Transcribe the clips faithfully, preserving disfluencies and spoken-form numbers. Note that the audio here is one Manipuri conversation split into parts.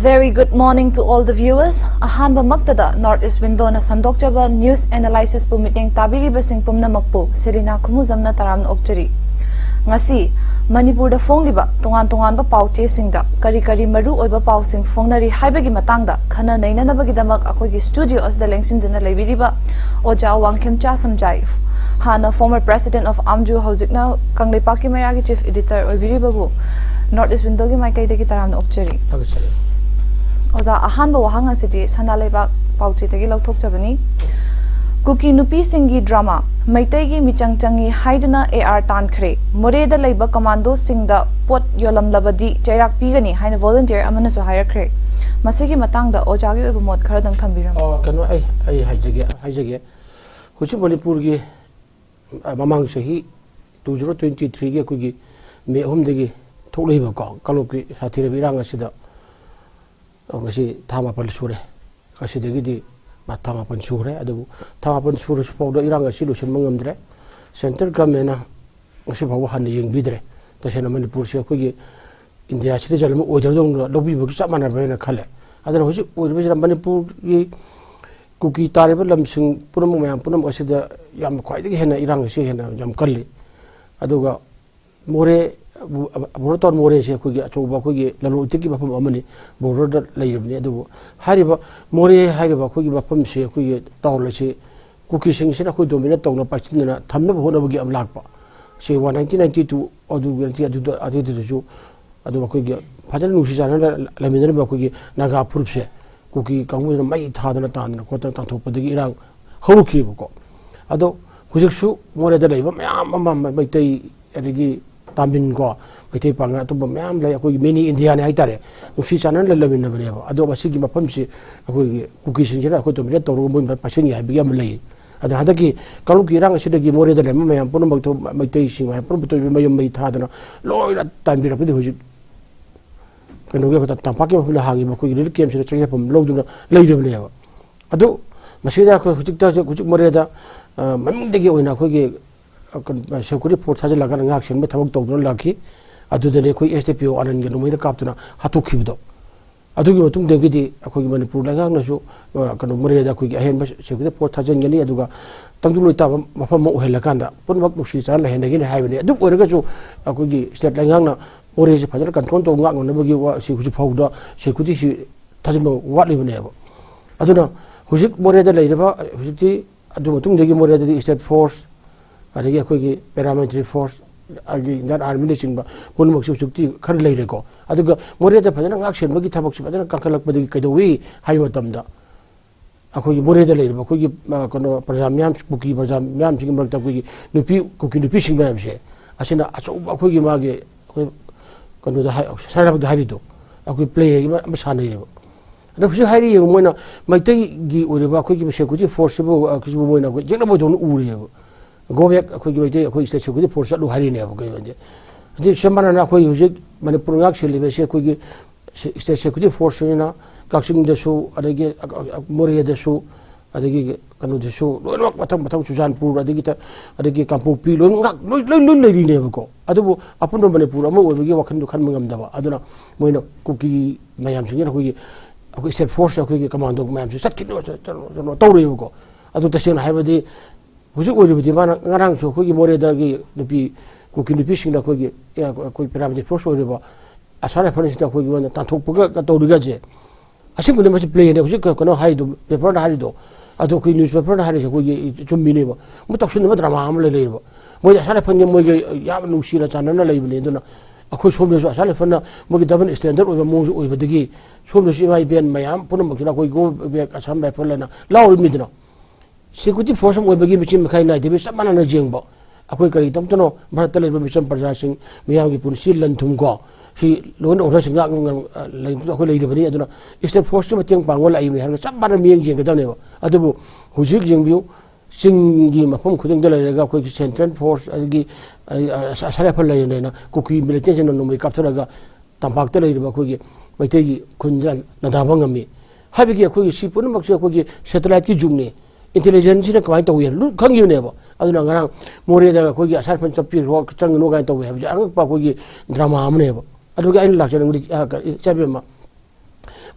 Very good morning to all the viewers. ꯑꯍꯥꯟꯕꯃꯛꯇꯗ North East Windowꯅ ꯁꯟꯗꯣꯛꯆꯕ news analysisꯄꯨ ꯃꯤꯠꯌꯦꯡ ꯇꯥꯕꯤꯔꯤꯕꯁꯤꯡ ꯄꯨꯝꯅꯃꯛꯄꯨ ꯁꯦꯂꯤꯅꯥ ꯈꯨꯃꯨꯖꯝꯅ ꯇꯔꯥꯝꯅ ꯑꯣꯛꯆꯔꯤ꯫ ꯉꯁꯤ ꯃꯅꯤꯄꯨꯔꯗ ꯐꯣꯡꯂꯤꯕ ꯇꯣꯉꯥꯟ ꯇꯣꯉꯥꯟꯕ ꯄꯥꯎ ꯆꯦꯁꯤꯡꯗ ꯀꯔꯤ ꯀꯔꯤ ꯃꯔꯨ ꯑꯣꯏꯕ ꯄꯥꯎꯁꯤꯡ ꯐꯣꯡꯅꯔꯤ ꯍꯥꯏꯕꯒꯤ ꯃꯇꯥꯡꯗ ꯈꯟꯅ ꯅꯩꯅꯅꯕꯒꯤꯗꯃꯛ ꯑꯩꯈꯣꯏꯒꯤ studio ꯑꯁꯤꯗ ꯂꯦꯡꯁꯤꯟꯗꯨꯅ ꯂꯩꯕꯤꯔꯤꯕ ꯑꯣꯖꯥ ꯋꯥꯡꯈꯦꯝꯆꯥ ꯁꯝꯖꯥꯏ, ꯍꯥꯟꯅ former president of AMJU, ꯍꯧꯖꯤꯛꯅ ꯀꯪꯂꯩꯄꯥꯛꯀꯤ ꯃꯩꯔꯥꯒꯤ chief editor ꯑꯣꯏꯕꯤꯔꯤꯕꯕꯨ North East Windowꯒꯤ ꯃꯥꯏꯀꯩꯗꯒꯤ ꯇꯔꯥꯝꯅ ꯑꯣꯛꯆꯔꯤ꯫ ꯑꯣꯖꯥ, ꯑꯍꯥꯟꯕ ꯋꯥꯍꯪ ꯑꯁꯤꯗꯤ ꯁꯅꯥ ꯂꯩꯕꯥꯛ ꯄꯥꯎꯆꯦꯗꯒꯤ ꯂꯧꯊꯣꯛꯆꯕꯅꯤ꯫ ꯀꯨꯀꯤ ꯅꯨꯄꯤꯁꯤꯡꯒꯤ drama ꯃꯩꯇꯩꯒꯤ ꯃꯤꯆꯪ ꯆꯪꯉꯤ ꯍꯥꯏꯗꯨꯅ AR ꯇꯥꯟꯈ꯭ꯔꯦ꯫ ꯃꯣꯔꯦꯗ ꯂꯩꯕ commandoꯁꯤꯡꯗ ꯄꯣꯠ ꯌꯣꯜꯂꯝꯂꯕꯗꯤ ꯆꯩꯔꯥꯛ ꯄꯤꯒꯅꯤ ꯍꯥꯏꯅ volunteer ꯑꯃꯅꯁꯨ ꯍꯥꯏꯔꯛꯈ꯭ꯔꯦ꯫ ꯃꯁꯤꯒꯤ ꯃꯇꯥꯡꯗ ꯑꯣꯖꯥꯒꯤ ꯑꯣꯏꯕ ꯃꯣꯠ ꯈꯔꯗꯪ ꯊꯝꯕꯤꯔꯝꯃꯨ꯫ ꯑꯣ, ꯀꯩꯅꯣ, ꯑꯩ, ꯑꯩ ꯍꯥꯏꯖꯒꯦ, ꯍꯥꯏꯖꯒꯦ꯫ ꯍꯧꯖꯤꯛ ꯃꯅꯤꯄꯨꯔꯒꯤ, ꯑ, ꯃꯃꯥꯡ ꯆꯍꯤ two zero twenty threeꯒꯤ ꯑꯩꯈꯣꯏꯒꯤ ꯃꯦ ꯑꯍꯨꯝꯗꯒꯤ ꯊꯣꯛꯂꯛꯏꯕꯀꯣ, ꯀꯥꯡꯂꯨꯞꯀꯤ ꯁꯥꯊꯤꯔꯕ ꯏꯔꯥꯡ ꯑꯁꯤꯗ, ꯑ, ꯉꯁꯤ ꯊꯥ ꯃꯥꯄꯜ ꯁꯨꯔꯦ꯫ ꯉꯁꯤꯗꯒꯤꯗꯤ ꯃꯥ ꯊꯥ ꯃꯥꯄꯜ ꯁꯨꯈ꯭ꯔꯦ꯫ ꯑꯗꯨꯕꯨ ꯊꯥ ꯃꯥꯄꯜ ꯁꯨꯔꯁꯨ ꯐꯥꯎꯗ ꯏꯔꯥꯡ ꯑꯁꯤ ꯂꯣꯏꯁꯤꯟꯕ ꯉꯝꯗ꯭ꯔꯦ꯫ Central governmentꯅ ꯉꯁꯤ ꯐꯥꯎꯕ ꯍꯟꯅ ꯌꯦꯡꯕꯤꯗ꯭ꯔꯦ꯫ ꯇꯁꯦꯡꯅ ꯃꯅꯤꯄꯨꯔꯁꯦ ꯑꯩꯈꯣꯏꯒꯤ ꯏꯟꯗꯤꯌꯥ citizen ꯑꯃ ꯑꯣꯏꯗꯕꯗꯧꯅ ꯂꯧꯕꯤꯕꯒ ꯆꯞ ꯃꯥꯟꯅꯕ꯭ꯔꯥ ꯍꯥꯏꯅ ꯈꯜꯂꯦ꯫ ꯑꯗꯨꯅ ꯍꯧꯖꯤꯛ ꯑꯣꯏꯔꯤꯕꯁꯤꯗ ꯃꯅꯤꯄꯨꯔꯒꯤ ꯀꯨꯀꯤ ꯇꯥꯔꯤꯕ ꯂꯝꯁꯤꯡ ꯄꯨꯝꯅꯃꯛ, ꯃꯌꯥꯝ ꯄꯨꯝꯅꯃꯛ ꯑꯁꯤꯗ ꯌꯥꯝ ꯈ꯭ꯋꯥꯏꯗꯒꯤ ꯍꯦꯟꯅ ꯏꯔꯥꯡ ꯑꯁꯤ ꯍꯦꯟꯅ ꯌꯥꯝ ꯀꯜꯂꯤ꯫ ꯑꯗꯨꯒ ꯃꯣꯔꯦ, border town ꯃꯣꯔꯦꯁꯦ ꯑꯩꯈꯣꯏꯒꯤ ꯑꯆꯧꯕ ꯑꯩꯈꯣꯏꯒꯤ ꯂꯂꯣꯟ ꯏꯇꯤꯛꯀꯤ ꯃꯐꯝ ꯑꯃꯅꯤ, borderꯗ ꯂꯩꯔꯤꯕꯅꯤ꯫ ꯑꯗꯨꯕꯨ ꯍꯥꯏꯔꯤꯕ ꯃꯣꯔꯦ ꯍꯥꯏꯔꯤꯕ ꯑꯩꯈꯣꯏꯒꯤ ꯃꯐꯝꯁꯦ, ꯑꯩꯈꯣꯏꯒꯤ town ꯑꯁꯤ ꯀꯨꯀꯤꯁꯤꯡꯁꯤꯅ ꯑꯩꯈꯣꯏ dominate ꯇꯧꯅ ꯄꯥꯏꯁꯤꯟꯗꯅ ꯊꯝꯅꯕ ꯍꯣꯠꯅꯕꯒꯤ ꯑꯃ ꯂꯥꯛꯄ꯫ ꯁꯤ one nineteen ninety two ꯑꯗꯨ, ꯑꯗꯨꯗ, ꯑꯗꯨꯗꯨꯗꯁꯨ ꯑꯗꯨ ꯑꯩꯈꯣꯏꯒꯤ ꯐꯖꯅ ꯅꯨꯡꯁꯤ ꯆꯥꯟꯅꯅ ꯂꯩꯃꯤꯟꯅꯔꯝꯕ ꯑꯩꯈꯣꯏꯒꯤ ꯅꯥꯒꯥ ꯐꯨꯔꯨꯞꯁꯦ ꯀꯨꯀꯤ ꯀꯥꯡꯕꯨꯁꯤꯅ ꯃꯩ ꯊꯥꯗꯅ ꯇꯥꯟꯗꯅ ꯈꯣꯠꯇꯅ ꯇꯥꯟꯊꯣꯛꯄꯗꯒꯤ ꯏꯔꯥꯡ ꯍꯧꯔꯛꯈꯤꯕꯀꯣ꯫ ꯑꯗꯣ ꯍꯧꯖꯤꯛꯁꯨ ꯃꯣꯔꯦꯗ ꯂꯩꯕ ꯃꯌꯥꯝ ꯑꯃ ꯃꯩꯇꯩ, ꯑꯗꯒꯤ ꯇꯥꯃꯤꯜ ꯀꯣ, ꯃꯩꯇꯩ ꯄꯥꯡꯒꯜ ꯑꯇꯣꯞꯄ ꯃꯌꯥꯝ ꯂꯩ, ꯑꯩꯈꯣꯏꯒꯤ mini Indiaꯅꯤ ꯍꯥꯏꯇꯥꯔꯦ, ꯅꯨꯡꯁꯤ ꯆꯥꯟꯅꯅ ꯂꯩꯃꯤꯟꯅꯕꯅꯦꯕ꯫ ꯑꯗꯣ ꯃꯁꯤꯒꯤ ꯃꯐꯝꯁꯤ ꯑꯩꯈꯣꯏꯒꯤ ꯀꯨꯀꯤꯁꯤꯡꯁꯤꯅ ꯑꯩꯈꯣꯏ dominate ꯇꯧꯔꯒ ꯃꯣꯏ ꯄꯥꯏꯁꯤꯟꯒꯦ ꯍꯥꯏꯕꯒꯤ ꯑꯃ ꯂꯩ꯫ ꯑꯗꯨꯅ ꯍꯟꯗꯛꯀꯤ ꯀꯥꯡꯂꯨꯞꯀꯤ ꯏꯔꯥꯡ ꯑꯁꯤꯗꯒꯤ ꯃꯣꯔꯦꯗ ꯂꯩꯔꯝꯕ ꯃꯌꯥꯝ ꯄꯨꯝꯅꯃꯛꯇꯨ, ꯃꯩꯇꯩꯁꯤꯡ ꯃꯌꯥꯝ ꯄꯨꯝꯅꯃꯛꯇꯨ ꯃꯌꯨꯝ ꯃꯩ ꯊꯥꯗꯅ ꯂꯣꯏꯅ ꯇꯥꯟꯕꯤꯔꯛꯄꯗꯒꯤ ꯍꯧꯖꯤꯛ ꯀꯩꯅꯣꯒꯤ ꯑꯩꯈꯣꯏ ꯇꯝꯄꯥꯛꯀꯤ ꯃꯐꯝꯗ ꯍꯥꯡꯉꯤꯕ ꯑꯩꯈꯣꯏꯒꯤ relief campꯁꯤꯗ ꯆꯪꯖꯐꯝ ꯂꯧꯗꯨꯅ ꯂꯩꯔꯕꯅꯦꯕ꯫ ꯑꯗꯨ ꯃꯁꯤꯗ ꯑꯩꯈꯣꯏ ꯍꯧꯖꯤꯛꯇ, ꯍꯧꯖꯤꯛ ꯃꯣꯔꯦꯗ, ꯑ, ꯃꯃꯤꯡꯗꯒꯤ ꯑꯣꯏꯅ ꯑꯩꯈꯣꯏꯒꯤ, ꯑ, ꯀꯩꯅꯣ, security force ꯊꯥꯖꯤꯜꯂꯒ ꯉꯥꯛ ꯁꯦꯟꯕ ꯊꯕꯛ ꯇꯧꯗꯨꯅ ꯂꯥꯛꯈꯤ꯫ ꯑꯗꯨꯗꯅꯤ ꯑꯩꯈꯣꯏ SDPO ꯑꯅꯟꯒ ꯅꯣꯡꯃꯩꯅ ꯀꯥꯞꯇꯨꯅ ꯍꯥꯠꯇꯣꯛꯈꯤꯕꯗꯣ꯫ ꯑꯗꯨꯒꯤ ꯃꯇꯨꯡꯗꯒꯤꯗꯤ ꯑꯩꯈꯣꯏꯒꯤ ꯃꯅꯤꯄꯨꯔ ꯂꯩꯉꯥꯛꯅꯁꯨ, ꯑ, ꯀꯩꯅꯣ, ꯃꯣꯔꯦꯗ ꯑꯩꯈꯣꯏꯒꯤ ꯑꯍꯦꯟꯕ security force ꯊꯥꯖꯤꯟꯒꯅꯤ, ꯑꯗꯨꯒ ꯇꯪꯗꯨ ꯂꯣꯏꯇꯥꯕ ꯃꯐꯝ ꯑꯃ ꯑꯣꯏꯍꯜꯂꯀꯥꯟꯗ ꯄꯨꯝꯅꯃꯛ ꯅꯨꯡꯁꯤ ꯆꯥꯟꯅ ꯂꯩꯍꯟꯅꯒꯅꯤ ꯍꯥꯏꯕꯅꯤ꯫ ꯑꯗꯨ ꯑꯣꯏꯔꯒꯁꯨ ꯑꯩꯈꯣꯏꯒꯤ state ꯂꯩꯉꯥꯛꯅ ꯃꯣꯔꯦꯁꯤ ꯐꯖꯅ control ꯇꯧꯕ ꯉꯥꯛꯅꯅꯕꯒꯤ ꯋꯥ-, ꯁꯤ ꯍꯧꯖꯤꯛ ꯐꯥꯎꯗ security ꯁꯤ ꯊꯥꯖꯤꯟꯕ ꯋꯥꯠꯂꯤꯕꯅꯦꯕ꯫ ꯑꯗꯨꯅ ꯍꯧꯖꯤꯛ ꯃꯣꯔꯦꯗ ꯂꯩꯔꯤꯕ, ꯍꯧꯖꯤꯛꯇꯤ ꯑꯗꯨ ꯃꯇꯨꯡꯗꯒꯤ ꯃꯣꯔꯦꯗꯗꯤ state force, ꯑꯗꯒꯤ ꯑꯩꯈꯣꯏꯒꯤ paramilitary force, ꯑꯗꯒꯤ Indian Army ꯅꯆꯤꯡꯕ ꯄꯨꯝꯅꯃꯛꯁꯨ ꯍꯧꯖꯤꯛꯇꯤ ꯈꯔ ꯂꯩꯔꯦꯀꯣ꯫ ꯑꯗꯨꯒ ꯃꯣꯔꯦꯗ ꯐꯖꯅ ꯉꯥꯛ ꯁꯦꯟꯕꯒꯤ ꯊꯕꯛꯁꯤ ꯐꯖꯅ ꯀꯟꯈꯠꯂꯛꯄꯗꯒꯤ ꯀꯩꯗꯧꯏ ꯍꯥꯏꯕ ꯃꯇꯝꯗ, ꯑꯩꯈꯣꯏꯒꯤ ꯃꯣꯔꯦꯗ ꯂꯩꯔꯤꯕ ꯑꯩꯈꯣꯏꯒꯤ, ꯑ, ꯀꯩꯅꯣ, ꯄ꯭ꯔꯖꯥ ꯃꯤꯌꯥꯝ, ꯀꯨꯀꯤ ꯄ꯭ꯔꯖꯥ ꯃꯤꯌꯥꯝꯁꯤꯒꯤ ꯃꯔꯛꯇ ꯑꯩꯈꯣꯏꯒꯤ ꯅꯨꯄꯤ, ꯀꯨꯀꯤ ꯅꯨꯄꯤꯁꯤꯡ ꯃꯌꯥꯝꯁꯦ, ꯑꯁꯤꯅ ꯑꯆꯧꯕ ꯑꯩꯈꯣꯏꯒꯤ ꯃꯥꯒꯤ, ꯑꯩꯈꯣꯏ ꯀꯩꯅꯣꯗ ꯍꯥꯏ-, ꯁꯅꯥꯄꯇꯤꯗ ꯍꯥꯏꯔꯤꯗꯣ, ꯑꯩꯈꯣꯏ play ꯑꯃ, ꯑꯃ ꯁꯥꯟꯅꯩꯌꯦꯕ꯫ ꯑꯗꯣ ꯍꯧꯖꯤꯛ ꯍꯥꯏꯔꯤ ꯌꯦꯡꯉꯨ, ꯃꯣꯏꯅ ꯃꯩꯇꯩꯒꯤ ꯑꯣꯏꯔꯤꯕ ꯑꯩꯈꯣꯏꯒꯤ security force ꯁꯤꯕꯨ, ꯑ, ꯁꯤꯕꯨ ꯃꯣꯏꯅ ꯑꯩꯈꯣꯏ ꯌꯦꯛꯅꯕꯗꯧꯅ ꯎꯔꯦꯕ꯫ Go back, ꯑꯩꯈꯣꯏꯒꯤ ꯃꯩꯇꯩ, ꯑꯩꯈꯣꯏ state security force ꯆꯠꯂꯨ ꯍꯥꯏꯔꯤꯅꯦꯕ꯫ ꯀꯩꯅꯣꯗꯤ, ꯍꯧꯖꯤꯛ ꯆꯞ ꯃꯥꯟꯅꯅ ꯑꯩꯈꯣꯏ ꯍꯧꯖꯤꯛ ꯃꯅꯤꯄꯨꯔ ꯉꯥꯛ ꯁꯦꯜꯂꯤꯕꯁꯦ ꯑꯩꯈꯣꯏꯒꯤ state security force ꯁꯤꯅ ꯀꯛꯆꯤꯡꯗꯁꯨ, ꯑꯗꯒꯤ ꯃꯣꯔꯦꯗꯁꯨ, ꯑꯗꯒꯤ ꯀꯩꯅꯣꯗꯁꯨ, ꯂꯣꯏꯅꯃꯛ ꯃꯊꯪ ꯃꯊꯪ ꯆꯨꯔꯆꯥꯟꯄꯨꯔ, ꯑꯗꯒꯤ ꯇ-, ꯑꯗꯒꯤ ꯀꯥꯡꯄꯣꯛꯄꯤ, ꯂꯣꯏꯅꯃꯛ ꯂꯣꯏ, ꯂꯣꯏ, ꯂꯣꯏ ꯂꯩꯔꯤꯅꯦꯕꯀꯣ꯫ ꯑꯗꯨꯕꯨ ꯑꯄꯨꯟꯕ ꯃꯅꯤꯄꯨꯔ ꯑꯃ ꯑꯣꯏꯕꯒꯤ ꯋꯥꯈꯜꯗꯣ ꯈꯟꯕ ꯉꯝꯗꯕ꯫ ꯑꯗꯨꯅ ꯃꯣꯏꯅ ꯀꯨꯀꯤ ꯃꯌꯥꯝꯁꯤꯡꯁꯤꯅ ꯑꯩꯈꯣꯏꯒꯤ, ꯑꯩꯈꯣꯏ state force, ꯑꯩꯈꯣꯏꯒꯤ commando ꯃꯌꯥꯝꯁꯦ ꯆꯠꯈꯤꯅꯕ ꯆ-, ꯆ-, ꯀꯩꯅꯣ ꯇꯧꯔꯦꯕꯀꯣ꯫ ꯑꯗꯨ ꯇꯁꯦꯡꯅ ꯍꯥꯏꯔꯕꯗꯤ ꯍꯧꯖꯤꯛ ꯑꯣꯏꯔꯤꯕꯗꯤ ꯃꯥꯅ ꯉꯔꯥꯡꯁꯨ ꯑꯩꯈꯣꯏꯒꯤ ꯃꯣꯔꯦꯗꯒꯤ ꯅꯨꯄꯤ, ꯀꯨꯀꯤ ꯅꯨꯄꯤꯁꯤꯡꯅ ꯑꯩꯈꯣꯏꯒꯤ, ꯑꯦ, ꯑꯩꯈꯣꯏ paramilitary force ꯑꯣꯏꯔꯤꯕ ꯑꯁꯥꯝ ꯔꯥꯏꯐꯜꯁꯤꯗ ꯑꯩꯈꯣꯏꯒꯤ ꯑꯣꯏꯅ ꯇꯥꯟꯊꯣꯛꯄꯒ ꯇꯧꯔꯤꯒꯁꯦ, ꯑꯁꯦꯡꯕꯗꯤ ꯃꯁꯤ play ꯅꯦ꯫ ꯍꯧꯖꯤꯛ ꯀꯩꯅꯣ ꯍꯥꯏꯗꯣ, paper ꯗ ꯍꯥꯏꯔꯤꯗꯣ, ꯑꯗꯣ ꯑꯩꯈꯣꯏ newspaper ꯗ ꯍꯥꯏꯔꯤꯁꯦ ꯑꯩꯈꯣꯏꯒꯤ ꯆꯨꯝꯃꯤꯅꯦꯕ꯫ ꯃꯣꯏ ꯇꯧꯁꯤꯟꯅꯕ drama ꯑꯃ ꯂꯩ ꯂꯩꯌꯦꯕ꯫ ꯃꯣꯏꯗꯤ ꯑꯁꯥꯝ ꯔꯥꯏꯐꯜꯒꯤ ꯃꯣꯏꯒꯤ ꯌꯥꯝ ꯅꯨꯡꯁꯤꯅ ꯆꯥꯟꯅꯅ ꯂꯩꯕꯅꯦ꯫ ꯑꯗꯨꯅ ꯑꯩꯈꯣꯏ ꯁꯣꯝꯗꯁꯨ ꯑꯁꯥꯝ ꯔꯥꯏꯐꯜꯅ ꯃꯣꯏꯒꯤ double standard ꯑꯣꯏꯕ ꯃꯑꯣꯡꯁꯨ ꯑꯣꯏꯕꯗꯒꯤ ꯁꯣꯝꯗꯁꯨ ꯏꯃꯥ ꯏꯕꯦꯟ ꯃꯌꯥꯝ ꯄꯨꯝꯅꯃꯛꯁꯤꯅ ꯑꯩꯈꯣꯏ "Go back ꯑꯁꯥꯝ ꯔꯥꯏꯐꯜ" ꯍꯥꯏꯅ ꯂꯥꯎꯔꯤꯕꯅꯤꯗꯅ꯫ Security force ꯑꯃ ꯑꯣꯏꯕꯒꯤ ꯃꯆꯤꯟ ꯃꯈꯥꯏ ꯅꯥꯏꯗꯕꯤ ꯆꯞ ꯃꯥꯟꯅꯅ ꯌꯦꯡꯕ꯫ ꯑꯩꯈꯣꯏ ꯀꯔꯤꯗꯃꯛꯇꯅꯣ ꯚꯥꯔꯠꯇ ꯂꯩꯔꯤꯕ ꯃꯤꯆꯝ ꯄ꯭ꯔꯖꯥꯁꯤꯡ, ꯃꯤꯌꯥꯝꯒꯤ ꯄꯨꯟꯁꯤ ꯂꯟ ꯊꯨꯝ ꯀꯣ, ꯁꯤ law and order ꯁꯤ ꯉꯥꯛ-, ꯉꯥꯛ-, ꯂꯩ-, ꯑꯩꯈꯣꯏ ꯂꯩꯔꯤꯕꯅꯤ꯫ ꯑꯗꯨꯅ state force ꯀꯤ ꯃꯇꯦꯡ ꯄꯥꯡꯕ ꯂꯥꯛꯏꯕꯅꯤ ꯍꯥꯏꯔꯒ ꯆꯞ ꯃꯥꯟꯅꯅ ꯃꯤꯠꯌꯦꯡ ꯌꯦꯡꯒꯗꯕꯅꯦꯕ꯫ ꯑꯗꯨꯕꯨ ꯍꯧꯖꯤꯛ ꯌꯦꯡꯕꯤꯌꯨ, ꯆꯤꯡꯒꯤ ꯃꯐꯝ ꯈꯨꯗꯤꯡꯗ ꯂꯩꯔꯒ ꯑꯩꯈꯣꯏꯒꯤ central force ꯑꯗꯒꯤ, ꯑ, ꯑ, ꯑꯁꯥꯝ ꯔꯥꯏꯐꯜ ꯂꯩꯔꯦꯅ ꯀꯨꯀꯤ militant ꯁꯤꯡꯅ ꯅꯣꯡꯃꯩ ꯀꯥꯞꯊꯔꯒ ꯇꯝꯄꯥꯛꯇ ꯂꯩꯔꯤꯕ ꯑꯩꯈꯣꯏꯒꯤ ꯃꯩꯇꯩꯒꯤ ꯈꯨꯟꯗ ꯂꯥꯟꯗꯥꯕ ꯉꯝꯃꯤ ꯍꯥꯏꯕꯒꯤ ꯑꯩꯈꯣꯏꯒꯤ ꯁꯤ ꯄꯨꯝꯅꯃꯛꯁꯦ ꯑꯩꯈꯣꯏꯒꯤ satellite ꯀꯤ ꯖꯨꯒꯅꯤ꯫ Intelligence ꯁꯤꯅ ꯀꯃꯥꯏꯅ ꯇꯧꯏ ꯍꯥꯏꯕ ꯂꯣꯏ ꯈꯪꯉꯤꯕꯅꯦꯕ꯫ ꯑꯗꯨꯅ ꯉꯔꯥꯡ ꯃꯣꯔꯦꯗ ꯑꯩꯈꯣꯏꯒꯤ ꯑꯁꯥꯝ ꯔꯥꯏꯐꯜ ꯆꯠꯄꯤꯔꯣ, ꯆꯪꯒꯅꯨ ꯀꯥꯏꯅ ꯇꯧꯏ ꯍꯥꯏꯕꯁꯦ ꯑꯉꯛꯄ ꯑꯩꯈꯣꯏꯒꯤ drama ꯑꯃꯅꯦꯕ꯫ ꯑꯗꯨꯒ ꯑꯩꯅ ꯂꯥꯛꯆꯅꯤꯡꯕꯗꯤ, ꯑ, ꯀ-, ꯏꯆꯥ ꯏꯕꯦꯝꯃ,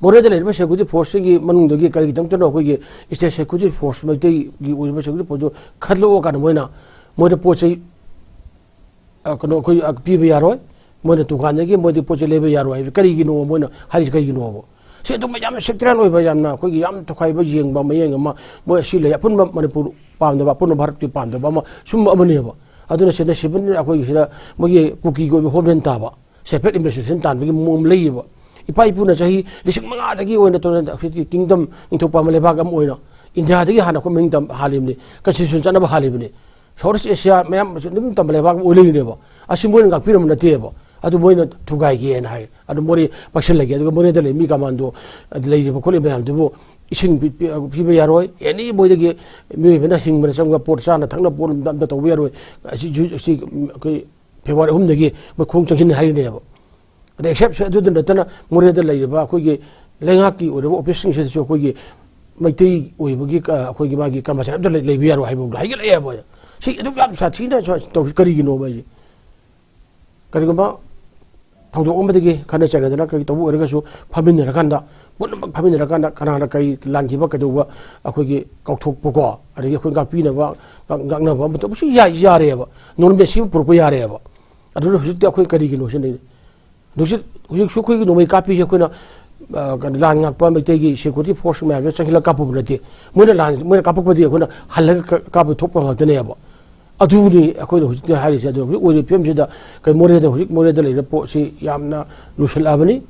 ꯃꯣꯔꯦꯗ ꯂꯩꯔꯤꯕ ꯁꯦꯀ꯭ꯌꯨꯔꯤꯇꯤ ꯐꯣꯔꯁꯁꯤꯒꯤ ꯃꯅꯨꯡꯗꯒꯤ ꯀꯔꯤꯒꯤꯗꯃꯛꯇꯅꯣ ꯑꯩꯈꯣꯏꯒꯤ ꯁ꯭ꯇꯦꯠ ꯁꯦꯀ꯭ꯌꯨꯔꯤꯇꯤ ꯐꯣꯔꯁ, ꯃꯩꯇꯩꯒꯤ ꯑꯣꯏꯔꯤꯕ ꯁꯦꯀ꯭ꯌꯨꯔꯤꯇꯤ ꯐꯣꯔꯁꯇꯨ ꯈꯜꯂꯛꯑꯣ ꯀꯥꯟꯗ ꯃꯣꯏꯅ, ꯃꯣꯏꯗ ꯄꯣꯠ ꯆꯩ, ꯑ, ꯀꯩꯅꯣ, ꯑꯩꯈꯣꯏ, ꯑ, ꯄꯤꯕ ꯌꯥꯔꯣꯏ, ꯃꯣꯏꯅ ꯗꯨꯀꯥꯟꯗꯒꯤ ꯃꯣꯏꯗꯤ ꯄꯣꯠ ꯆꯩ ꯂꯩꯕ ꯌꯥꯔꯣꯏ ꯍꯥꯏꯕ ꯀꯔꯤꯒꯤꯅꯣ ꯃꯣꯏꯅ ꯍꯥꯏꯔꯤꯁꯤ ꯀꯔꯤꯒꯤꯅꯣꯕ? ꯁꯤ ꯑꯗꯨꯝ ꯌꯥꯝꯅ ꯁꯦꯀ꯭ꯇꯔꯦꯜ ꯑꯣꯏꯕ, ꯌꯥꯝꯅ ꯑꯩꯈꯣꯏꯒꯤ ꯌꯥꯝ ꯇꯣꯈꯥꯏꯕ, ꯌꯦꯡꯕ ꯃꯌꯦꯡ ꯑꯃ ꯃꯣꯏ ꯑꯁꯤ ꯂꯩ꯫ ꯑꯄꯨꯟꯕ ꯃꯅꯤꯄꯨꯔ ꯄꯥꯝꯗꯕ, ꯑꯄꯨꯟꯕ ꯚꯥꯔꯠꯀꯤ ꯄꯥꯝꯗꯕ ꯑꯃ ꯁꯨꯝꯕ ꯑꯃꯅꯦꯕ꯫ ꯑꯗꯨꯅ ꯁꯤꯗ ꯁꯤꯕꯟ ꯑꯩꯈꯣꯏꯒꯤ ꯁꯤꯗ ꯃꯣꯏꯒꯤ ꯀꯨꯀꯤꯒꯤ ꯑꯣꯏꯕ ꯍꯣꯝꯂꯦꯟ ꯇꯥꯕ, ꯁꯦꯄꯔꯦꯠ ꯑꯦꯗꯃꯤꯅꯤꯁꯇ꯭ꯔꯦꯁꯟ ꯇꯥꯟꯕꯒꯤ ꯃꯑꯣꯡ ꯑꯃ ꯂꯩꯌꯦꯕ꯫ ꯏꯄꯥ ꯏꯄꯨꯅ ꯆꯍꯤ ꯂꯤꯁꯤꯡ ꯃꯉꯥꯗꯒꯤ ꯑꯣꯏꯅ ꯇꯧꯅ ꯑꯩꯈꯣꯏꯒꯤ ꯀꯤꯡꯗꯝ, ꯅꯤꯡꯊꯧ ꯄꯥꯟꯕ ꯂꯩꯕꯥꯛ ꯑꯃ ꯑꯣꯏꯅ ꯏꯟꯗꯤꯌꯥꯗꯒꯤ ꯍꯥꯟꯅ ꯑꯩꯈꯣꯏ ꯃꯅꯤꯡ ꯇꯝ ꯍꯥꯜꯂꯤꯕꯅꯤ, ꯀꯟꯁꯇꯤꯇ꯭ꯌꯨꯁꯟ ꯆꯠꯅꯕ ꯍꯥꯜꯂꯤꯕꯅꯤ꯫ ꯁꯥꯎꯠ ꯏꯁ ꯑꯦꯁꯤꯌꯥ ꯃꯌꯥꯝ ꯑꯁꯤ ꯑꯗꯨꯝ ꯇꯝꯕ ꯂꯩꯕꯥꯛ ꯑꯃ ꯑꯣꯏ ꯂꯩꯔꯤꯅꯦꯕ꯫ ꯑꯁꯤ ꯃꯣꯏꯅ ꯉꯥꯛꯄꯤꯔꯝꯕ ꯅꯠꯇꯦꯕ꯫ ꯑꯗꯨ ꯃꯣꯏꯅ ꯊꯨꯒꯥꯏꯒꯦꯅ ꯍꯥꯏ꯫ ꯑꯗꯨ ꯃꯣꯔꯦ ꯄꯥꯏꯁꯜꯂꯒꯦ, ꯑꯗꯨꯒ ꯃꯣꯔꯦꯗ ꯂꯩ ꯃꯤ ꯀꯃꯥꯟꯗꯣ ꯂꯩꯔꯤꯕ ꯈꯣꯠꯂꯤꯕ ꯃꯌꯥꯝꯗꯨꯕꯨ ꯏꯁꯤꯡ ꯄꯤ-, ꯄꯤ-, ꯄꯤꯕ ꯌꯥꯔꯣꯏ, ꯑꯦꯅꯤ ꯃꯣꯏꯗꯒꯤ ꯃꯤꯑꯣꯏꯕꯅ ꯍꯤꯡꯕꯗ ꯆꯪꯕ ꯄꯣꯠ, ꯆꯥꯅ ꯊꯛꯅꯕ ꯄꯣꯠ ꯑꯝꯇ, ꯑꯝꯇ ꯇꯧꯕ ꯌꯥꯔꯣꯏ꯫ ꯑꯁꯤ ꯖꯨ-, ꯑꯁꯤ ꯑꯩꯈꯣꯏ ꯐꯦꯕ꯭ꯔꯨꯋꯥꯔꯤ ꯑꯍꯨꯝꯗꯒꯤ ꯃꯣꯏ ꯈꯣꯡ ꯆꯪꯁꯤꯟꯅꯤ ꯍꯥꯏꯔꯤꯅꯦꯕ꯫ ꯑꯗ ꯑꯦꯛꯁꯦꯞ ꯑꯗꯨꯗ ꯅꯠꯇꯅ ꯃꯣꯔꯦꯗ ꯂꯩꯔꯤꯕ ꯑꯩꯈꯣꯏꯒꯤ ꯂꯩꯉꯥꯛꯀꯤ ꯑꯣꯏꯔꯤꯕ ꯑꯣꯐꯤꯁꯁꯤꯡꯁꯤꯗꯁꯨ ꯑꯩꯈꯣꯏꯒꯤ ꯃꯩꯇꯩ ꯑꯣꯏꯕꯒꯤ ꯀ-, ꯑꯩꯈꯣꯏꯒꯤ ꯃꯥꯒꯤ ꯀꯔꯃꯆꯥꯔꯤ ꯑꯝꯇ ꯂꯩ-, ꯂꯩꯕ ꯌꯥꯔꯣꯏ ꯍꯥꯏꯕ ꯐꯥꯎꯗ ꯍꯥꯏꯒꯠꯂꯛꯑꯦꯕ꯫ ꯁꯤ ꯑꯗꯨꯛ ꯌꯥꯝ ꯁꯥꯊꯤꯅ ꯁ-, ꯇꯧꯔꯤ ꯀꯔꯤꯒꯤꯅꯣꯕ ꯍꯥꯏꯁꯦ? ꯀꯔꯤꯒꯨꯝꯕ ꯊꯧꯗꯣꯛ ꯑꯃꯗꯒꯤ ꯈꯠꯅ ꯆꯩꯅꯗꯅ ꯀꯔꯤ ꯇꯧꯕ ꯑꯣꯏꯔꯒꯁꯨ ꯐꯝꯃꯤꯟꯅꯔꯀꯥꯟꯗ, ꯄꯨꯝꯅꯃꯛ ꯐꯝꯃꯤꯟꯅꯔꯀꯥꯟꯗ ꯀꯅꯥꯅ ꯀꯔꯤ ꯂꯥꯟꯈꯤꯕ ꯀꯩꯗꯧꯕ ꯑꯩꯈꯣꯏꯒꯤ ꯀꯥꯎꯊꯣꯛꯄꯀꯣ, ꯑꯗꯒꯤ ꯑꯩꯈꯣꯏ ꯉꯥꯛꯄꯤꯅꯕ, ꯉꯥꯛ-, ꯉꯥꯛꯅꯕ ꯑꯃ ꯇꯧꯕꯁꯨ ꯌꯥ-, ꯌꯥꯔꯦꯕ꯫ ꯅꯣꯔꯃꯦꯜꯁꯤ ꯑꯃ ꯄꯨꯔꯛꯄ ꯌꯥꯔꯦꯕ꯫ ꯑꯗꯨꯅ ꯍꯧꯖꯤꯛꯇꯤ ꯑꯩꯈꯣꯏ ꯀꯔꯤꯒꯤꯅꯣ ꯁꯤꯅꯤ꯫ ꯍꯧꯖꯤꯛ, ꯍꯧꯖꯤꯛꯁꯨ ꯑꯩꯈꯣꯏꯒꯤ ꯅꯣꯡꯃꯩ ꯀꯥꯞꯄꯤꯁꯦ ꯑꯩꯈꯣꯏꯅ, ꯑ, ꯀꯩꯅꯣ, ꯂꯥꯟ ꯉꯥꯛꯄ ꯃꯩꯇꯩꯒꯤ ꯁꯦꯀ꯭ꯌꯨꯔꯤꯇꯤ ꯐꯣꯔꯁ ꯃꯌꯥꯝꯁꯦ ꯆꯪꯁꯤꯜꯂꯒ ꯀꯥꯞꯄꯨꯕ ꯅꯠꯇꯦ꯫ ꯃꯣꯏꯅ ꯂꯥꯟ, ꯃꯣꯏꯅ ꯀꯥꯞꯄꯛꯄꯗꯤ ꯑꯩꯈꯣꯏꯅ ꯍꯜꯂꯒ ꯀ-, ꯀꯥꯞꯄ ꯊꯣꯛꯄ ꯉꯥꯛꯇꯅꯦꯕ꯫ ꯑꯗꯨꯅꯤ ꯑꯩꯈꯣꯏꯅ ꯍꯧꯖꯤꯛꯇꯤ ꯍꯥꯏꯔꯤꯁꯦ꯫ ꯑꯗꯣ ꯍꯧꯖꯤꯛ ꯑꯣꯏꯔꯤꯕ ꯐꯤꯕꯝꯁꯤꯗ ꯀꯩ ꯃꯣꯔꯦꯗ, ꯍꯧꯖꯤꯛ ꯃꯣꯔꯦꯗ ꯂꯩꯔꯤꯕ ꯄꯣꯠꯁꯤ ꯌꯥꯝꯅ ꯂꯨꯁꯜꯂꯛꯑꯕꯅꯤ꯫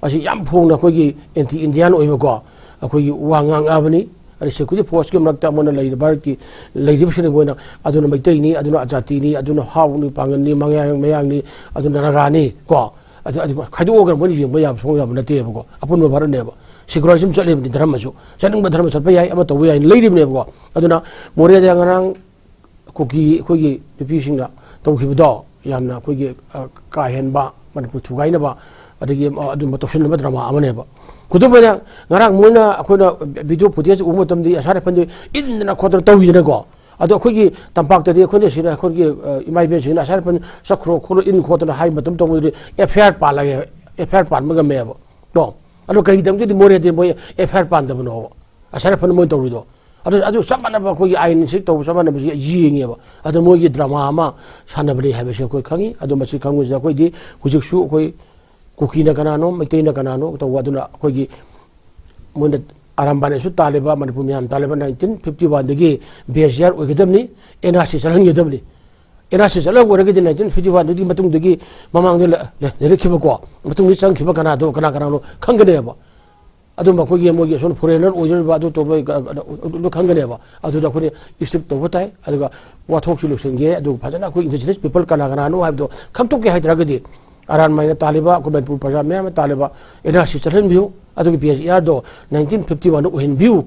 ꯑꯁꯤ ꯌꯥꯝ ꯐꯣꯡꯅ ꯑꯩꯈꯣꯏꯒꯤ ꯑꯦꯟꯇꯤ ꯏꯟꯗꯤꯌꯥꯟ ꯑꯣꯏꯕꯀꯣ, ꯑꯩꯈꯣꯏꯒꯤ ꯋꯥ ꯉꯥꯡꯉꯛꯑꯕꯅꯤ꯫ ꯑꯗꯩ ꯁꯦꯀ꯭ꯌꯨꯔꯤꯇꯤ ꯐꯣꯔꯁꯀꯤ ꯃꯔꯛꯇ ꯑꯃꯅ ꯂꯩꯔꯤꯕ ꯚꯥꯔꯠꯀꯤ ꯂꯩꯔꯤꯕꯁꯤꯡꯅ ꯃꯣꯏꯅ ꯑꯗꯨꯅ ꯃꯩꯇꯩꯅꯤ, ꯑꯗꯨꯅ ꯑꯖꯥꯇꯤꯅꯤ, ꯑꯗꯨꯅ ꯍꯥꯎꯅꯤ, ꯄꯥꯡꯒꯜꯅꯤ, ꯃꯌꯥꯡ-, ꯃꯌꯥꯡꯅꯤ, ꯑꯗꯨꯅ ꯅꯥꯒꯥꯅꯤ ꯀꯣ꯫ ꯑꯗꯨ, ꯑꯗꯨ ꯈꯥꯏꯗꯣꯛꯑꯒ ꯃꯣꯏꯅ ꯌꯦꯡꯕ ꯌꯥꯕ ꯁꯨꯡꯌꯥ ꯌꯥꯕ ꯅꯠꯇꯦꯕꯀꯣ꯫ ꯑꯄꯨꯟꯕ ꯚꯥꯔꯠꯅꯦꯕ꯫ ꯁꯦꯀ꯭ꯌꯨꯂꯔꯤꯖꯝ ꯆꯠꯂꯤꯕꯅꯤ ꯙꯔꯃꯁꯨ꯫ ꯆꯠꯅꯤꯡꯕ ꯙꯔꯃ ꯆꯠꯄ ꯌꯥꯏ, ꯑꯃ ꯇꯧꯕ ꯌꯥꯏ, ꯂꯩꯔꯤꯕꯅꯦꯕꯀꯣ꯫ ꯑꯗꯨꯅ ꯃꯣꯔꯦꯗ ꯉꯔꯥꯡ ꯀꯨꯀꯤ ꯑꯩꯈꯣꯏꯒꯤ ꯅꯨꯄꯤꯁꯤꯡꯅ ꯇꯧꯈꯤꯕꯗꯣ ꯌꯥꯝꯅ ꯑꯩꯈꯣꯏꯒꯤ, ꯑ, ꯀꯥ ꯍꯦꯟꯕ ꯃꯅꯤꯄꯨꯔ ꯊꯨꯒꯥꯏꯅꯕ ꯑꯗꯒꯤ, ꯑ, ꯑꯗꯨꯝꯕ ꯇꯧꯁꯤꯟꯅꯕ ꯗ꯭ꯔꯃꯥ ꯑꯃꯅꯦꯕ꯫ ꯈꯨꯗꯝ ꯑꯣꯏꯅ ꯉꯔꯥꯡ ꯃꯣꯏꯅ ꯑꯩꯈꯣꯏꯅ ꯚꯤꯗꯤꯑꯣ ꯐꯨꯇꯦꯖ ꯎꯕ ꯃꯇꯝꯗ ꯑꯁꯥꯝ ꯔꯥꯏꯐꯜꯗꯨ ꯏꯟꯗꯅ ꯈꯣꯠꯇꯅ ꯇꯧꯋꯤꯗꯅꯀꯣ꯫ ꯑꯗꯣ ꯑꯩꯈꯣꯏꯒꯤ ꯇꯝꯄꯥꯛꯇꯗꯤ ꯑꯩꯈꯣꯏꯅ ꯁꯤꯗ ꯑꯩꯈꯣꯏꯒꯤ, ꯑ, ꯏꯃꯥ ꯏꯕꯦꯟꯁꯤꯡꯅ ꯑꯁꯥꯝ ꯔꯥꯏꯐꯜ ꯆꯠꯈ꯭ꯔꯣ ꯈꯣꯠꯂꯣ ꯏꯟ ꯈꯣꯠꯇꯅ ꯍꯥꯏ ꯃꯇꯝ ꯇꯧꯕꯗꯗꯤ ꯑꯦꯐ ꯑꯥꯏ ꯑꯥꯔ ꯄꯥꯜꯂꯒꯦ, ꯑꯦꯐ ꯑꯥꯏ ꯑꯥꯔ ꯄꯥꯟꯕ ꯉꯝꯃꯦꯕ꯫ ꯀꯣ꯫ ꯑꯗꯣ ꯀꯔꯤꯒꯤꯗꯃꯛꯇꯗꯤ ꯃꯣꯔꯦꯗꯤ ꯃꯣꯏ ꯑꯦꯐ ꯑꯥꯏ ꯑꯥꯔ ꯄꯥꯟꯗꯕꯅꯣꯕ? ꯑꯁꯥꯏꯅ ꯐꯅ ꯃꯣꯏꯅ ꯇꯧꯔꯤꯗꯣ꯫ ꯑꯗꯨ, ꯑꯗꯨ ꯆꯞ ꯃꯥꯟꯅꯕ ꯑꯩꯈꯣꯏꯒꯤ ꯑꯥꯏ ꯑꯦꯟ ꯁꯤ ꯇꯧꯕ ꯆꯞ ꯃꯥꯟꯅꯕꯁꯤ ꯌꯦꯡꯉꯦꯕ꯫ ꯑꯗꯣ ꯃꯣꯏꯒꯤ ꯗ꯭ꯔꯃꯥ ꯑꯃ ꯁꯥꯟꯅꯕꯅꯤ ꯍꯥꯏꯕꯁꯤ ꯑꯩꯈꯣꯏ ꯈꯪꯉꯤ꯫ ꯑꯗꯣ ꯃꯁꯤ ꯈꯪꯕꯁꯤꯗ ꯑꯩꯈꯣꯏꯗꯤ ꯍꯧꯖꯤꯛꯁꯨ ꯑꯩꯈꯣꯏ ꯀꯨꯀꯤꯅ ꯀꯅꯥꯅꯣ, ꯃꯩꯇꯩꯅ ꯀꯅꯥꯅꯣ ꯇꯧꯕ, ꯑꯗꯨꯅ ꯑꯩꯈꯣꯏꯒꯤ ꯃꯣꯏꯅ ꯑꯔꯥꯝꯕꯥꯏꯅꯁꯨ ꯇꯥꯜꯂꯤꯕ, ꯃꯅꯤꯄꯨꯔ ꯃꯌꯥꯝ ꯇꯥꯜꯂꯤꯕ, ꯅꯥꯏꯟꯇꯤꯟ ꯐꯤꯐꯇꯤ ꯋꯥꯟꯗꯒꯤ ꯕꯤ ꯑꯦꯁ ꯖꯤ ꯑꯥꯔ ꯑꯣꯏꯒꯗꯕꯅꯤ, and R C ꯆꯠꯍꯟꯒꯗꯕꯅꯤ꯫ And R C ꯆꯠꯍꯟꯕ ꯑꯣꯏꯔꯒꯗꯤ ꯅꯥꯏꯟꯇꯤꯟ ꯐꯤꯐꯇꯤ ꯋꯥꯟꯗꯨꯒꯤ ꯃꯇꯨꯡꯗꯒꯤ ꯃꯃꯥꯡꯗ ꯂꯩ-, ꯂꯩ-, ꯂꯩꯔꯛꯈꯤꯕꯀꯣ, ꯃꯇꯨꯡꯗ ꯆꯪꯈꯤꯕ ꯀꯅꯥꯗꯣ, ꯀꯅꯥ ꯀꯅꯥꯅꯣ ꯈꯪꯒꯅꯦꯕ꯫ ꯑꯗꯨꯝꯕ ꯑꯩꯈꯣꯏꯒꯤ ꯃꯣꯏꯒꯤ ꯑꯁꯣꯝ ꯐꯣꯔꯦꯅꯔ ꯑꯣꯏꯖꯔꯤꯕ ꯑꯗꯨ ꯇꯧꯕ ꯑꯗꯨ ꯈꯪꯒꯅꯦꯕ꯫ ꯑꯗꯨꯗ ꯑꯩꯈꯣꯏꯅ ꯏꯁꯇ꯭ꯔꯤꯛ ꯇꯧꯕ ꯇꯥꯏ꯫ ꯑꯗꯨꯒ ꯋꯥꯊꯣꯛꯁꯨ ꯂꯣꯏꯁꯤꯟꯒꯦ, ꯑꯗꯨꯒ ꯐꯖꯅ ꯑꯩꯈꯣꯏ ꯏꯟꯗꯤꯖꯤꯅꯁ ꯄꯤꯄꯜ ꯀꯅꯥ ꯀꯅꯥꯅꯣ ꯍꯥꯏꯕꯗꯣ ꯈꯪꯗꯣꯛꯀꯦ ꯍꯥꯏꯇꯥꯔꯒꯗꯤ, ꯑꯔꯥꯟꯕ ꯍꯥꯏꯅ ꯇꯥꯜꯂꯤꯕ, ꯑꯩꯈꯣꯏ ꯃꯅꯤꯄꯨꯔ ꯄ꯭ꯔꯖꯥ ꯃꯌꯥꯝ ꯑꯃ ꯇꯥꯜꯂꯤꯕ ꯑꯦꯟ ꯑꯥꯔ ꯁꯤ ꯆꯠꯍꯟꯕꯤꯌꯨ, ꯑꯗꯨꯒ ꯕꯤ ꯑꯦꯁ ꯏ ꯑꯥꯔꯗꯣ ꯅꯥꯏꯟꯇꯤꯟ ꯐꯤꯐꯇꯤ ꯋꯥꯟꯗ ꯑꯣꯏꯍꯟꯕꯤꯌꯨ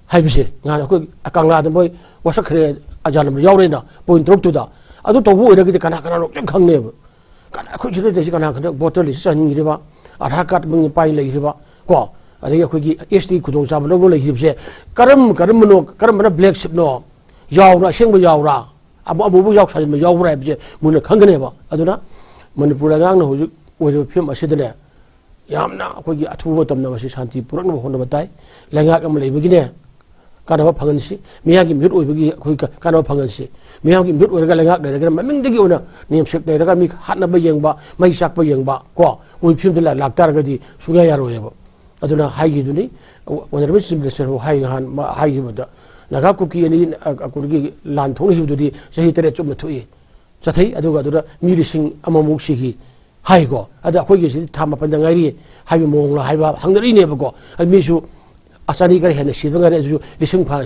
ꯍꯥꯏꯕꯁꯦ ꯉꯍꯥꯟ ꯑꯩꯈꯣꯏ ꯀꯪꯂꯥꯗ ꯃꯣꯏ ꯋꯥꯁꯛꯈ꯭ꯔꯦ, ꯑꯖꯥꯅꯝꯗ ꯌꯥꯎꯔꯦꯅ, ꯄꯣꯏꯟ ꯇꯔꯨꯛꯇꯨꯗ꯫ ꯑꯗꯨ ꯇꯧꯕ ꯑꯣꯏꯔꯒꯗꯤ ꯀꯅꯥ ꯀꯅꯥꯅꯣ ꯂꯣꯏ ꯈꯪꯅꯦꯕ꯫ ꯀꯅꯥ, ꯑꯩꯈꯣꯏ ꯁꯤꯗ ꯂꯩꯔꯤꯁꯤ ꯀꯅꯥ ꯀꯅꯥ ꯚꯣꯇꯔ ꯂꯤꯁ ꯆꯟꯈ꯭ꯔꯤꯕ, ꯑꯙꯥꯔ ꯀꯥꯔꯗ ꯃꯤꯡ ꯄꯥꯏ ꯂꯩꯈ꯭ꯔꯤꯕ, ꯀꯣ, ꯑꯗꯒꯤ ꯑꯩꯈꯣꯏꯒꯤ ꯑꯦꯁ ꯇꯤ ꯈꯨꯗꯣꯡꯆꯥꯕ ꯂꯧꯕ ꯂꯩꯈ꯭ꯔꯤꯕꯁꯦ ꯀꯔꯝ-, ꯀꯔꯝꯕꯅꯣ, ꯀꯔꯝꯕꯅ ꯕ꯭ꯂꯦꯛ ꯁꯤꯞꯅꯣ, ꯌꯥꯎꯅ ꯑꯁꯦꯡꯕ ꯌꯥꯎꯕ꯭ꯔꯥ, ꯑꯃꯨ-, ꯑꯃꯨꯕ ꯌꯥꯎ ꯁꯥꯖꯤꯟꯕ ꯌꯥꯎꯕ꯭ꯔꯥ ꯍꯥꯏꯕꯁꯦ ꯃꯨꯟꯅ ꯈꯪꯒꯅꯦꯕ꯫ ꯑꯗꯨꯅ ꯃꯅꯤꯄꯨꯔ ꯂꯩꯉꯥꯛꯅ ꯍꯧꯖꯤꯛ ꯑꯣꯏꯔꯤꯕ ꯐꯤꯕꯝ ꯑꯁꯤꯗꯅꯦ, ꯌꯥꯝꯅ ꯑꯩꯈꯣꯏꯒꯤ ꯑꯊꯨꯕ ꯃꯇꯝꯗ ꯃꯁꯤ ꯁꯥꯟꯇꯤ ꯄꯨꯔꯛꯅꯕ ꯍꯣꯠꯅꯕ ꯇꯥꯏ꯫ ꯂꯩꯉꯥꯛ ꯑꯃ ꯂꯩꯕꯒꯤꯅꯦ, ꯀꯥꯟꯅꯕ ꯐꯪꯍꯟꯁꯤ꯫ ꯃꯤꯌꯥꯝꯒꯤ ꯃꯤꯍꯨꯠ ꯑꯣꯏꯕꯒꯤ ꯑꯩꯈꯣꯏ ꯀ-, ꯀꯥꯟꯅꯕ ꯐꯪꯍꯟꯁꯤ꯫ ꯃꯤꯌꯥꯝꯒꯤ ꯃꯤꯍꯨꯠ ꯑꯣꯏꯔꯒ ꯂꯩꯉꯥꯛ ꯂꯩꯔꯒꯅ ꯃꯃꯤꯡꯗꯒꯤ ꯑꯣꯏꯅ ꯅꯦꯝꯁꯦꯛ ꯂꯩꯔꯒ ꯃꯤ ꯍꯥꯠꯅꯕ ꯌꯦꯡꯕ, ꯃꯩ ꯆꯥꯛꯄ ꯌꯦꯡꯕ, ꯀꯣ, ꯑꯣꯏꯕ ꯐꯤꯕꯝꯗ ꯂꯥ-, ꯂꯥꯛꯇꯥꯔꯒꯗꯤ ꯁꯨꯡꯌꯥ ꯌꯥꯔꯣꯏꯑꯕ꯫ ꯑꯗꯨꯅ ꯍꯥꯏꯈꯤꯗꯨꯅꯤ, ꯑꯣꯅꯔꯦꯕꯜ ꯆꯤꯐ ꯃꯤꯅꯤꯁꯇꯔ ꯍꯥꯏ ꯉꯍꯥꯟ ꯃꯥ ꯍꯥꯏꯈꯤꯕꯗ, ꯅꯥꯒꯥ ꯀꯨꯀꯤ ꯑꯅꯤ, ꯑ, ꯑ, ꯀꯩꯅꯣꯒꯤ ꯂꯥꯟ ꯊꯣꯛꯅꯈꯤꯕꯗꯨꯗꯤ ꯆꯍꯤ ꯇꯔꯦꯠ ꯆꯨꯞꯅ ꯊꯣꯛꯏ꯫ ꯆꯠꯊꯩ꯫ ꯑꯗꯨꯒ ꯑꯗꯨꯗ ꯃꯤ ꯂꯤꯁꯤꯡ ꯑꯃꯃꯨꯛ ꯁꯤꯈꯤ ꯍꯥꯏꯀꯣ꯫ ꯑꯗ ꯑꯩꯈꯣꯏꯒꯤꯁꯤꯗꯤ ꯊꯥ ꯃꯥꯄꯟꯗ ꯉꯥꯏꯔꯤ ꯍꯥꯏꯕ ꯃꯑꯣꯡꯂ ꯍꯥꯏꯕ ꯍꯪꯅꯔꯤꯅꯦꯕꯀꯣ꯫ ꯑꯗ ꯃꯤꯁꯨ ꯆꯅꯤ ꯈꯔ ꯍꯦꯟꯅ ꯁꯤꯕ ꯉꯥꯏꯔꯦ, ꯑꯗꯨꯁꯨ ꯂꯤꯁꯤꯡ ꯐꯥ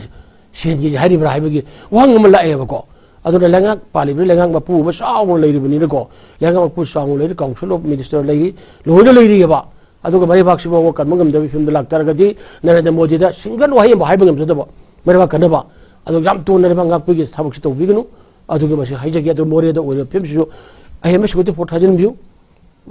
ꯁꯤꯍꯟꯈꯤꯁꯦ ꯍꯥꯏꯔꯤꯕ꯭ꯔꯥ ꯍꯥꯏꯕꯒꯤ ꯋꯥꯍꯪ ꯑꯃ ꯂꯥꯛꯑꯦꯕꯀꯣ꯫ ꯑꯗꯨꯅ ꯂꯩꯉꯥꯛ ꯄꯥꯜꯂꯤꯕ ꯂꯩꯉꯥꯛ ꯃꯄꯨ ꯑꯃ ꯆꯥꯎꯅ ꯂꯩꯔꯤꯕꯅꯤꯅꯀꯣ, ꯂꯩꯉꯥꯛ ꯃꯄꯨ ꯆꯥꯎꯅ ꯂꯩꯔꯤ, ꯀꯥꯎꯟꯁꯤꯜ ꯑꯣꯐ ꯃꯤꯅꯤꯁꯇꯔ ꯂꯩꯔꯤ, ꯂꯣꯏꯅ ꯂꯩꯔꯤꯑꯕ꯫ ꯑꯗꯨꯒ ꯃꯔꯩꯕꯥꯛꯁꯤ ꯐꯥꯎꯕ ꯀꯟꯕ ꯉꯝꯗꯕꯒꯤ ꯐꯤꯕꯝꯗ ꯂꯥꯛꯇꯥꯔꯒꯗꯤ, ꯅꯔꯦꯟꯗ꯭ꯔ ꯃꯣꯗꯤꯗ ꯁꯤꯡꯒꯜ ꯋꯥꯍꯩ ꯑꯃ ꯍꯥꯏꯕ ꯉꯝꯖꯗꯕ, ꯃꯔꯩꯕꯥꯛ ꯀꯟꯅꯕ꯫ ꯑꯗꯨ ꯌꯥꯝ ꯇꯣꯟꯅ ꯂꯩꯕꯥꯛ ꯉꯥꯛꯄꯒꯤ ꯊꯕꯛꯁꯤ ꯇꯧꯕꯤꯒꯅꯨ꯫ ꯑꯗꯨꯒꯤ ꯃꯁꯤ ꯍꯥꯏꯖꯒꯦ꯫ ꯑꯗꯨ ꯃꯣꯔꯦꯗ ꯑꯣꯏꯔꯤꯕ ꯐꯤꯕꯝꯁꯤꯁꯨ ꯑꯍꯦꯟꯕ ꯁꯦꯀ꯭ꯌꯨꯔꯤꯇꯤ ꯐꯣꯔꯁ ꯊꯥꯖꯤꯟꯕꯤꯌꯨ꯫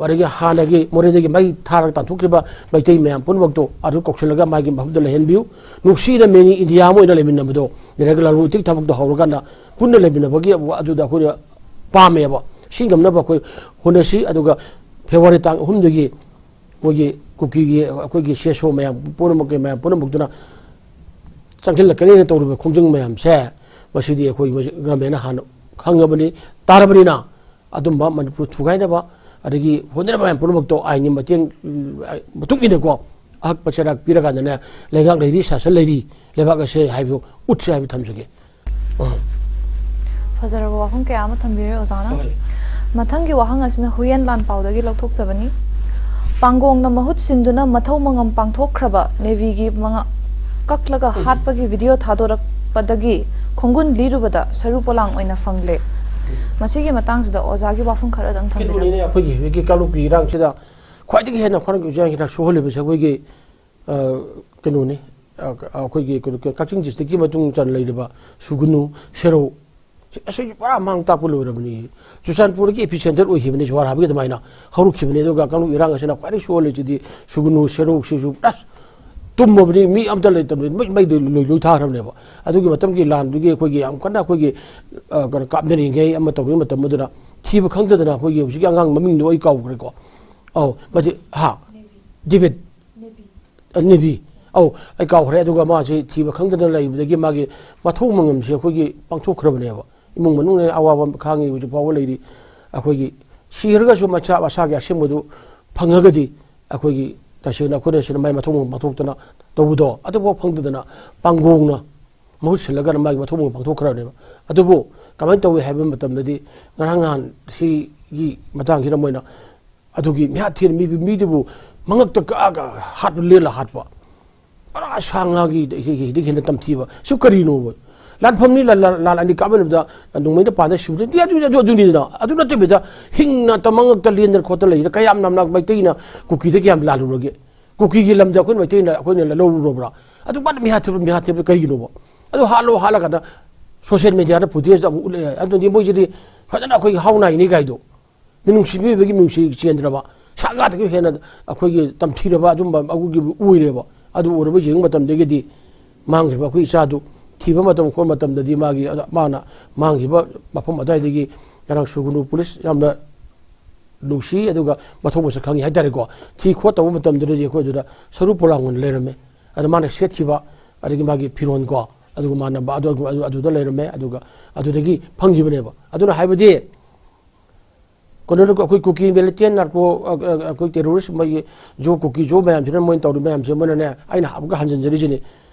ꯑꯗꯒꯤ ꯍꯥꯟꯅꯒꯤ ꯃꯣꯔꯦꯗꯒꯤ ꯃꯩ ꯊꯥꯔꯒ ꯇꯥꯟꯊꯣꯛꯈ꯭ꯔꯤꯕ ꯃꯩꯇꯩ ꯃꯌꯥꯝ ꯄꯨꯝꯅꯃꯛꯇꯣ ꯑꯗꯨ ꯀꯧꯁꯤꯜꯂꯒ ꯃꯥꯒꯤ ꯃꯐꯝꯗ ꯂꯩꯍꯟꯕꯤꯌꯨ꯫ ꯅꯨꯡꯁꯤꯅ ꯃꯦꯅꯤ ꯏꯟꯗꯤꯌꯥ ꯑꯃ ꯑꯣꯏꯅ ꯂꯩꯃꯤꯟꯅꯕꯗꯣ, ꯂꯩꯔꯒ ꯂꯂꯣꯟ ꯏꯇꯤꯛ ꯊꯕꯛꯇꯣ ꯍꯧꯔꯀꯥꯟꯗ ꯄꯨꯟꯅ ꯂꯩꯃꯤꯟꯅꯕꯒꯤ ꯑꯗꯨꯗ ꯑꯩꯈꯣꯏꯅ ꯄꯥꯝꯃꯦꯕ꯫ ꯁꯤ ꯉꯝꯅꯕ ꯑꯩꯈꯣꯏ ꯍꯣꯠꯅꯁꯤ꯫ ꯑꯗꯨꯒ ꯐꯦꯕ꯭ꯔꯨꯋꯥꯔꯤ ꯇꯥꯡ ꯑꯍꯨꯝꯗꯒꯤ ꯃꯣꯏꯒꯤ ꯀꯨꯀꯤꯒꯤ ꯑꯩꯈꯣꯏꯒꯤ ꯁꯦꯁꯣ ꯃꯌꯥꯝ ꯄꯨꯝꯅꯃꯛꯀꯤ ꯃꯌꯥꯝ ꯄꯨꯝꯅꯃꯛꯇꯨꯅ ꯆꯪꯁꯤꯜꯂꯛꯀꯅꯤꯅ ꯇꯧꯔꯤꯕ ꯈꯣꯡꯖꯪ ꯃꯌꯥꯝꯁꯦ, ꯃꯁꯤꯗꯤ ꯑꯩꯈꯣꯏ ꯃꯁꯤ ꯒꯚꯔꯟꯃꯦꯟꯅ ꯍꯥꯟꯅ ꯈꯪꯉꯕꯅꯤ, ꯇꯥꯔꯕꯅꯤꯅ, ꯑꯗꯨꯝꯕ ꯃꯅꯤꯄꯨꯔ ꯊꯨꯒꯥꯏꯅꯕ ꯑꯗꯒꯤ ꯍꯣꯠꯅꯔꯤꯕ ꯃꯌꯥꯝ ꯄꯨꯝꯅꯃꯛꯇꯣ ꯑꯥꯏꯟꯒꯤ ꯃꯇꯦꯡ, ꯎꯝ, ꯃꯇꯨꯡ ꯏꯟꯅꯀꯣ, ꯑꯍꯛꯄ ꯆꯩꯔꯥꯛ ꯄꯤꯔꯀꯥꯟꯗꯅꯦ, ꯂꯩꯉꯥꯛ ꯂꯩꯔꯤ, ꯁꯥꯁꯟ ꯂꯩꯔꯤ, ꯂꯩꯕꯥꯛ ꯑꯁꯦ ꯍꯥꯏꯕꯗꯨ ꯎꯠꯁꯦ ꯍꯥꯏꯕ ꯊꯝꯖꯒꯦ꯫ ꯑ꯫ ꯐꯖꯔꯕ ꯋꯥꯐꯝ ꯀꯌꯥ ꯑꯃ ꯊꯝꯕꯤꯔꯦ ꯑꯣꯖꯥꯅ꯫ ꯍꯣꯏ꯫ ꯃꯊꯪꯒꯤ ꯋꯥꯍꯪ ꯑꯁꯤꯅ ꯍꯨꯌꯦꯟ ꯂꯥꯟꯄꯥꯎꯗꯒꯤ ꯂꯧꯊꯣꯛꯆꯕꯅꯤ꯫ ꯄꯥꯡꯒꯣꯡꯅ ꯃꯍꯨꯠ ꯁꯤꯟꯗꯨꯅ ꯃꯊꯧ ꯃꯉꯝ ꯄꯥꯡꯊꯣꯛꯈ꯭ꯔꯕ ꯅꯦꯚꯤꯒꯤ ꯃꯉꯥ ꯀꯛꯂꯒ ꯍꯥꯠꯄꯒꯤ ꯚꯤꯗꯤꯑꯣ ꯊꯥꯗꯣꯔꯛꯄꯗꯒꯤ ꯈꯣꯡꯒꯨꯟ ꯂꯤꯔꯨꯕꯗ ꯁꯔꯨ ꯄꯣꯂꯥꯡ ꯑꯣꯏꯅ ꯐꯪꯂꯦ꯫ ꯃꯁꯤꯒꯤ ꯃꯇꯥꯡꯁꯤꯗ ꯑꯣꯖꯥꯒꯤ ꯋꯥꯐꯝ ꯈꯔꯗꯪ ꯊꯝꯕꯤꯔꯝꯃꯨ꯫ ꯀꯩꯅꯣꯅꯤꯅꯦ, ꯑꯩꯈꯣꯏꯒꯤ ꯍꯧꯖꯤꯛꯀꯤ ꯀꯥꯡꯂꯨꯞꯀꯤ ꯏꯔꯥꯡꯁꯤꯗ ꯈ꯭ꯋꯥꯏꯗꯒꯤ ꯍꯦꯟꯅ ꯈ꯭ꯋꯥꯏꯗꯒꯤ ꯏꯔꯥꯡ ꯍꯤꯗꯥꯛ ꯁꯣꯛꯍꯜꯂꯤꯕꯁꯦ ꯑꯩꯈꯣꯏꯒꯤ, ꯑ, ꯀꯩꯅꯣꯅꯤ, ꯑ, ꯑꯩꯈꯣꯏꯒꯤ ꯀꯩꯅꯣ, ꯀꯛꯆꯤꯡ ꯗꯤꯁꯇ꯭ꯔꯤꯛꯀꯤ ꯃꯇꯨꯡ ꯆꯟ ꯂꯩꯔꯤꯕ ꯁꯨꯒꯨꯅꯨ, ꯁꯦꯔꯧ, ꯁꯤ ꯑꯁꯤꯁꯨ ꯄꯨꯔꯥ ꯃꯥꯡ ꯇꯥꯛꯄ ꯂꯣꯏꯔꯕꯅꯤ꯫ ꯆꯨꯔꯆꯥꯟꯄꯨꯔꯒꯤ ꯏꯄꯤ ꯁꯦꯟꯇꯔ ꯑꯣꯏꯈꯤꯕꯅꯤ ꯖꯨꯍꯥꯔ ꯍꯥꯕꯒꯤ ꯑꯗꯨꯃꯥꯏꯅ ꯍꯧꯔꯛꯈꯤꯕꯅꯤ꯫ ꯑꯗꯨꯒ ꯀꯥꯡꯂꯨꯞ ꯏꯔꯥꯡ ꯑꯁꯤꯅ ꯈ꯭ꯋꯥꯏꯗꯒꯤ ꯁꯣꯛꯍꯜꯂꯤꯁꯤꯗꯤ ꯁꯨꯒꯨꯅꯨ, ꯁꯦꯔꯧꯁꯤꯁꯨ ꯄꯨꯔꯥ ꯇꯨꯝꯃꯕꯅꯤ, ꯃꯤ ꯑꯝꯇ ꯂꯩꯇꯕꯅꯤ, ꯃꯩ, ꯃꯩꯗꯨ ꯂꯣꯏ, ꯂꯣꯏ ꯊꯥꯈ꯭ꯔꯕꯅꯦꯕ꯫ ꯑꯗꯨꯒꯤ ꯃꯇꯝꯒꯤ ꯂꯥꯟꯗꯨꯒꯤ ꯑꯩꯈꯣꯏꯒꯤ ꯌꯥꯝ ꯀꯟꯅ ꯑꯩꯈꯣꯏꯒꯤ, ꯑ, ꯀꯩꯅꯣ, ꯀꯥꯞꯅꯔꯤꯉꯩ ꯑꯃ ꯇꯧꯔꯤꯉꯩ ꯃꯇꯝ ꯑꯗꯨꯗ ꯊꯤꯕ ꯈꯪꯗꯗꯅ ꯑꯩꯈꯣꯏꯒꯤ ꯍꯧꯖꯤꯛꯀꯤ ꯑꯉꯥꯡ ꯃꯃꯤꯡꯗꯣ ꯑꯩ ꯀꯥꯎꯈ꯭ꯔꯦꯀꯣ꯫ ꯑꯧ, ꯃꯁꯤ, ꯍꯥ? ꯗꯦꯕꯤꯠ꯫ ꯑ, ꯅꯦꯕꯤ꯫ ꯑꯧ, ꯑꯩ ꯀꯥꯎꯈ꯭ꯔꯦ꯫ ꯑꯗꯨꯒ ꯃꯥꯁꯤ ꯊꯤꯕ ꯈꯪꯗꯅ ꯂꯩꯕꯗꯒꯤ ꯃꯥꯒꯤ ꯃꯊꯧ ꯃꯉꯝꯁꯦ ꯑꯩꯈꯣꯏꯒꯤ ꯄꯥꯡꯊꯣꯛꯈ꯭ꯔꯕꯅꯦꯕ꯫ ꯏꯃꯨꯡ ꯃꯅꯨꯡꯅ ꯑꯋꯥꯕ ꯈꯥꯡꯉꯤ, ꯍꯧꯖꯤꯛ ꯐꯥꯎꯕ ꯂꯩꯔꯤ꯫ ꯑꯩꯈꯣꯏꯒꯤ ꯁꯤꯈ꯭ꯔꯒꯁꯨ ꯃꯆꯥ ꯃꯁꯥꯒꯤ ꯑꯁꯦꯡꯕꯗꯨ ꯐꯪꯉꯒꯗꯤ ꯑꯩꯈꯣꯏꯒꯤ ꯇꯁꯦꯡꯅ ꯑꯩꯈꯣꯏꯅ ꯁꯤꯗ ꯃꯥꯏ ꯃꯊꯧ ꯃꯉꯝ ꯄꯥꯡꯊꯣꯛꯇꯅ ꯇꯧꯕꯗꯣ ꯑꯗꯨꯐꯥꯎ ꯐꯪꯗꯗꯅ ꯄꯥꯡꯒꯣꯡꯅ ꯃꯍꯨꯠ ꯁꯤꯜꯂꯒꯅ ꯃꯥꯒꯤ ꯃꯊꯧ ꯃꯉꯝ ꯄꯥꯡꯊꯣꯛꯈ꯭ꯔꯕꯅꯦꯕ꯫ ꯑꯗꯨꯕꯨ ꯀꯃꯥꯏꯅ ꯇꯧꯏ ꯍꯥꯏꯕ ꯃꯇꯝꯗꯗꯤ ꯉꯔꯥꯡ ꯅꯍꯥꯟ ꯁꯤꯒꯤ ꯃꯇꯥꯡꯁꯤꯗ ꯃꯣꯏꯅ ꯑꯗꯨꯒꯤ ꯃꯤꯍꯥꯠ ꯊꯤꯅ ꯃꯤ, ꯃꯤꯗꯨꯕꯨ ꯃꯉꯛꯇ ꯀꯛꯑꯒ ꯍꯥꯠꯄ, ꯂꯦꯜꯂ ꯍꯥꯠꯄ꯫ ꯄꯨꯔꯥ ꯁꯥ ꯉꯥꯒꯤ ꯍꯤ-, ꯍꯤ-, ꯍꯤꯗꯒꯤ ꯍꯦꯟꯅ ꯇꯝꯊꯤꯕ꯫ ꯁꯤ ꯀꯔꯤꯅꯣꯕ? ꯂꯥꯟꯐꯝꯅꯤ, ꯂꯥꯟ, ꯂꯥꯟ, ꯂꯥꯟ ꯑꯅꯤ ꯀꯥꯞꯅꯕꯗ ꯅꯣꯡꯃꯩꯅ ꯄꯥꯟꯗ ꯁꯤꯕꯗꯨꯗꯤ ꯑꯗꯨ, ꯑꯗꯨ, ꯑꯗꯨꯅꯤꯗꯅ꯫ ꯑꯗꯨ ꯅꯠꯇꯕꯤꯗ ꯍꯤꯡꯅ ꯇ-, ꯃꯉꯛꯇ ꯂꯦꯟꯗꯅ ꯈꯣꯠꯇꯅ ꯂꯩꯔꯤꯗ ꯀꯌꯥꯝ ꯅꯝꯅ ꯃꯩꯇꯩꯅ ꯀꯨꯀꯤꯗ ꯀꯌꯥꯝ ꯂꯥꯜꯂꯨꯔꯒꯦ? ꯀꯨꯀꯤꯒꯤ ꯂꯝꯗ ꯑꯩꯈꯣꯏ ꯃꯩꯇꯩꯅ, ꯑꯩꯈꯣꯏꯅ ꯂꯧꯔꯨꯔꯕ꯭ꯔꯥ? ꯑꯗꯨ ꯃꯥꯅ ꯃꯤꯍꯥꯠ ꯊꯤꯕ, ꯃꯤꯍꯥꯠ ꯊꯤꯕ ꯀꯔꯤꯒꯤꯅꯣꯕ? ꯑꯗꯨ ꯍꯥꯠꯂꯣ, ꯍꯥꯠꯂꯀꯥꯟꯗ social media ꯗ footage ꯑꯃꯨꯛ ꯎꯠꯂꯛꯑꯦ꯫ ꯑꯗꯨꯗꯤ ꯃꯣꯏꯁꯤꯗꯤ ꯐꯖꯅ ꯑꯩꯈꯣꯏꯒꯤ ꯍꯥꯎ ꯅꯥꯏꯅꯤ ꯀꯥꯏꯗꯣ꯫ ꯃꯤꯅꯨꯡꯁꯤ ꯃꯤꯑꯣꯏꯕꯒꯤ ꯃꯤꯅꯨꯡꯁꯤ ꯆꯦꯟꯗ꯭ꯔꯕ, ꯁꯥ ꯉꯥꯗꯒꯤ ꯍꯦꯟꯅ ꯑꯩꯈꯣꯏꯒꯤ ꯇꯝꯊꯤꯔꯕ ꯑꯗꯨꯝꯕ ꯑꯩꯈꯣꯏꯒꯤ ꯑꯣꯏꯔꯦꯕ꯫ ꯑꯗꯨ ꯎꯔꯕ ꯌꯦꯡꯕ ꯃꯇꯝꯗꯒꯤꯗꯤ ꯃꯥꯡꯈ꯭ꯔꯤꯕ ꯑꯩꯈꯣꯏ ꯏꯆꯥꯗꯨ ꯊꯤꯕ ꯃꯇꯝ, ꯈꯣꯠꯄ ꯃꯇꯝꯗꯗꯤ ꯃꯥꯒꯤ, ꯃꯥꯅ ꯃꯥꯡꯈꯤꯕ ꯃꯐꯝ ꯑꯗꯨꯋꯥꯏꯗꯒꯤ ꯉꯔꯥꯡ ꯁꯨꯒꯨꯅꯨ ꯄꯨꯂꯤꯁ ꯌꯥꯝꯅ ꯅꯨꯡꯁꯤ, ꯑꯗꯨꯒ ꯃꯊꯧ ꯃꯁꯛ ꯈꯪꯉꯤ ꯍꯥꯏꯇꯥꯔꯦꯀꯣ꯫ ꯊꯤ ꯈꯣꯠꯇꯧꯕ ꯃꯇꯝꯗꯨꯗꯗꯤ ꯑꯩꯈꯣꯏ ꯑꯗꯨꯗ ꯁꯔꯨ ꯄꯣꯂꯥꯡ ꯑꯣꯏꯅ ꯂꯩꯔꯝꯃꯦ꯫ ꯑꯗ ꯃꯥꯅ ꯁꯦꯠꯈꯤꯕ, ꯑꯗꯒꯤ ꯃꯥꯒꯤ ꯐꯤꯔꯣꯟ ꯀꯣ, ꯑꯗꯨꯒ ꯃꯥꯟꯅꯕ ꯑꯗꯨ, ꯑꯗꯨ, ꯑꯗꯨꯗ ꯂꯩꯔꯝꯃꯦ꯫ ꯑꯗꯨꯒ ꯑꯗꯨꯗꯒꯤ ꯐꯪꯈꯤꯕꯅꯦꯕ꯫ ꯑꯗꯨꯅ ꯍꯥꯏꯕꯗꯤ ꯀꯩꯅꯣꯗ ꯑꯩꯈꯣꯏ ꯀꯨꯀꯤ ꯃꯤꯂꯤꯇꯦꯟ ꯅꯥꯔꯀꯣ, ꯑ, ꯑ, ꯑꯩꯈꯣꯏ ꯇꯦꯔꯣꯔꯤꯁ ꯃꯣꯏꯒꯤ ꯖꯣ, ꯀꯨꯀꯤ ꯖꯣ ꯃꯌꯥꯝꯁꯤꯅ ꯃꯣꯏꯅ ꯇꯧꯔꯤ ꯃꯌꯥꯝꯁꯦ ꯃꯣꯏꯅꯅꯦ, ꯑꯩꯅ ꯑꯃꯨꯛꯀ ꯍꯟꯖꯤꯟꯖꯔꯤꯁꯤꯅꯤ꯫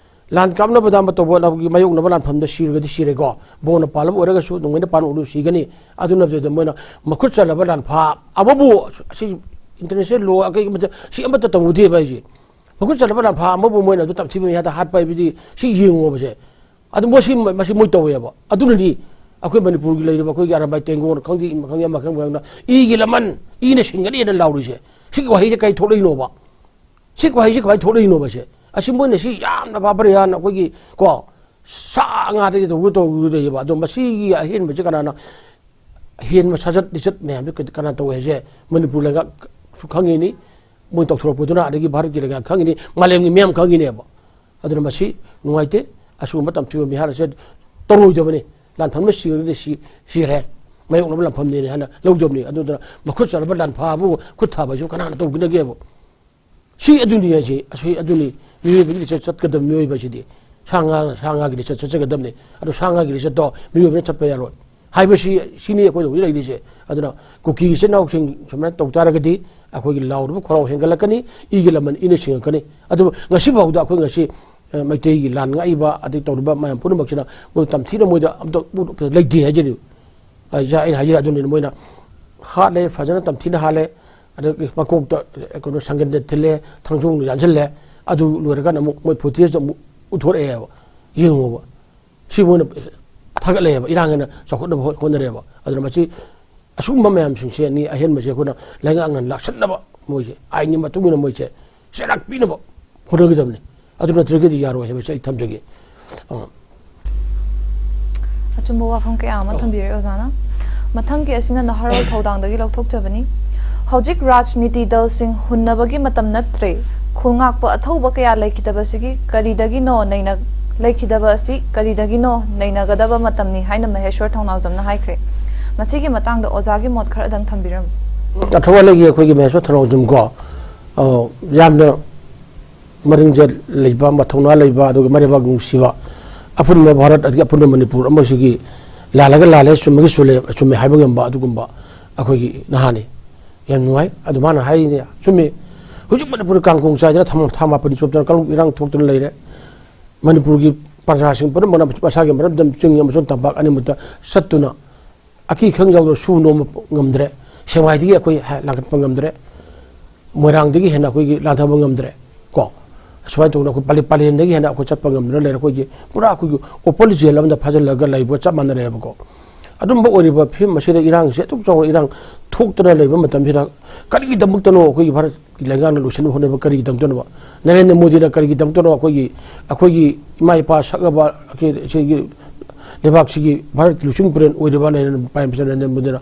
ꯂꯥꯟ ꯀꯥꯞꯅꯕꯗ ꯑꯃ ꯇꯧꯕ ꯂꯝꯒꯤ ꯃꯥꯌꯣꯛꯅꯕ ꯂꯥꯟꯐꯝꯗ ꯁꯤꯔꯒꯗꯤ ꯁꯤꯔꯦꯀꯣ, ꯕꯣꯝꯅ ꯄꯥꯜꯂꯕ ꯑꯣꯏꯔꯒꯁꯨ, ꯅꯣꯡꯃꯩꯅ ꯄꯥꯟ ꯑꯣꯏꯔꯁꯨ ꯁꯤꯒꯅꯤ꯫ ꯑꯗꯨ ꯅꯠꯇꯕꯤꯗ ꯃꯣꯏꯅ ꯃꯈꯨꯠ ꯆꯜꯂꯕ ꯂꯥꯟꯐꯥ ꯑꯃꯕꯨ, ꯁꯤ international law, ꯑꯀꯩ ꯑꯃꯠꯇ, ꯁꯤ ꯑꯃꯠꯇ ꯇꯧꯗꯦꯕ ꯑꯩꯁꯦ꯫ ꯃꯈꯨꯠ ꯆꯠꯂꯕ ꯂꯥꯟꯐꯥ ꯑꯃꯕꯨ ꯃꯣꯏꯅ ꯑꯗꯨ ꯇꯝꯊꯤꯕ ꯃꯤꯌꯥꯗ ꯍꯥꯠꯄ ꯍꯥꯏꯕꯗꯤ ꯁꯤ ꯌꯦꯡꯉꯣꯕꯁꯦ꯫ ꯑꯗꯨ ꯃꯣꯏ ꯁꯤ, ꯃꯁꯤ ꯃꯣꯏ ꯇꯧꯋꯦꯕ꯫ ꯑꯗꯨꯅꯅꯤ ꯑꯩꯈꯣꯏ ꯃꯅꯤꯄꯨꯔꯒꯤ ꯂꯩꯔꯤꯕ ꯑꯩꯈꯣꯏꯒꯤ ꯑꯔꯥꯝꯕꯥꯏ ꯇꯦꯡꯒꯣꯜ ꯈꯪꯗꯦ, ꯑꯃ ꯈꯪꯗꯦ, ꯑꯃ ꯈꯪꯗꯦ, ꯏꯒꯤ ꯂꯃꯟ, ꯏꯅ ꯁꯤꯡꯒꯅꯤꯅ ꯂꯥꯎꯔꯤꯁꯦ꯫ ꯁꯤꯒꯤ ꯋꯥꯍꯩꯁꯦ ꯀꯔꯤ ꯊꯣꯛꯂꯛꯏꯅꯣꯕ? ꯁꯤꯒꯤ ꯋꯥꯍꯩꯁꯦ ꯀꯃꯥꯏꯅ ꯊꯣꯛꯂꯛꯏꯅꯣꯕꯁꯦ? ꯑꯁꯤ ꯃꯣꯏꯅ ꯁꯤ ꯌꯥꯝꯅ ꯕꯥꯕꯔꯤꯌꯥꯟ ꯑꯩꯈꯣꯏꯒꯤ ꯀꯣ, ꯁꯥ ꯉꯥꯗꯒꯤ ꯇꯧꯕ ꯇꯧꯔꯨꯗꯣꯏꯕ꯫ ꯑꯗꯣ ꯃꯁꯤꯒꯤ ꯑꯍꯦꯟꯕꯁꯦ ꯀꯅꯥꯅ, ꯑꯍꯦꯟꯕ ꯁꯥꯖꯠ ꯂꯤꯆꯠ ꯃꯌꯥꯝꯁꯦ ꯀ-, ꯀꯅꯥ ꯇꯧꯋꯦ ꯍꯥꯏꯁꯦ? ꯃꯅꯤꯄꯨꯔ ꯂꯩꯉꯥꯛꯁꯨ ꯈꯪꯉꯤꯅꯤ, ꯃꯣꯏ ꯇꯧꯊꯣꯔꯛꯄꯗꯨꯅ, ꯑꯗꯒꯤ ꯚꯥꯔꯠꯀꯤ ꯂꯩꯉꯥꯛ ꯈꯪꯉꯤꯅꯤ, ꯃꯥꯂꯦꯝꯒꯤ ꯃꯤꯌꯥꯝ ꯈꯪꯉꯤꯅꯦꯕ꯫ ꯑꯗꯨꯅ ꯃꯁꯤ ꯅꯨꯡꯉꯥꯏꯇꯦ꯫ ꯑꯁꯤꯒꯨꯝꯕ ꯇꯝꯊꯤꯕ ꯃꯤꯍꯥꯠ ꯑꯁꯦ ꯇꯧꯔꯣꯏꯗꯕꯅꯤ꯫ ꯂꯥꯟꯐꯝꯅ ꯁꯤꯔꯒꯗꯤ ꯁꯤ-, ꯁꯤꯔꯦ, ꯃꯥꯌꯣꯛꯅꯕ ꯂꯥꯟꯐꯝꯅꯦꯅ ꯍꯥꯏꯅ ꯂꯧꯗꯕꯅꯤ꯫ ꯑꯗꯨꯗꯨꯅ ꯃꯈꯨꯠ ꯆꯠꯂꯕ ꯂꯥꯟꯐꯥꯕꯨ ꯈꯨꯠ ꯊꯥꯕ ꯍꯥꯏꯁꯤꯕꯨ ꯀꯅꯥꯅ ꯇꯧꯕꯤꯅꯒꯦꯕ? ꯁꯤ ꯑꯗꯨꯅꯤ ꯍꯥꯏꯁꯤ, ꯑꯁꯤ ꯑꯗꯨꯅꯤ ꯃꯤꯑꯣꯏꯕꯒꯤ ꯂꯤꯆꯠ ꯆꯠꯀꯗꯕ ꯃꯤꯑꯣꯏꯕꯁꯤꯗꯤ꯫ ꯁꯥ ꯉꯥ, ꯁꯥ ꯉꯥꯒꯤ ꯂꯤꯆꯠ ꯆꯠꯆꯒꯗꯕꯅꯤ꯫ ꯑꯗꯣ ꯁꯥ ꯉꯥꯒꯤ ꯂꯤꯆꯠꯇꯣ ꯃꯤꯑꯣꯏꯕꯅ ꯆꯠꯄ ꯌꯥꯔꯣꯏ ꯍꯥꯏꯕꯁꯤ, ꯁꯤꯅꯤ ꯑꯩꯈꯣꯏꯅ ꯍꯧꯖꯤꯛ ꯂꯩꯔꯤꯁꯦ꯫ ꯑꯗꯨꯅ ꯀꯨꯀꯤ ꯏꯆꯤꯟ ꯏꯅꯥꯎꯁꯤꯡ ꯁꯨꯃꯥꯏꯅ ꯇꯧ ꯇꯥꯔꯒꯗꯤ ꯑꯩꯈꯣꯏꯒꯤ ꯂꯥꯎꯔꯤꯕ ꯈꯣꯔꯥꯎ ꯍꯦꯟꯒꯠꯂꯛꯀꯅꯤ, ꯏꯒꯤ ꯂꯃꯟ ꯏꯅ ꯁꯤꯡꯉꯛꯀꯅꯤ꯫ ꯑꯗꯨꯕꯨ ꯉꯁꯤꯐꯥꯎꯗ ꯑꯩꯈꯣꯏ ꯉꯁꯤ, ꯑ, ꯃꯩꯇꯩꯒꯤ ꯂꯥꯟ ꯉꯥꯛꯏꯕ ꯑꯗꯩ ꯇꯧꯔꯤꯕ ꯃꯌꯥꯝ ꯄꯨꯝꯅꯃꯛꯁꯤꯅ ꯃꯣꯏ ꯇꯝꯊꯤꯅ ꯃꯣꯏꯗ ꯑꯝꯇ ꯎ-, ꯂꯩꯇꯦ ꯍꯥꯏꯖꯔꯤꯕ꯫ ꯑꯩ, ꯑꯩꯅ ꯍꯥꯏꯖꯔꯤ ꯑꯗꯨꯅꯤ, ꯃꯣꯏꯅ ꯍꯥꯠꯂꯦ, ꯐꯖꯅ ꯇꯝꯊꯤꯅ ꯍꯥꯠꯂꯦ, ꯑꯗꯒꯤ ꯃꯀꯣꯛꯇ ꯀꯩꯅꯣ ꯁꯪꯒꯟꯗ ꯊꯤꯜꯂꯦ, ꯊꯥꯡꯖꯣꯡ ꯌꯥꯟꯁꯤꯜꯂꯦ, ꯑꯗꯨ ꯂꯣꯏꯔꯀꯥꯟꯗ ꯑꯃꯨꯛ ꯃꯣꯏ ꯐꯨꯇꯦꯖꯇ ꯑꯃꯨꯛ ꯎꯠꯊꯣꯔꯛꯑꯦꯕ꯫ ꯌꯦꯡꯉꯣꯕ꯫ ꯁꯤ ꯃꯣꯏꯅ ꯊꯥꯒꯠꯂꯛꯑꯦꯕ, ꯏꯔꯥꯡ ꯍꯦꯟꯅ ꯆꯥꯎꯈꯠꯅꯕ ꯍꯣꯠ-, ꯍꯣꯠꯅꯔꯦꯕ꯫ ꯑꯗꯨꯅ ꯃꯁꯤ ꯑꯁꯤꯒꯨꯝꯕ ꯃꯌꯥꯝꯁꯤꯡꯁꯦ ꯑꯅꯤ ꯑꯍꯦꯟꯕꯁꯦ ꯑꯩꯈꯣꯏꯅ ꯂꯩꯉꯥꯛꯅ ꯂꯥꯛꯁꯟꯅꯕ, ꯃꯣꯏꯁꯦ ꯑꯥꯏꯟꯒꯤ ꯃꯇꯨꯡ ꯏꯟꯅ ꯃꯣꯏꯁꯦ ꯆꯩꯔꯥꯛ ꯄꯤꯅꯕ ꯍꯣꯠꯅꯒꯗꯕꯅꯤ꯫ ꯑꯗꯨ ꯅꯠꯇ꯭ꯔꯒꯗꯤ ꯌꯥꯔꯣꯏ ꯍꯥꯏꯕꯁꯦ ꯑꯩ ꯊꯝꯖꯒꯦ꯫ ꯑ꯫ ꯑꯆꯨꯝꯕ ꯋꯥꯐꯝ ꯀꯌꯥ ꯑꯃ ꯑꯣ꯫ ꯊꯝꯕꯤꯔꯦ ꯑꯣꯖꯥꯅ꯫ ꯃꯊꯪꯒꯤ ꯑꯁꯤꯅ ꯅꯍꯥꯔꯣꯜ ꯊꯧꯗꯥꯡꯗꯒꯤ ꯂꯧꯊꯣꯛꯆꯕꯅꯤ꯫ ꯍꯧꯖꯤꯛ ꯔꯥꯖꯅꯤꯇꯤ ꯗꯜꯁꯤꯡ ꯍꯨꯟꯅꯕꯒꯤ ꯃꯇꯝ ꯅꯠꯇ꯭ꯔꯦ꯫ ꯈꯨꯜꯉꯥꯛꯄ ꯑꯊꯧꯕ ꯀꯌꯥ ꯂꯩꯈꯤꯗꯕꯁꯤꯒꯤ ꯀꯔꯤꯗꯒꯤꯅꯣ ꯅꯩꯅ-, ꯂꯩꯈꯤꯗꯕ ꯑꯁꯤ ꯀꯔꯤꯗꯒꯤꯅꯣ ꯅꯩꯅꯒꯗꯕ ꯃꯇꯝꯅꯤ ꯍꯥꯏꯅ ꯃꯍꯦꯁ꯭ꯋꯔ ꯊꯧꯅꯥꯎꯖꯝꯅ ꯍꯥꯏꯈ꯭ꯔꯦ꯫ ꯃꯁꯤꯒꯤ ꯃꯇꯥꯡꯗ ꯑꯣꯖꯥꯒꯤ ꯃꯣꯠ ꯈꯔꯗꯪ ꯊꯝꯕꯤꯔꯝꯃꯨ꯫ ꯑꯊꯧꯕ ꯂꯩꯒꯤ ꯑꯩꯈꯣꯏꯒꯤ ꯃꯍꯦꯁꯣꯔ ꯊꯧꯅꯥꯎꯖꯝ ꯀꯣ, ꯑ, ꯌꯥꯝꯅ ꯃꯔꯤꯡꯖꯦꯜ ꯂꯩꯕ, ꯃꯊꯧꯅꯥ ꯂꯩꯕ, ꯑꯗꯨꯒ ꯃꯔꯩꯕꯥꯛ ꯅꯨꯡꯁꯤꯕ, ꯑꯄꯨꯟꯕ ꯚꯥꯔꯠ ꯑꯗꯒꯤ ꯑꯄꯨꯟꯕ ꯃꯅꯤꯄꯨꯔ ꯑꯃꯁꯤꯒꯤ ꯂꯥꯜꯂꯒ ꯂꯥꯜꯂꯦ, ꯆꯨꯝꯃꯒ ꯆꯨꯝꯂꯦ, ꯆꯨꯝꯃꯦ ꯍꯥꯏꯕ ꯉꯝꯕ ꯑꯗꯨꯒꯨꯝꯕ ꯑꯩꯈꯣꯏꯒꯤ ꯅꯍꯥꯅꯤ꯫ ꯌꯥꯝ ꯅꯨꯡꯉꯥꯏ꯫ ꯑꯗꯨ ꯃꯥꯅ ꯍꯥꯏꯔꯤꯅꯦ, ꯆꯨꯝꯃꯤ꯫ ꯍꯧꯖꯤꯛ ꯃꯅꯤꯄꯨꯔꯗ ꯀꯥꯡꯈꯣꯡ ꯆꯥꯏꯗꯅ ꯊꯥ, ꯊꯥ ꯃꯥꯄꯟ ꯆꯣꯞꯇꯅ ꯀꯥꯡꯂꯨꯞ ꯏꯔꯥꯡ ꯊꯣꯛꯇꯨꯅ ꯂꯩꯔꯦ꯫ ꯃꯅꯤꯄꯨꯔꯒꯤ ꯄ꯭ꯔꯖꯥꯁꯤꯡ ꯄꯨꯝꯅꯃꯛꯅ ꯃꯁꯥꯒꯤ ꯃꯔꯝꯗꯝ ꯆꯤꯡ ꯑꯃꯁꯨꯡ ꯇꯝꯄꯥꯛ ꯑꯅꯤꯃꯛꯇ ꯆꯠꯇꯨꯅ ꯑꯀꯤ ꯈꯪ ꯌꯥꯎꯗꯅ ꯁꯨ ꯅꯣꯝꯕ ꯉꯝꯗ꯭ꯔꯦ꯫ ꯁꯦꯛꯃꯥꯏꯗꯒꯤ ꯑꯩꯈꯣꯏ ꯍꯥ-, ꯂꯥꯟꯈꯠꯄ ꯉꯝꯗ꯭ꯔꯦ꯫ ꯃꯣꯏꯔꯥꯡꯗꯒꯤ ꯍꯦꯟꯅ ꯑꯩꯈꯣꯏꯒꯤ ꯂꯥꯟꯊꯕ ꯉꯝꯗ꯭ꯔꯦ꯫ ꯀꯣ, ꯁꯨꯃꯥꯏꯅ ꯇꯧꯗꯅ ꯑꯩꯈꯣꯏ ꯄꯂꯦ-, ꯄꯂꯦꯟꯗꯒꯤ ꯍꯦꯟꯅ ꯑꯩꯈꯣꯏ ꯆꯠꯄ ꯉꯝꯗꯅ ꯂꯩꯔꯦ꯫ ꯑꯩꯈꯣꯏꯒꯤ ꯄꯨꯔꯥ ꯑꯩꯈꯣꯏꯒꯤ open jail ꯑꯃꯗ ꯐꯥꯖꯤꯜꯂꯒ ꯂꯩꯕꯒ ꯆꯞ ꯃꯥꯟꯅꯔꯦꯕꯀꯣ꯫ ꯑꯗꯨꯝꯕ ꯑꯣꯏꯔꯤꯕ ꯐꯤꯕꯝ ꯑꯁꯤꯗ ꯏꯔꯥꯡꯁꯦ ꯑꯗꯨꯛ ꯆꯥꯎꯅ ꯏꯔꯥꯡ ꯊꯣꯛꯇꯅ ꯂꯩꯕ ꯃꯇꯝꯁꯤꯗ ꯀꯔꯤꯒꯤꯗꯃꯛꯇꯅꯣ ꯑꯩꯈꯣꯏꯒꯤ ꯚꯥꯔꯠꯀꯤ ꯂꯩꯉꯥꯛꯅ ꯂꯣꯏꯁꯤꯟꯕ ꯍꯣꯠꯅꯕ ꯀꯔꯤꯒꯤꯗꯃꯛꯇꯅꯣ? ꯅꯔꯦꯟꯗ꯭ꯔ ꯃꯣꯗꯤꯅ ꯀꯔꯤꯒꯤꯗꯃꯛꯇꯅꯣ ꯑꯩꯈꯣꯏꯒꯤ, ꯑꯩꯈꯣꯏꯒꯤ ꯏꯃꯥ ꯏꯄꯥ ꯁꯛꯂꯕ ꯑꯩꯈꯣꯏ ꯁꯤꯒꯤ ꯂꯩꯕꯥꯛꯁꯤꯒꯤ ꯚꯥꯔꯠꯀꯤ ꯂꯨꯆꯤꯡ ꯄꯨꯔꯦꯜ ꯑꯣꯏꯔꯤꯕ ꯅꯔꯦꯟꯗ꯭ꯔ, Prime Minister ꯅꯔꯦꯟꯗ꯭ꯔ ꯃꯣꯗꯤꯅ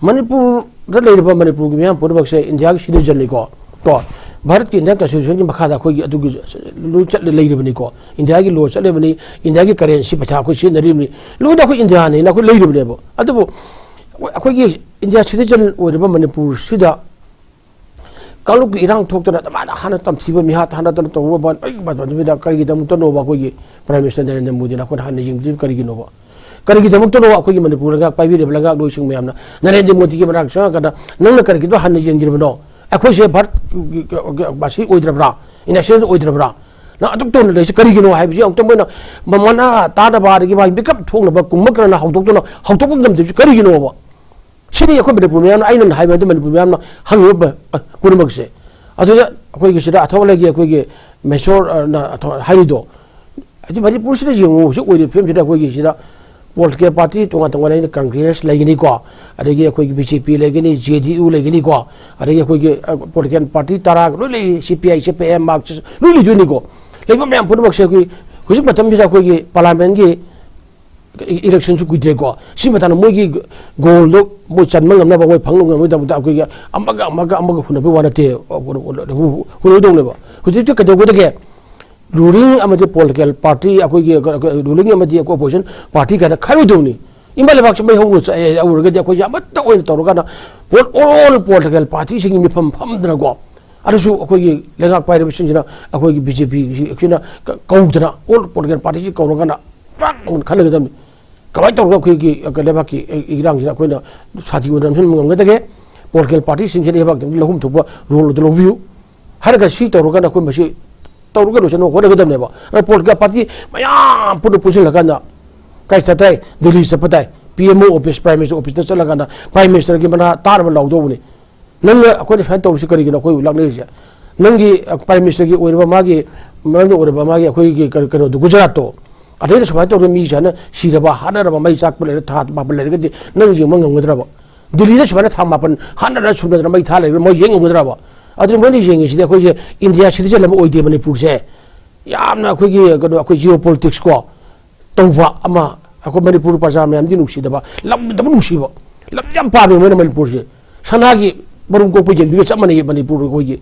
ꯃꯅꯤꯄꯨꯔꯗ ꯂꯩꯔꯤꯕ ꯃꯅꯤꯄꯨꯔꯒꯤ ꯃꯤꯌꯥꯝ ꯄꯨꯝꯅꯃꯛꯁꯦ ꯏꯟꯗꯤꯌꯥꯒꯤ citizenꯅꯤꯀꯣ꯫ ꯀꯣ, ꯚꯥꯔꯠꯀꯤ Indian Constitutionꯒꯤ ꯃꯈꯥꯗ ꯑꯩꯈꯣꯏꯒꯤ ꯑꯗꯨꯒꯤ ꯂꯣꯏ ꯆꯠꯂ ꯂꯩꯔꯤꯕꯅꯤꯀꯣ꯫ ꯏꯟꯗꯤꯌꯥꯒꯤ law ꯆꯠꯂꯤꯕꯅꯤ, ꯏꯟꯗꯤꯌꯥꯒꯤ currency ꯄꯩꯁꯥ ꯑꯩꯈꯣꯏ ꯁꯤꯖꯤꯟꯅꯔꯤꯕꯅꯤ꯫ ꯂꯣꯏꯅ ꯑꯩꯈꯣꯏ ꯏꯟꯗꯤꯌꯥꯅꯤꯅ ꯑꯩꯈꯣꯏ ꯂꯩꯔꯤꯕꯅꯦꯕ꯫ ꯑꯗꯨꯕꯨ ꯑꯩꯈꯣꯏꯒꯤ ꯏꯟꯗꯤꯌꯥ citizen ꯑꯣꯏꯔꯤꯕ ꯃꯅꯤꯄꯨꯔꯁꯤꯗ ꯀꯥꯡꯂꯨꯞꯀꯤ ꯏꯔꯥꯡ ꯊꯣꯛꯇꯅ ꯑꯗꯨꯃꯥꯏꯅ ꯍꯥꯟꯅ ꯇꯝꯊꯤꯕ ꯃꯤꯍꯥꯠ ꯍꯥꯟꯅꯗꯅ ꯇꯧꯔꯨꯕ ꯑꯩ ꯃꯇꯝꯗꯨꯗ ꯀꯔꯤꯒꯤꯗꯃꯛꯇꯅꯣꯕ ꯑꯩꯈꯣꯏꯒꯤ Prime Minister ꯅꯔꯦꯟꯗ꯭ꯔ ꯃꯣꯗꯤꯅ ꯑꯩꯈꯣꯏꯅ ꯍꯥꯟꯅ ꯌꯦꯡꯗ꯭ꯔꯤꯕ ꯀꯔꯤꯒꯤꯅꯣꯕ? ꯀꯔꯤꯒꯤꯗꯃꯛꯇꯅꯣ ꯑꯩꯈꯣꯏꯒꯤ ꯃꯅꯤꯄꯨꯔ ꯂꯩꯉꯥꯛ ꯄꯥꯏꯕꯤꯔꯤꯕ ꯂꯩꯉꯥꯛꯂꯣꯏꯁꯤꯡ ꯃꯌꯥꯝꯅ ꯅꯔꯦꯟꯗ꯭ꯔ ꯃꯣꯗꯤꯒꯤ ꯃꯅꯥꯛ ꯆꯪꯉꯛꯀꯥꯟꯗ ꯅꯪꯅ ꯀꯔꯤꯒꯤꯅꯣ ꯍꯥꯟꯅ ꯌꯦꯡꯗ꯭ꯔꯤꯕꯅꯣ? ꯑꯩꯈꯣꯏꯁꯦ ꯚꯥꯔꯠ ꯃꯁꯤ ꯑꯣꯏꯗ꯭ꯔꯕ꯭ꯔꯥ? Indian citizen ꯑꯣꯏꯗ꯭ꯔꯕ꯭ꯔꯥ? ꯅꯪ ꯑꯗꯨꯛ ꯇꯧꯅ ꯂꯩꯔꯤꯁꯦ ꯀꯔꯤꯒꯤꯅꯣ ꯍꯥꯏꯕꯁꯤ ꯑꯃꯨꯛꯇ ꯃꯣꯏꯅ ꯃꯃꯥꯅ ꯇꯥꯅꯕ ꯑꯗꯒꯤ ꯃꯥꯒꯤ ꯃꯤꯀꯞ ꯊꯣꯛꯅꯕ ꯀꯨꯝꯃꯛꯇꯅ ꯍꯧꯗꯣꯛꯇꯅ ꯍꯧꯗꯣꯛꯄ ꯉꯝꯗ꯭ꯔꯤꯕꯁꯤ ꯀꯔꯤꯒꯤꯅꯣꯕ? ꯁꯤꯅꯤ ꯑꯩꯈꯣꯏ ꯃꯅꯤꯄꯨꯔ ꯃꯌꯥꯝꯅ, ꯑꯩꯅ ꯍꯥꯏꯕ ꯅꯠꯇꯦ, ꯃꯅꯤꯄꯨꯔ ꯃꯌꯥꯝꯅ ꯍꯪꯉꯤꯕ ꯄ-, ꯄꯨꯝꯅꯃꯛꯁꯦ꯫ ꯑꯗꯨꯗ ꯑꯩꯈꯣꯏꯒꯤ ꯁꯤꯗ ꯑꯊꯧꯕ ꯂꯩꯒꯤ ꯑꯩꯈꯣꯏꯒꯤ ꯃꯍꯦꯁꯣꯔ, ꯑ, ꯅ ꯑꯊꯧ-, ꯍꯥꯏꯔꯤꯗꯣ, ꯍꯥꯏꯗꯤ ꯃꯅꯤꯄꯨꯔꯁꯤꯗ ꯌꯦꯡꯉꯨ, ꯍꯧꯖꯤꯛ ꯑꯣꯏꯔꯤꯕ ꯐꯤꯕꯝꯁꯤꯗ ꯑꯩꯈꯣꯏꯒꯤ ꯁꯤꯗ political party ꯇꯣꯉꯥꯟ ꯇꯣꯉꯥꯟ ꯂꯩꯅ, Congress ꯂꯩꯒꯅꯤꯀꯣ, ꯑꯗꯒꯤ ꯑꯩꯈꯣꯏꯒꯤ B J P ꯂꯩꯒꯅꯤ, J D U ꯂꯩꯒꯅꯤꯀꯣ, ꯑꯗꯒꯤ ꯑꯩꯈꯣꯏꯒꯤ, ꯑ, political party ꯇꯔꯥꯒ ꯂꯣꯏ ꯂꯩ, C P I, C P M, Marxist ꯂꯣꯏ ꯂꯩꯗꯣꯏꯅꯤꯀꯣ꯫ ꯂꯩꯕ ꯃꯌꯥꯝ ꯄꯨꯝꯅꯃꯛꯁꯦ ꯑꯩꯈꯣꯏ ꯍꯧꯖꯤꯛ ꯃꯇꯝꯁꯤꯗ ꯑꯩꯈꯣꯏꯒꯤ parliamentꯀꯤ electionꯁꯨ ꯀꯨꯏꯗ꯭ꯔꯦꯀꯣ꯫ ꯁꯤ ꯃꯇꯥꯡꯗ ꯃꯣꯏꯒꯤ goalꯗꯣ ꯃꯣꯏ ꯆꯟꯕ ꯉꯝꯅꯕ, ꯃꯣꯏ ꯐꯪꯕ ꯉꯝꯅꯕꯒꯤꯗꯃꯛꯇ ꯑꯩꯈꯣꯏꯒꯤ ꯑꯃꯒ, ꯑꯃꯒ, ꯑꯃꯒ ꯍꯨꯟꯅꯕꯒꯤ ꯋꯥ ꯅꯠꯇꯦ, ꯍꯨꯟꯅꯗꯧꯅꯦꯕ꯫ ꯍꯧꯖꯤꯛꯇꯤ ꯀꯩꯗꯧꯒꯗꯒꯦ? Ruling ꯑꯃꯗꯤ political party, ꯑꯩꯈꯣꯏꯒꯤ ruling ꯑꯃꯗꯤ opposition party ꯀꯥꯏꯅ ꯈꯥꯏꯔꯣꯏꯗꯧꯅꯤ꯫ ꯏꯃꯥ ꯂꯩꯕꯥꯛꯁꯤ ꯃꯩ ꯍꯧꯔ ꯆꯠꯂꯦ ꯍꯥꯏꯔꯒꯗꯤ ꯑꯩꯈꯣꯏꯁꯦ ꯑꯃꯠꯇ ꯑꯣꯏꯅ ꯇꯧꯔꯀꯥꯟꯗ, all, all political party ꯁꯤꯡꯒꯤ ꯃꯤꯐꯝ ꯐꯝꯗꯅꯀꯣ, ꯑꯗꯨꯁꯨ ꯑꯩꯈꯣꯏꯒꯤ ꯂꯩꯉꯥꯛ ꯄꯥꯏꯔꯤꯕꯁꯤꯡꯁꯤꯅ ꯑꯩꯈꯣꯏꯒꯤ ꯕꯤ ꯖꯦ ꯄꯤ ꯁꯤꯅ ꯀꯧꯗꯅ, all political party ꯁꯤ ꯀꯧꯔꯀꯥꯟꯗ ꯄꯨꯔꯥ ꯈꯟꯅꯒꯗꯕꯅꯤ꯫ ꯀꯃꯥꯏꯅ ꯇꯧꯔꯒ ꯑꯩꯈꯣꯏꯒꯤ ꯂꯩꯕꯥꯛꯀꯤ ꯏꯔꯥꯡꯁꯤꯗ ꯑꯩꯈꯣꯏꯅ ꯁꯥꯟꯇꯤ ꯑꯣꯏꯅ ꯅꯝꯁꯤꯟꯕ ꯉꯝꯒꯗꯒꯦ? Political party ꯁꯤꯡꯁꯤꯅ ꯂꯩꯕꯥꯛꯀꯤ ꯂꯧꯐꯝ ꯊꯣꯛꯄ role ꯑꯗꯨ ꯂꯧꯕꯤꯌꯨ ꯍꯥꯏꯔꯒ ꯁꯤ ꯇꯧꯔꯒꯅ ꯑꯩꯈꯣꯏ ꯃꯁꯤ ꯇꯧꯔꯒ ꯂꯣꯏꯁꯤꯟꯅꯕ ꯍꯣꯠꯅꯒꯗꯕꯅꯦꯕ꯫ ꯑꯗꯣ political party ꯃꯌꯥꯝ ꯄꯨꯟꯅ ꯄꯨꯟꯁꯤꯜꯂꯀꯥꯟꯗ ꯀꯥꯏ ꯆꯠ ꯇꯥꯏ? ꯗꯤꯜꯂꯤ ꯆꯠꯄ ꯇꯥꯏ꯫ P M O office, Prime Minister office ꯇ ꯆꯠꯂꯀꯥꯟꯗ Prime Minister ꯒꯤ ꯃꯅꯥ ꯇꯥꯅꯕ ꯂꯥꯎꯗꯧꯕꯅꯤ꯫ ꯅꯪꯅ ꯑꯩꯈꯣꯏꯅ ꯁꯨꯃꯥꯏꯅ ꯇꯧꯔꯤꯁꯤ ꯀꯔꯤꯒꯤꯅꯣ ꯑꯩꯈꯣꯏꯕꯨ ꯂꯥꯛꯅꯔꯤꯁꯦ? ꯅꯪꯒꯤ, ꯑ, Prime Minister ꯒꯤ ꯑꯣꯏꯔꯤꯕ ꯃꯥꯒꯤ ꯃꯔꯝꯗ ꯑꯣꯏꯔꯕ ꯃꯥꯒꯤ ꯑꯩꯈꯣꯏꯒꯤ ꯀꯩꯅꯣ-, ꯀꯩꯅꯣꯗꯣ, ꯒꯨꯖꯔꯥꯠꯇꯣ, ꯑꯗꯩꯗ ꯁꯨꯃꯥꯏꯅ ꯇꯧꯗꯅ ꯃꯤ ꯁꯨꯃꯥꯏꯅ ꯁꯤꯔꯕ, ꯍꯥꯠꯅꯔꯕ, ꯃꯩ ꯆꯥꯛꯄ ꯂꯩꯔꯦ, ꯊꯥ ꯃꯥꯄꯟ ꯂꯩꯔꯒꯗꯤ ꯅꯪ ꯌꯦꯡꯕ ꯉꯝꯒꯗ꯭ꯔꯕ? ꯗꯤꯜꯂꯤꯗ ꯁꯨꯃꯥꯏꯅ ꯊꯥ ꯃꯥꯄꯟ ꯍꯥꯠꯅꯔ ꯁꯨꯝꯅꯗꯅ ꯃꯩ ꯊꯥ ꯂꯩꯔꯒ ꯃꯣꯏ ꯌꯦꯡ ꯉꯝꯒꯗ꯭ꯔꯕ? ꯑꯗꯨꯅ ꯃꯣꯏꯅ ꯌꯦꯡꯉꯤꯁꯤꯗꯤ ꯑꯩꯈꯣꯏꯁꯦ India citizen ꯑꯃ ꯑꯣꯏꯗꯦ ꯃꯅꯤꯄꯨꯔꯁꯦ꯫ ꯌꯥꯝꯅ ꯑꯩꯈꯣꯏꯒꯤ ꯀꯩꯅꯣ, ꯑꯩꯈꯣꯏ geopolitics ꯀꯣ, ꯇꯧꯕ ꯑꯃ, ꯑꯩꯈꯣꯏ ꯃꯅꯤꯄꯨꯔ ꯄ꯭ꯔꯖꯥ ꯃꯌꯥꯝꯗꯤ ꯅꯨꯡꯁꯤꯗꯕ, ꯂꯝꯗꯕꯨ ꯅꯨꯡꯁꯤꯕ, ꯂꯝꯗꯤ ꯌꯥꯝ ꯄꯥꯝꯃꯦ ꯃꯣꯏꯅ ꯃꯅꯤꯄꯨꯔꯁꯦ꯫ ꯁꯅꯥꯒꯤ ꯃꯔꯨꯝ ꯀꯣꯛꯄ ꯌꯦꯟꯕꯤꯒ ꯆꯞ ꯃꯥꯟꯅꯩ ꯃꯅꯤꯄꯨꯔ ꯑꯩꯈꯣꯏꯒꯤ꯫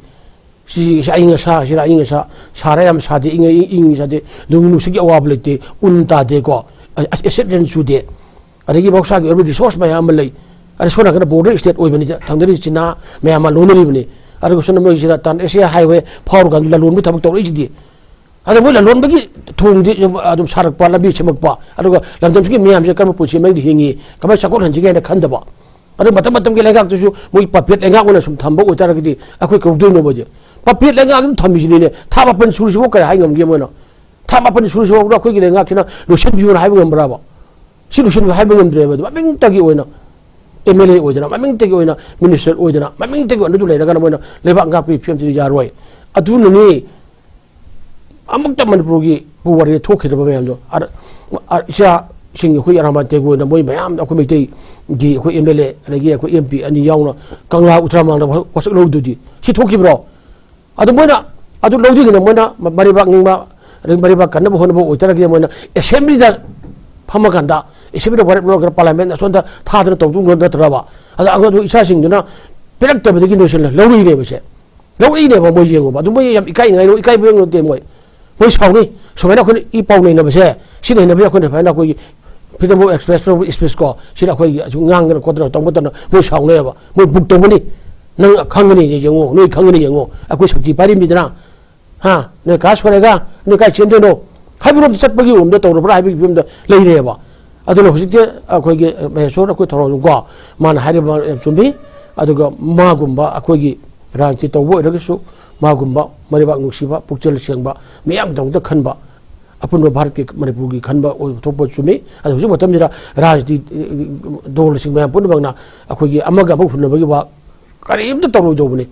ꯁꯤ, ꯁꯤ ꯑꯏꯪ ꯑꯁꯥ, ꯁꯤꯗ ꯑꯏꯪ ꯑꯁꯥ ꯁꯥꯔ ꯌꯥꯝ ꯁꯥꯗꯦ, ꯏꯪꯉ ꯏꯪ ꯏꯪ ꯁꯥꯗꯦ, ꯅꯣꯡ ꯅꯨꯡꯁꯤꯠꯀꯤ ꯑꯋꯥꯕ ꯂꯩꯇꯦ, ꯎꯟ ꯇꯥꯗꯦꯀꯣ, ꯑ-, ꯑ-, acid rain ꯆꯨꯗꯦ꯫ ꯑꯗꯒꯤ ꯃꯍꯧꯁꯥꯒꯤ ꯑꯣꯏꯕ resource ꯃꯌꯥꯝ ꯑꯃ ꯂꯩ꯫ ꯑꯗ ꯁꯣꯝ ꯅꯥꯀꯟꯗ border state ꯑꯣꯏꯕꯅꯤꯗ, ꯊꯪꯅꯔꯤ ꯆꯤꯅꯥ ꯃꯌꯥꯝ ꯑꯃ ꯂꯣꯟꯅꯔꯤꯕꯅꯤ꯫ ꯑꯗꯨꯒ ꯁꯣꯝꯗ ꯃꯣꯏꯁꯤꯗ Trans Asia Highway ꯐꯥꯎꯔꯀꯥꯟꯗ ꯂꯂꯣꯟꯕ ꯊꯕꯛ ꯇꯧꯔꯛꯏꯁꯤꯗꯤ꯫ ꯑꯗ ꯃꯣꯏ ꯂꯂꯣꯟꯕꯒꯤ ꯊꯣꯡꯗꯤ ꯑꯗꯨꯝ ꯁꯥꯔꯛꯄ, ꯂꯝꯕꯤ ꯁꯦꯝꯃꯛꯄ, ꯑꯗꯨꯒ ꯂꯝꯗꯝꯁꯤꯒꯤ ꯃꯤꯌꯥꯝꯁꯦ ꯀꯔꯝꯕ ꯄꯨꯟꯁꯤ ꯃꯍꯤꯡꯗ ꯍꯤꯡꯉꯤ, ꯀꯃꯥꯏꯅ ꯆꯥꯎꯈꯠꯍꯟꯁꯤꯒꯦ ꯍꯥꯏꯅ ꯈꯟꯗꯕ꯫ ꯑꯗꯨ ꯃꯇꯝ ꯃꯇꯝꯒꯤ ꯂꯩꯉꯥꯛꯇꯨꯁꯨ ꯃꯣꯏ puppet ꯂꯩꯉꯥꯛ ꯑꯣꯏꯅ ꯁꯨꯝ ꯊꯝꯕ ꯑꯣꯏꯇꯥꯔꯒꯗꯤ ꯑꯩꯈꯣꯏ ꯀꯩꯗꯧꯗꯣꯏꯅꯣꯕ ꯍꯧꯖꯤꯛ? Puppet ꯂꯩꯉꯥꯛ ꯑꯗꯨꯝ ꯊꯝꯃꯤꯁꯤꯅꯤꯅꯦ꯫ ꯊꯥ ꯃꯥꯄꯟ ꯁꯨꯔꯁꯤꯕꯨ ꯀꯔꯤ ꯍꯥꯏ ꯉꯝꯒꯦ ꯃꯣꯏꯅ? ꯊꯥ ꯃꯥꯄꯟ ꯁꯨꯔꯁꯤꯐꯥꯎꯗ ꯑꯩꯈꯣꯏꯒꯤ ꯂꯩꯉꯥꯛꯁꯤꯅ ꯂꯣꯏꯁꯤꯟꯕꯤꯌꯨꯅ ꯍꯥꯏꯕ ꯉꯝꯕ꯭ꯔꯕ? ꯁꯤ ꯂꯣꯏꯁꯤꯟꯕꯤꯌꯨ ꯍꯥꯏꯕ ꯉꯝꯗ꯭ꯔꯦꯕ꯫ ꯑꯗꯨ ꯃꯃꯤꯡꯇꯒꯤ ꯑꯣꯏꯅ M L A ꯑꯣꯏꯗꯅ, ꯃꯃꯤꯡꯇꯒꯤ ꯑꯣꯏꯅ minister ꯑꯣꯏꯗꯅ, ꯃꯃꯤꯡꯇꯒꯤ ꯑꯣꯏꯅ ꯑꯗꯨ ꯂꯩꯔꯒꯅ ꯃꯣꯏꯅ ꯂꯩꯕꯥꯛ ꯉꯥꯛꯄꯒꯤ ꯐꯤꯕꯝꯁꯤꯗꯤ ꯌꯥꯔꯣꯏ꯫ ꯑꯗꯨꯅꯅꯤ ꯑꯃꯨꯛꯇ ꯃꯅꯤꯄꯨꯔꯒꯤ ꯄꯨꯋꯥꯔꯤꯗ ꯊꯣꯛꯈꯤꯗ꯭ꯔꯕ ꯃꯌꯥꯝꯗꯣ꯫ ꯑ-, ꯑ-, ꯏꯆꯥꯁꯤꯡ ꯑꯩꯈꯣꯏ ꯑꯔꯥꯝꯕꯥꯟ ꯇꯦꯒꯣꯅ ꯃꯣꯏ ꯃꯌꯥꯝ ꯑꯩꯈꯣꯏ ꯃꯩꯇꯩꯒꯤ ꯑꯩꯈꯣꯏ M L A ꯑꯗꯒꯤ ꯑꯩꯈꯣꯏ M P ꯑꯅꯤ ꯌꯥꯎꯅ ꯀꯪꯂꯥ ꯎꯇ꯭ꯔꯥꯃꯥꯡꯗ ꯋꯥꯁꯛ ꯂꯧꯔꯨꯗꯨꯗꯤ ꯁꯤ ꯊꯣꯛꯈꯤꯕ꯭ꯔꯣ? ꯑꯗꯨ ꯃꯣꯏꯅ ꯑꯗꯨ ꯂꯧꯖꯒꯦꯅ ꯃꯣꯏꯅ ꯃ-, ꯃꯔꯩꯕꯥꯛ ꯅꯤꯡꯕ, ꯑꯗꯩ ꯃꯔꯩꯕꯥꯛ ꯀꯟꯅꯕ ꯍꯣꯠꯅꯕ ꯑꯣꯏꯇꯥꯔꯒꯗꯤ ꯃꯣꯏꯅ assembly ꯗ ꯐꯝꯃꯀꯥꯟꯗ, assembly ꯗ ꯋꯥꯔꯦꯞ ꯂꯧꯔꯒ parliament ꯑꯁꯣꯝꯗ ꯊꯥꯗꯅ ꯇꯧꯗꯧ ꯅꯠꯇ꯭ꯔꯕ? ꯑꯗ ꯑꯗꯨ ꯏꯆꯥꯁꯤꯡꯗꯨꯅ ꯄꯤꯔꯛꯇꯕꯗꯒꯤ ꯅꯣꯏꯁꯤꯅ ꯂꯧꯔꯛꯏꯅꯦꯕ ꯁꯦ꯫ ꯂꯧꯔꯛꯏꯅꯦꯕ ꯃꯣꯏ ꯌꯦꯡꯉꯣꯕ꯫ ꯑꯗꯨ ꯃꯣꯏ ꯌꯥꯝ ꯏꯀꯥꯏꯅꯤꯡꯉꯥꯏ, ꯏꯀꯥꯏꯕ ꯅꯠꯇꯦ ꯃꯣꯏ꯫ ꯃꯣꯏ ꯁꯥꯎꯅꯤ꯫ ꯁꯨꯃꯥꯏꯅ ꯑꯩꯈꯣꯏꯅ ꯏ ꯄꯥꯎ ꯅꯩꯅꯕꯁꯦ, ꯁꯤ ꯅꯩꯅꯕꯁꯦ ꯑꯩꯈꯣꯏꯅ ꯁꯨꯃꯥꯏꯅ ꯑꯩꯈꯣꯏꯒꯤ Freedom of expression of speech ꯀꯣ, ꯁꯤꯗ ꯑꯩꯈꯣꯏꯒꯤ ꯑꯁꯨꯝ ꯉꯥꯡꯗꯅ ꯈꯣꯠꯇꯅ ꯇꯧꯕ ꯃꯇꯝꯗ ꯃꯣꯏ ꯁꯥꯎꯅꯩꯑꯕ, ꯃꯣꯏ ꯕꯨꯛ ꯇꯧꯒꯅꯤ꯫ "ꯅꯪ ꯈꯪꯒꯅꯤ ꯌꯦꯡꯉꯣ, ꯅꯣꯏ ꯈꯪꯒꯅꯤ ꯌꯦꯡꯉꯣ, ꯑꯩꯈꯣꯏ ꯁꯛꯇꯤ ꯄꯥꯏꯔꯤꯃꯤꯗꯅ, ꯍꯥ, ꯅꯣꯏ ꯀꯥ ꯁꯣꯏꯔꯒ ꯅꯣꯏ ꯀꯥꯏ ꯆꯦꯟꯗꯣꯏꯅꯣ?" ꯍꯥꯏꯕꯔꯣꯝꯗ ꯆꯠꯄꯒꯤ ꯐꯤꯕꯝꯗ ꯇꯧꯔꯕ꯭ꯔꯥ ꯍꯥꯏꯕꯒꯤ ꯐꯤꯕꯝꯗ ꯂꯩꯔꯦꯕ꯫ ꯑꯗꯨꯅ ꯍꯧꯖꯤꯛꯇꯤ ꯑꯩꯈꯣꯏꯒꯤ ꯃꯍꯦꯁꯣꯔ ꯑꯩꯈꯣꯏ ꯊꯧꯔꯝ ꯀꯣ, ꯃꯥꯅ ꯍꯥꯏꯔꯤꯕ ꯌꯥꯝ ꯆꯨꯝꯃꯤ꯫ ꯑꯗꯨꯒ ꯃꯥꯒꯨꯝꯕ ꯑꯩꯈꯣꯏꯒꯤ ꯔꯥꯖꯅꯤꯇꯤ ꯇꯧꯕ ꯑꯣꯏꯔꯒꯁꯨ, ꯃꯥꯒꯨꯝꯕ ꯃꯔꯩꯕꯥꯛ ꯅꯨꯡꯁꯤꯕ, ꯄꯨꯛꯆꯦꯜ ꯁꯦꯡꯕ, ꯃꯤꯌꯥꯝꯒꯤꯗꯃꯛꯇ ꯈꯟꯕ, ꯑꯄꯨꯟꯕ ꯚꯥꯔꯠꯀꯤ, ꯃꯅꯤꯄꯨꯔꯒꯤ ꯈꯟꯕ ꯑꯣꯏꯕ ꯊꯣꯛꯄ ꯆꯨꯝꯃꯤ꯫ ꯑꯗꯣ ꯍꯧꯖꯤꯛ ꯃꯇꯝꯁꯤꯗ ꯔꯥꯖꯅꯤꯇꯤ, ꯑ, ꯗꯣꯜꯁꯤꯡ ꯃꯌꯥꯝ ꯄꯨꯝꯅꯃꯛꯅ ꯑꯩꯈꯣꯏꯒꯤ ꯑꯃꯒ ꯑꯃꯒ ꯍꯨꯟꯅꯕꯒꯤ ꯋꯥ ꯀꯔꯤꯝꯇ ꯇꯧꯔꯣꯏꯗꯧꯕꯅꯤ꯫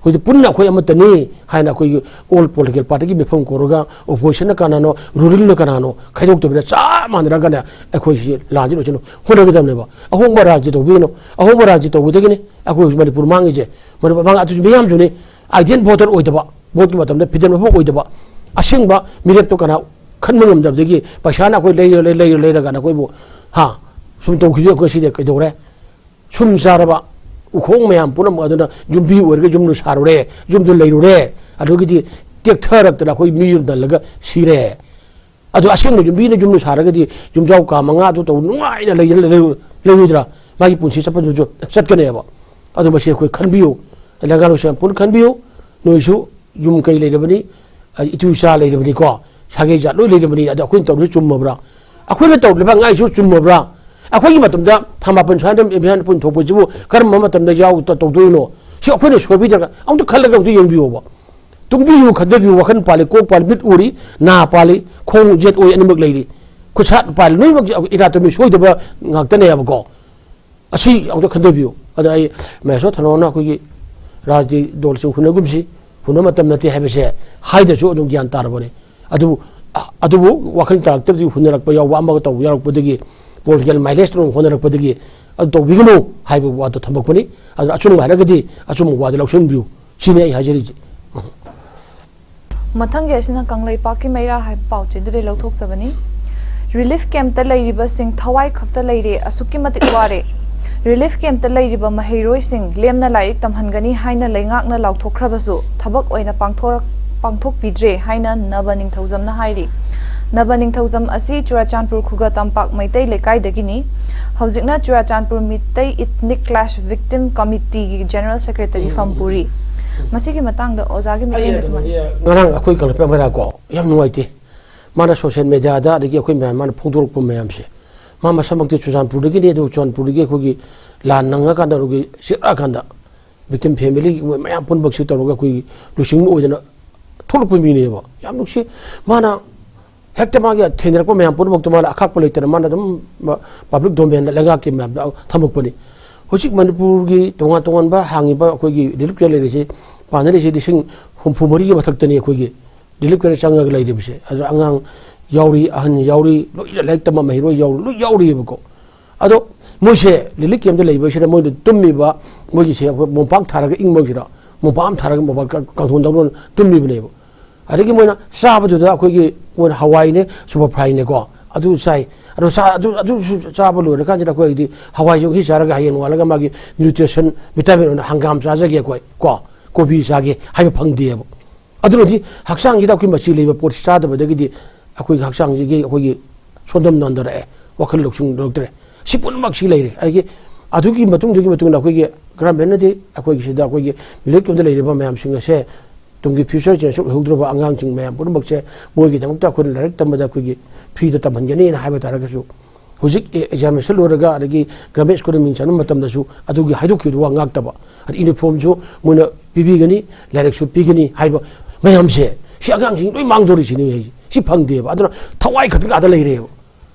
ꯑꯩꯈꯣꯏꯗꯤ ꯄꯨꯟꯅ ꯑꯩꯈꯣꯏ ꯑꯃꯠꯇꯅꯤ ꯍꯥꯏꯅ ꯑꯩꯈꯣꯏꯒꯤ all political partyꯒꯤ ꯃꯤꯐꯝ ꯀꯧꯔꯒ oppositionꯅ ꯀꯅꯥꯅꯣ, ruralꯅ ꯀꯅꯥꯅꯣ ꯈꯥꯏꯗꯣꯛꯇꯕꯤꯗ ꯆꯞ ꯃꯥꯟꯅꯔꯒꯅꯦ ꯑꯩꯈꯣꯏꯁꯤ ꯂꯥꯟꯁꯤ ꯂꯣꯏꯁꯤꯟꯅ ꯍꯣꯠꯅꯒꯗꯕꯅꯦꯕ꯫ ꯑꯍꯣꯡꯕ ꯔꯥꯖꯅꯤꯇꯤ ꯇꯧꯕꯤꯒꯅꯨ꯫ ꯑꯍꯣꯡꯕ ꯔꯥꯖꯅꯤꯇꯤ ꯇꯧꯕꯗꯒꯤꯅꯤ ꯑꯩꯈꯣꯏ ꯍꯧꯖꯤꯛ ꯃꯅꯤꯄꯨꯔ ꯃꯥꯡꯉꯤꯁꯦ꯫ ꯃꯅꯤꯄꯨꯔ ꯃꯥꯡꯉꯤ ꯑꯗꯨꯁꯨ ꯃꯤꯌꯥꯝꯁꯨꯅꯤ꯫ Ideal voter ꯑꯣꯏꯗꯕ, voteꯀꯤ ꯃꯇꯝꯗ ꯐꯤꯗꯝ ꯑꯃ ꯑꯣꯏꯗꯕ, ꯑꯁꯦꯡꯕ ꯃꯤꯔꯦꯞꯇꯣ ꯀꯅꯥ ꯈꯟꯕ ꯉꯝꯗꯕꯗꯒꯤ ꯄꯩꯁꯥꯅ ꯑꯩꯈꯣꯏ ꯂꯩꯔ, ꯂꯩꯔ, ꯂꯩꯔ, ꯂꯩꯔꯒꯅ ꯑꯩꯈꯣꯏꯕꯨ, ꯍꯥ, ꯁꯨꯝ ꯇꯧꯈꯤꯕ ꯑꯩꯈꯣꯏ ꯁꯤꯗꯤ ꯀꯩꯗꯧꯔꯦ? ꯁꯨꯝ ꯆꯥꯔꯕ ꯎꯈꯣꯡ ꯃꯌꯥꯝ ꯄꯨꯝꯅꯃꯛ ꯑꯗꯨꯅ ꯌꯨꯝꯕꯤ ꯑꯣꯏꯔꯒ ꯌꯨꯝꯗꯨ ꯁꯥꯔꯨꯔꯦ, ꯌꯨꯝꯗꯨ ꯂꯩꯔꯨꯔꯦ, ꯑꯗꯨꯒꯤꯗꯤ ꯇꯦꯛꯊꯔꯛꯇꯅ ꯑꯩꯈꯣꯏ ꯃꯤ ꯌꯨꯝ ꯅꯜꯂꯒ ꯁꯤꯔꯦ꯫ ꯑꯗꯨ ꯑꯁꯦꯡꯕ ꯌꯨꯝꯕꯤꯅ ꯌꯨꯝꯗꯨ ꯁꯥꯔꯒꯗꯤ ꯌꯨꯝꯖꯥꯎ ꯀꯥ ꯃꯉꯥꯗꯨ ꯇꯧ ꯅꯨꯡꯉꯥꯏꯅ ꯂꯩ-, ꯂꯩ-, ꯂꯩꯔꯣꯏꯗ꯭ꯔꯥ? ꯃꯥꯒꯤ ꯄꯨꯟꯁꯤ ꯆꯠꯄꯗꯨꯁꯨ ꯆꯠꯀꯅꯦꯕ꯫ ꯑꯗꯨ ꯃꯁꯤ ꯑꯩꯈꯣꯏ ꯈꯟꯕꯤꯌꯨ, ꯂꯩꯉꯥꯛꯂꯣꯏꯁꯤꯡ ꯄꯨꯟꯅ ꯈꯟꯕꯤꯌꯨ꯫ ꯅꯣꯏꯁꯨ ꯌꯨꯝ ꯀꯩ ꯂꯩꯔꯕꯅꯤ, ꯑ, ꯏꯇꯨ ꯏꯆꯥ ꯂꯩꯔꯕꯅꯤꯀꯣ, ꯁꯥꯒꯩ ꯖꯥꯠ ꯂꯣꯏ ꯂꯩꯔꯕꯅꯤ꯫ ꯑꯗ ꯑꯩꯈꯣꯏꯅ ꯇꯧꯔꯤꯁꯤ ꯆꯨꯝꯃꯕ꯭ꯔꯥ? ꯑꯩꯈꯣꯏꯅ ꯇꯧꯔꯤꯕ ꯉꯥꯏꯁꯨ ꯆꯨꯝꯃꯕ꯭ꯔꯥ? ꯑꯩꯈꯣꯏꯒꯤ ꯃꯇꯝꯗ ꯊꯥ ꯃꯥꯄꯟ ꯁ꯭ꯋꯥꯏꯗ ꯏꯝꯐꯥꯜ ꯄꯨꯟ ꯊꯣꯛꯄꯁꯤꯕꯨ ꯀꯔꯝꯕ ꯃꯇꯝꯗ ꯌꯥꯎ-, ꯇ-, ꯇꯧꯗꯣꯏꯅꯣ? ꯁꯤ ꯑꯩꯈꯣꯏꯅ ꯁꯣꯏꯕꯤꯗ꯭ꯔꯒ ꯑꯃꯨꯛꯇ ꯈꯜꯂꯒ ꯑꯃꯨꯛꯇ ꯌꯦꯡꯕꯤꯌꯣꯕ꯫ ꯇꯨꯝꯕꯤꯌꯨ, ꯈꯟꯊꯕꯤꯌꯨ, ꯋꯥꯈꯜ ꯄꯥꯜꯂꯤ, ꯀꯣꯛ ꯄꯥꯜꯂꯤ, ꯃꯤꯠ ꯎꯔꯤ, ꯅꯥ ꯄꯥꯜꯂꯤ, ꯈꯣꯡ ꯌꯦꯠ ꯑꯣꯏ ꯑꯅꯤꯃꯛ ꯂꯩꯔꯤ, ꯈꯨꯠꯁꯥ ꯄꯥꯜꯂꯤ, ꯂꯣꯏꯅꯃꯛ anatomy ꯁꯣꯏꯗꯕ ꯉꯥꯛꯇꯅꯦꯕꯀꯣ꯫ ꯑꯁꯤ ꯑꯃꯨꯛꯇ ꯈꯟꯊꯕꯤꯌꯨ꯫ ꯑꯗ ꯑꯩ ꯃꯍꯦꯁꯣꯔ ꯊꯅꯣꯅ ꯑꯩꯈꯣꯏꯒꯤ ꯔꯥꯖꯅꯤꯇꯤ ꯗꯣꯜꯁꯤꯡ ꯍꯨꯟꯅꯒꯨꯝꯁꯤ, ꯍꯨꯟꯅ ꯃꯇꯝ ꯅꯠꯇꯦ ꯍꯥꯏꯕꯁꯦ ꯍꯥꯏꯗ꯭ꯔꯁꯨ ꯑꯗꯨꯝ ꯒ꯭ꯌꯥꯟ ꯇꯥꯔꯕꯅꯤ꯫ ꯑꯗꯨꯕꯨ, ꯑ-, ꯑꯗꯨꯕꯨ ꯋꯥꯈꯜ ꯇꯥꯔꯛꯇꯕꯗꯒꯤ ꯍꯨꯟꯅꯔꯛꯄ ꯌꯥꯎꯕ, ꯑꯃꯒ ꯇꯧꯕ ꯌꯥꯎꯔꯛꯄꯗꯒꯤ, political mileage ꯇꯧꯅꯕ ꯍꯣꯠꯅꯔꯛꯄꯗꯒꯤ ꯑꯗꯨ ꯇꯧꯕꯤꯒꯅꯨ ꯍꯥꯏꯕ ꯋꯥꯗꯣ ꯊꯝꯃꯛꯄꯅꯤ꯫ ꯑꯗꯨꯅ ꯑꯆꯨꯝꯕ ꯍꯥꯏꯔꯒꯗꯤ ꯑꯆꯨꯝꯕ ꯋꯥꯗꯣ ꯂꯧꯁꯤꯟꯕꯤꯌꯨ꯫ ꯁꯤꯅꯤ ꯑꯩ ꯍꯥꯏꯖꯔꯤꯁꯦ꯫ ꯃꯊꯪꯒꯤ ꯑꯁꯤꯅ ꯀꯪꯂꯩꯄꯥꯛꯀꯤ ꯃꯩꯔꯥ ꯍꯥꯏꯕ ꯄꯥꯎꯆꯦꯗꯨꯗꯒꯤ ꯂꯧꯊꯣꯛꯆꯕꯅꯤ꯫ ꯔꯤꯂꯤꯐ ꯀꯦꯝꯞꯇ ꯂꯩꯔꯤꯕꯁꯤꯡ ꯊꯋꯥꯏ ꯈꯛꯇ ꯂꯩꯔꯦ, ꯑꯁꯨꯛꯀꯤ ꯃꯇꯤꯛ ꯋꯥꯔꯦ꯫ ꯔꯤꯂꯤꯐ ꯀꯦꯝꯞꯇ ꯂꯩꯔꯤꯕ ꯃꯍꯩꯔꯣꯏꯁꯤꯡ ꯂꯦꯝꯅ ꯂꯥꯏꯔꯤꯛ ꯇꯝꯍꯟꯒꯅꯤ ꯍꯥꯏꯅ ꯂꯩꯉꯥꯛꯅ ꯂꯥꯎꯊꯣꯛꯈ꯭ꯔꯕꯁꯨ ꯊꯕꯛ ꯑꯣꯏꯅ ꯄꯥꯡꯊꯣꯔꯛ-, ꯄꯥꯡꯊꯣꯛꯄꯤꯗ꯭ꯔꯦ ꯍꯥꯏꯅ ꯅꯕ ꯅꯤꯡꯊꯧꯖꯝꯅ ꯍꯥꯏꯔꯤ꯫ ꯅꯕ ꯅꯤꯡꯊꯧꯖꯝ ꯑꯁꯤ ꯆꯨꯔꯥꯆꯥꯟꯄꯨꯔ ꯈꯨꯒ ꯇꯝꯄꯥꯛ ꯃꯩꯇꯩ ꯂꯩꯀꯥꯏꯗꯒꯤꯅꯤ꯫ ꯍꯧꯖꯤꯛꯅ Churachandpur Meitei Ethnic Clash Victim Committeeꯒꯤ General Secretaryꯐꯝ ꯄꯨꯔꯤ꯫ ꯃꯁꯤꯒꯤ ꯃꯇꯥꯡꯗ ꯑꯣꯖꯥꯒꯤ ꯃꯤꯠꯌꯦꯡꯗ ꯀꯃꯥꯏꯅ? ꯉꯔꯥꯡ ꯑꯩꯈꯣꯏ ꯀꯪꯂꯩꯄꯥꯛ ꯃꯩꯔꯥ ꯀꯣ, ꯌꯥꯝ ꯅꯨꯡꯉꯥꯏꯇꯦ꯫ ꯃꯥꯅ social mediaꯗ, ꯑꯗꯒꯤ ꯑꯩꯈꯣꯏ ꯃꯌꯥꯝ, ꯃꯥꯅ ꯐꯣꯡꯗꯣꯔꯛꯄ ꯃꯌꯥꯝꯁꯦ, ꯃꯥ ꯃꯁꯥꯃꯛꯇꯤ ꯆꯨꯔꯆꯥꯟꯄꯨꯔꯗꯒꯤꯅꯤ, ꯑꯗꯨ ꯆꯨꯔꯆꯥꯟꯄꯨꯔꯗꯒꯤ ꯑꯩꯈꯣꯏꯒꯤ ꯂꯥꯟ ꯅꯪꯉꯀꯥꯟꯗ, ꯑꯗꯨꯒꯤ ꯆꯦꯜꯂꯛꯑꯀꯥꯟꯗ victim family ꯃꯣꯏ ꯃꯌꯥꯝ ꯄꯨꯝꯅꯃꯛꯁꯤ ꯇꯧꯔꯒ ꯑꯩꯈꯣꯏꯒꯤ ꯂꯨꯆꯤꯡꯕ ꯑꯣꯏꯗꯅ ꯊꯣꯛꯂꯛꯄ ꯃꯤꯅꯦꯕ꯫ ꯌꯥꯝ ꯅꯨꯡꯁꯤ꯫ ꯃꯥꯅ ꯍꯦꯛꯇ ꯃꯥꯒꯤ ꯊꯦꯡꯅꯔꯛꯄ ꯃꯌꯥꯝ ꯄꯨꯝꯅꯃꯛꯇꯣ ꯃꯥꯅ ꯑꯈꯥꯛꯄ ꯂꯩꯇꯅ ꯃꯥꯅ ꯑꯗꯨꯝ ꯃ-, public domainꯗ, ꯂꯩꯉꯥꯛꯀꯤ ꯃꯌꯥꯝꯗ ꯊꯝꯃꯛꯄꯅꯤ꯫ ꯍꯧꯖꯤꯛ ꯃꯅꯤꯄꯨꯔꯒꯤ ꯇꯣꯉꯥꯟ ꯇꯣꯉꯥꯟꯕ ꯍꯥꯡꯉꯤꯕ ꯑꯩꯈꯣꯏꯒꯤ relief camp ꯂꯩꯔꯤꯁꯤ, ꯄꯥꯟꯅꯔꯤꯁꯤ ꯂꯤꯁꯤꯡ ꯍꯨꯝꯐꯨ ꯃꯔꯤꯒꯤ ꯃꯊꯛꯇꯅꯤ ꯑꯩꯈꯣꯏꯒꯤ relief camp ꯆꯪꯉꯒ ꯂꯩꯔꯤꯕꯁꯦ꯫ ꯑꯗꯣ ꯑꯉꯥꯡ ꯌꯥꯎꯔꯤ, ꯑꯍꯟ ꯌꯥꯎꯔꯤ, ꯂꯣꯏꯅ ꯂꯥꯏꯔꯤꯛ ꯇꯝꯕ ꯃꯍꯩꯔꯣꯏ ꯌꯥꯎꯔꯤ, ꯂꯣꯏ ꯌꯥꯎꯔꯤꯑꯕꯀꯣ꯫ ꯑꯗꯣ ꯃꯣꯏꯁꯦ relief campꯇ ꯂꯩꯕꯁꯤꯗ ꯃꯣꯏꯅ ꯇꯨꯝꯃꯤꯕ, ꯃꯣꯏꯒꯤꯁꯦ ꯑꯩꯈꯣꯏ ꯃꯣꯝꯄꯥꯛ ꯊꯥꯔꯒ ꯏꯪꯕꯁꯤꯗ, ꯃꯣꯝꯄꯥꯛ ꯑꯃ ꯊꯥꯔꯒ ꯃꯣꯝꯄꯥꯛ ꯀ-, ꯀꯥꯡꯊꯣꯟ ꯇꯧꯗꯨꯅ ꯇꯨꯝꯃꯤꯕꯅꯦꯕ꯫ ꯑꯗꯒꯤ ꯃꯣꯏꯅ ꯆꯥꯕꯗꯨꯗ ꯑꯩꯈꯣꯏꯒꯤ, ꯃꯣꯏꯅ ꯍꯋꯥꯏꯅꯦ, super fryꯅꯦꯀꯣ, ꯑꯗꯨ ꯆꯥꯏ꯫ ꯑꯗꯣ ꯆꯥ-, ꯑꯗꯨ, ꯑꯗꯨꯁꯨ ꯆꯥꯕ ꯂꯣꯏꯔꯀꯥꯟꯁꯤꯗ ꯑꯩꯈꯣꯏꯒꯤꯗꯤ ꯍꯋꯥꯏꯁꯦ ꯉꯁꯤ ꯆꯥꯔꯒ ꯍꯌꯦꯡ ꯅꯣꯡꯉꯥꯜꯂꯒ ꯃꯥꯒꯤ nutrition, vitamin ꯑꯣꯏꯅ ꯍꯪꯒꯥꯝ ꯆꯥꯖꯒꯦ ꯑꯩꯈꯣꯏ ꯀꯣ, ꯀꯣꯕꯤ ꯆꯥꯒꯦ ꯍꯥꯏꯕ ꯐꯪꯗꯦꯕ꯫ ꯑꯗꯨꯅꯗꯤ ꯍꯛꯆꯥꯡꯁꯤꯗ ꯑꯩꯈꯣꯏ ꯃꯆꯤ ꯂꯩꯕ ꯄꯣꯠꯁꯤ ꯆꯥꯗꯕꯗꯒꯤꯗꯤ ꯑꯩꯈꯣꯏꯒꯤ ꯍꯛꯆꯥꯡꯁꯤꯒꯤ ꯑꯩꯈꯣꯏꯒꯤ ꯁꯣꯟꯗꯝ ꯅꯥꯟꯊꯔꯛꯑꯦ, ꯋꯥꯈꯜ ꯂꯧꯁꯤꯡ ꯂꯩꯔꯛꯇ꯭ꯔꯦ꯫ ꯁꯤ ꯄꯨꯝꯅꯃꯛꯁꯤ ꯂꯩꯔꯦ꯫ ꯑꯗꯒꯤ ꯑꯗꯨꯒꯤ ꯃꯇꯨꯡꯗꯨꯒꯤ ꯃꯇꯨꯡꯗ ꯑꯩꯈꯣꯏꯒꯤ governmentꯅꯗꯤ ꯑꯩꯈꯣꯏꯒꯤ ꯁꯤꯗ ꯑꯩꯈꯣꯏꯒꯤ relief campꯇ ꯂꯩꯔꯤꯕ ꯃꯌꯥꯝꯁꯤꯡ ꯑꯁꯦ, ꯇꯨꯡꯒꯤ future generation ꯑꯣꯏꯍꯧꯗ꯭ꯔꯕ ꯑꯉꯥꯡꯁꯤꯡ ꯃꯌꯥꯝ ꯄꯨꯝꯅꯃꯛꯁꯦ, ꯃꯣꯏꯒꯤꯗꯃꯛꯇ ꯑꯩꯈꯣꯏꯅ ꯂꯥꯏꯔꯤꯛ ꯇꯝꯕꯗ ꯑꯩꯈꯣꯏꯒꯤ freeꯗ ꯇꯝꯍꯟꯒꯅꯤꯅ ꯍꯥꯏꯕ ꯇꯥꯔꯒꯁꯨ, ꯍꯧꯖꯤꯛ ꯑꯦ-, examination ꯂꯣꯏꯔꯒ ꯑꯗꯒꯤ government schoolꯗ ꯃꯤꯡ ꯆꯟꯕ ꯃꯇꯝꯗꯁꯨ ꯑꯗꯨꯒꯤ ꯍꯥꯏꯗꯣꯛꯈꯤꯕꯗꯨ ꯋꯥ ꯉꯥꯛꯇꯕ꯫ ꯑꯗꯩ uniformꯁꯨ ꯃꯣꯏꯅ ꯄꯤꯕꯤꯒꯅꯤ, ꯂꯥꯏꯔꯤꯛꯁꯨ ꯄꯤꯒꯅꯤ ꯍꯥꯏꯕ ꯃꯌꯥꯝꯁꯦ, ꯁꯤ ꯑꯉꯥꯡꯁꯤꯡ ꯂꯣꯏ ꯃꯥꯡꯗꯣꯔꯤꯁꯤꯅꯤ꯫ ꯑꯩ ꯁꯤ ꯐꯪꯗꯦꯕ꯫ ꯑꯗꯨꯅ ꯊꯋꯥꯏ ꯈꯛꯇꯪ ꯑꯥꯗ ꯂꯩꯔꯦꯕ꯫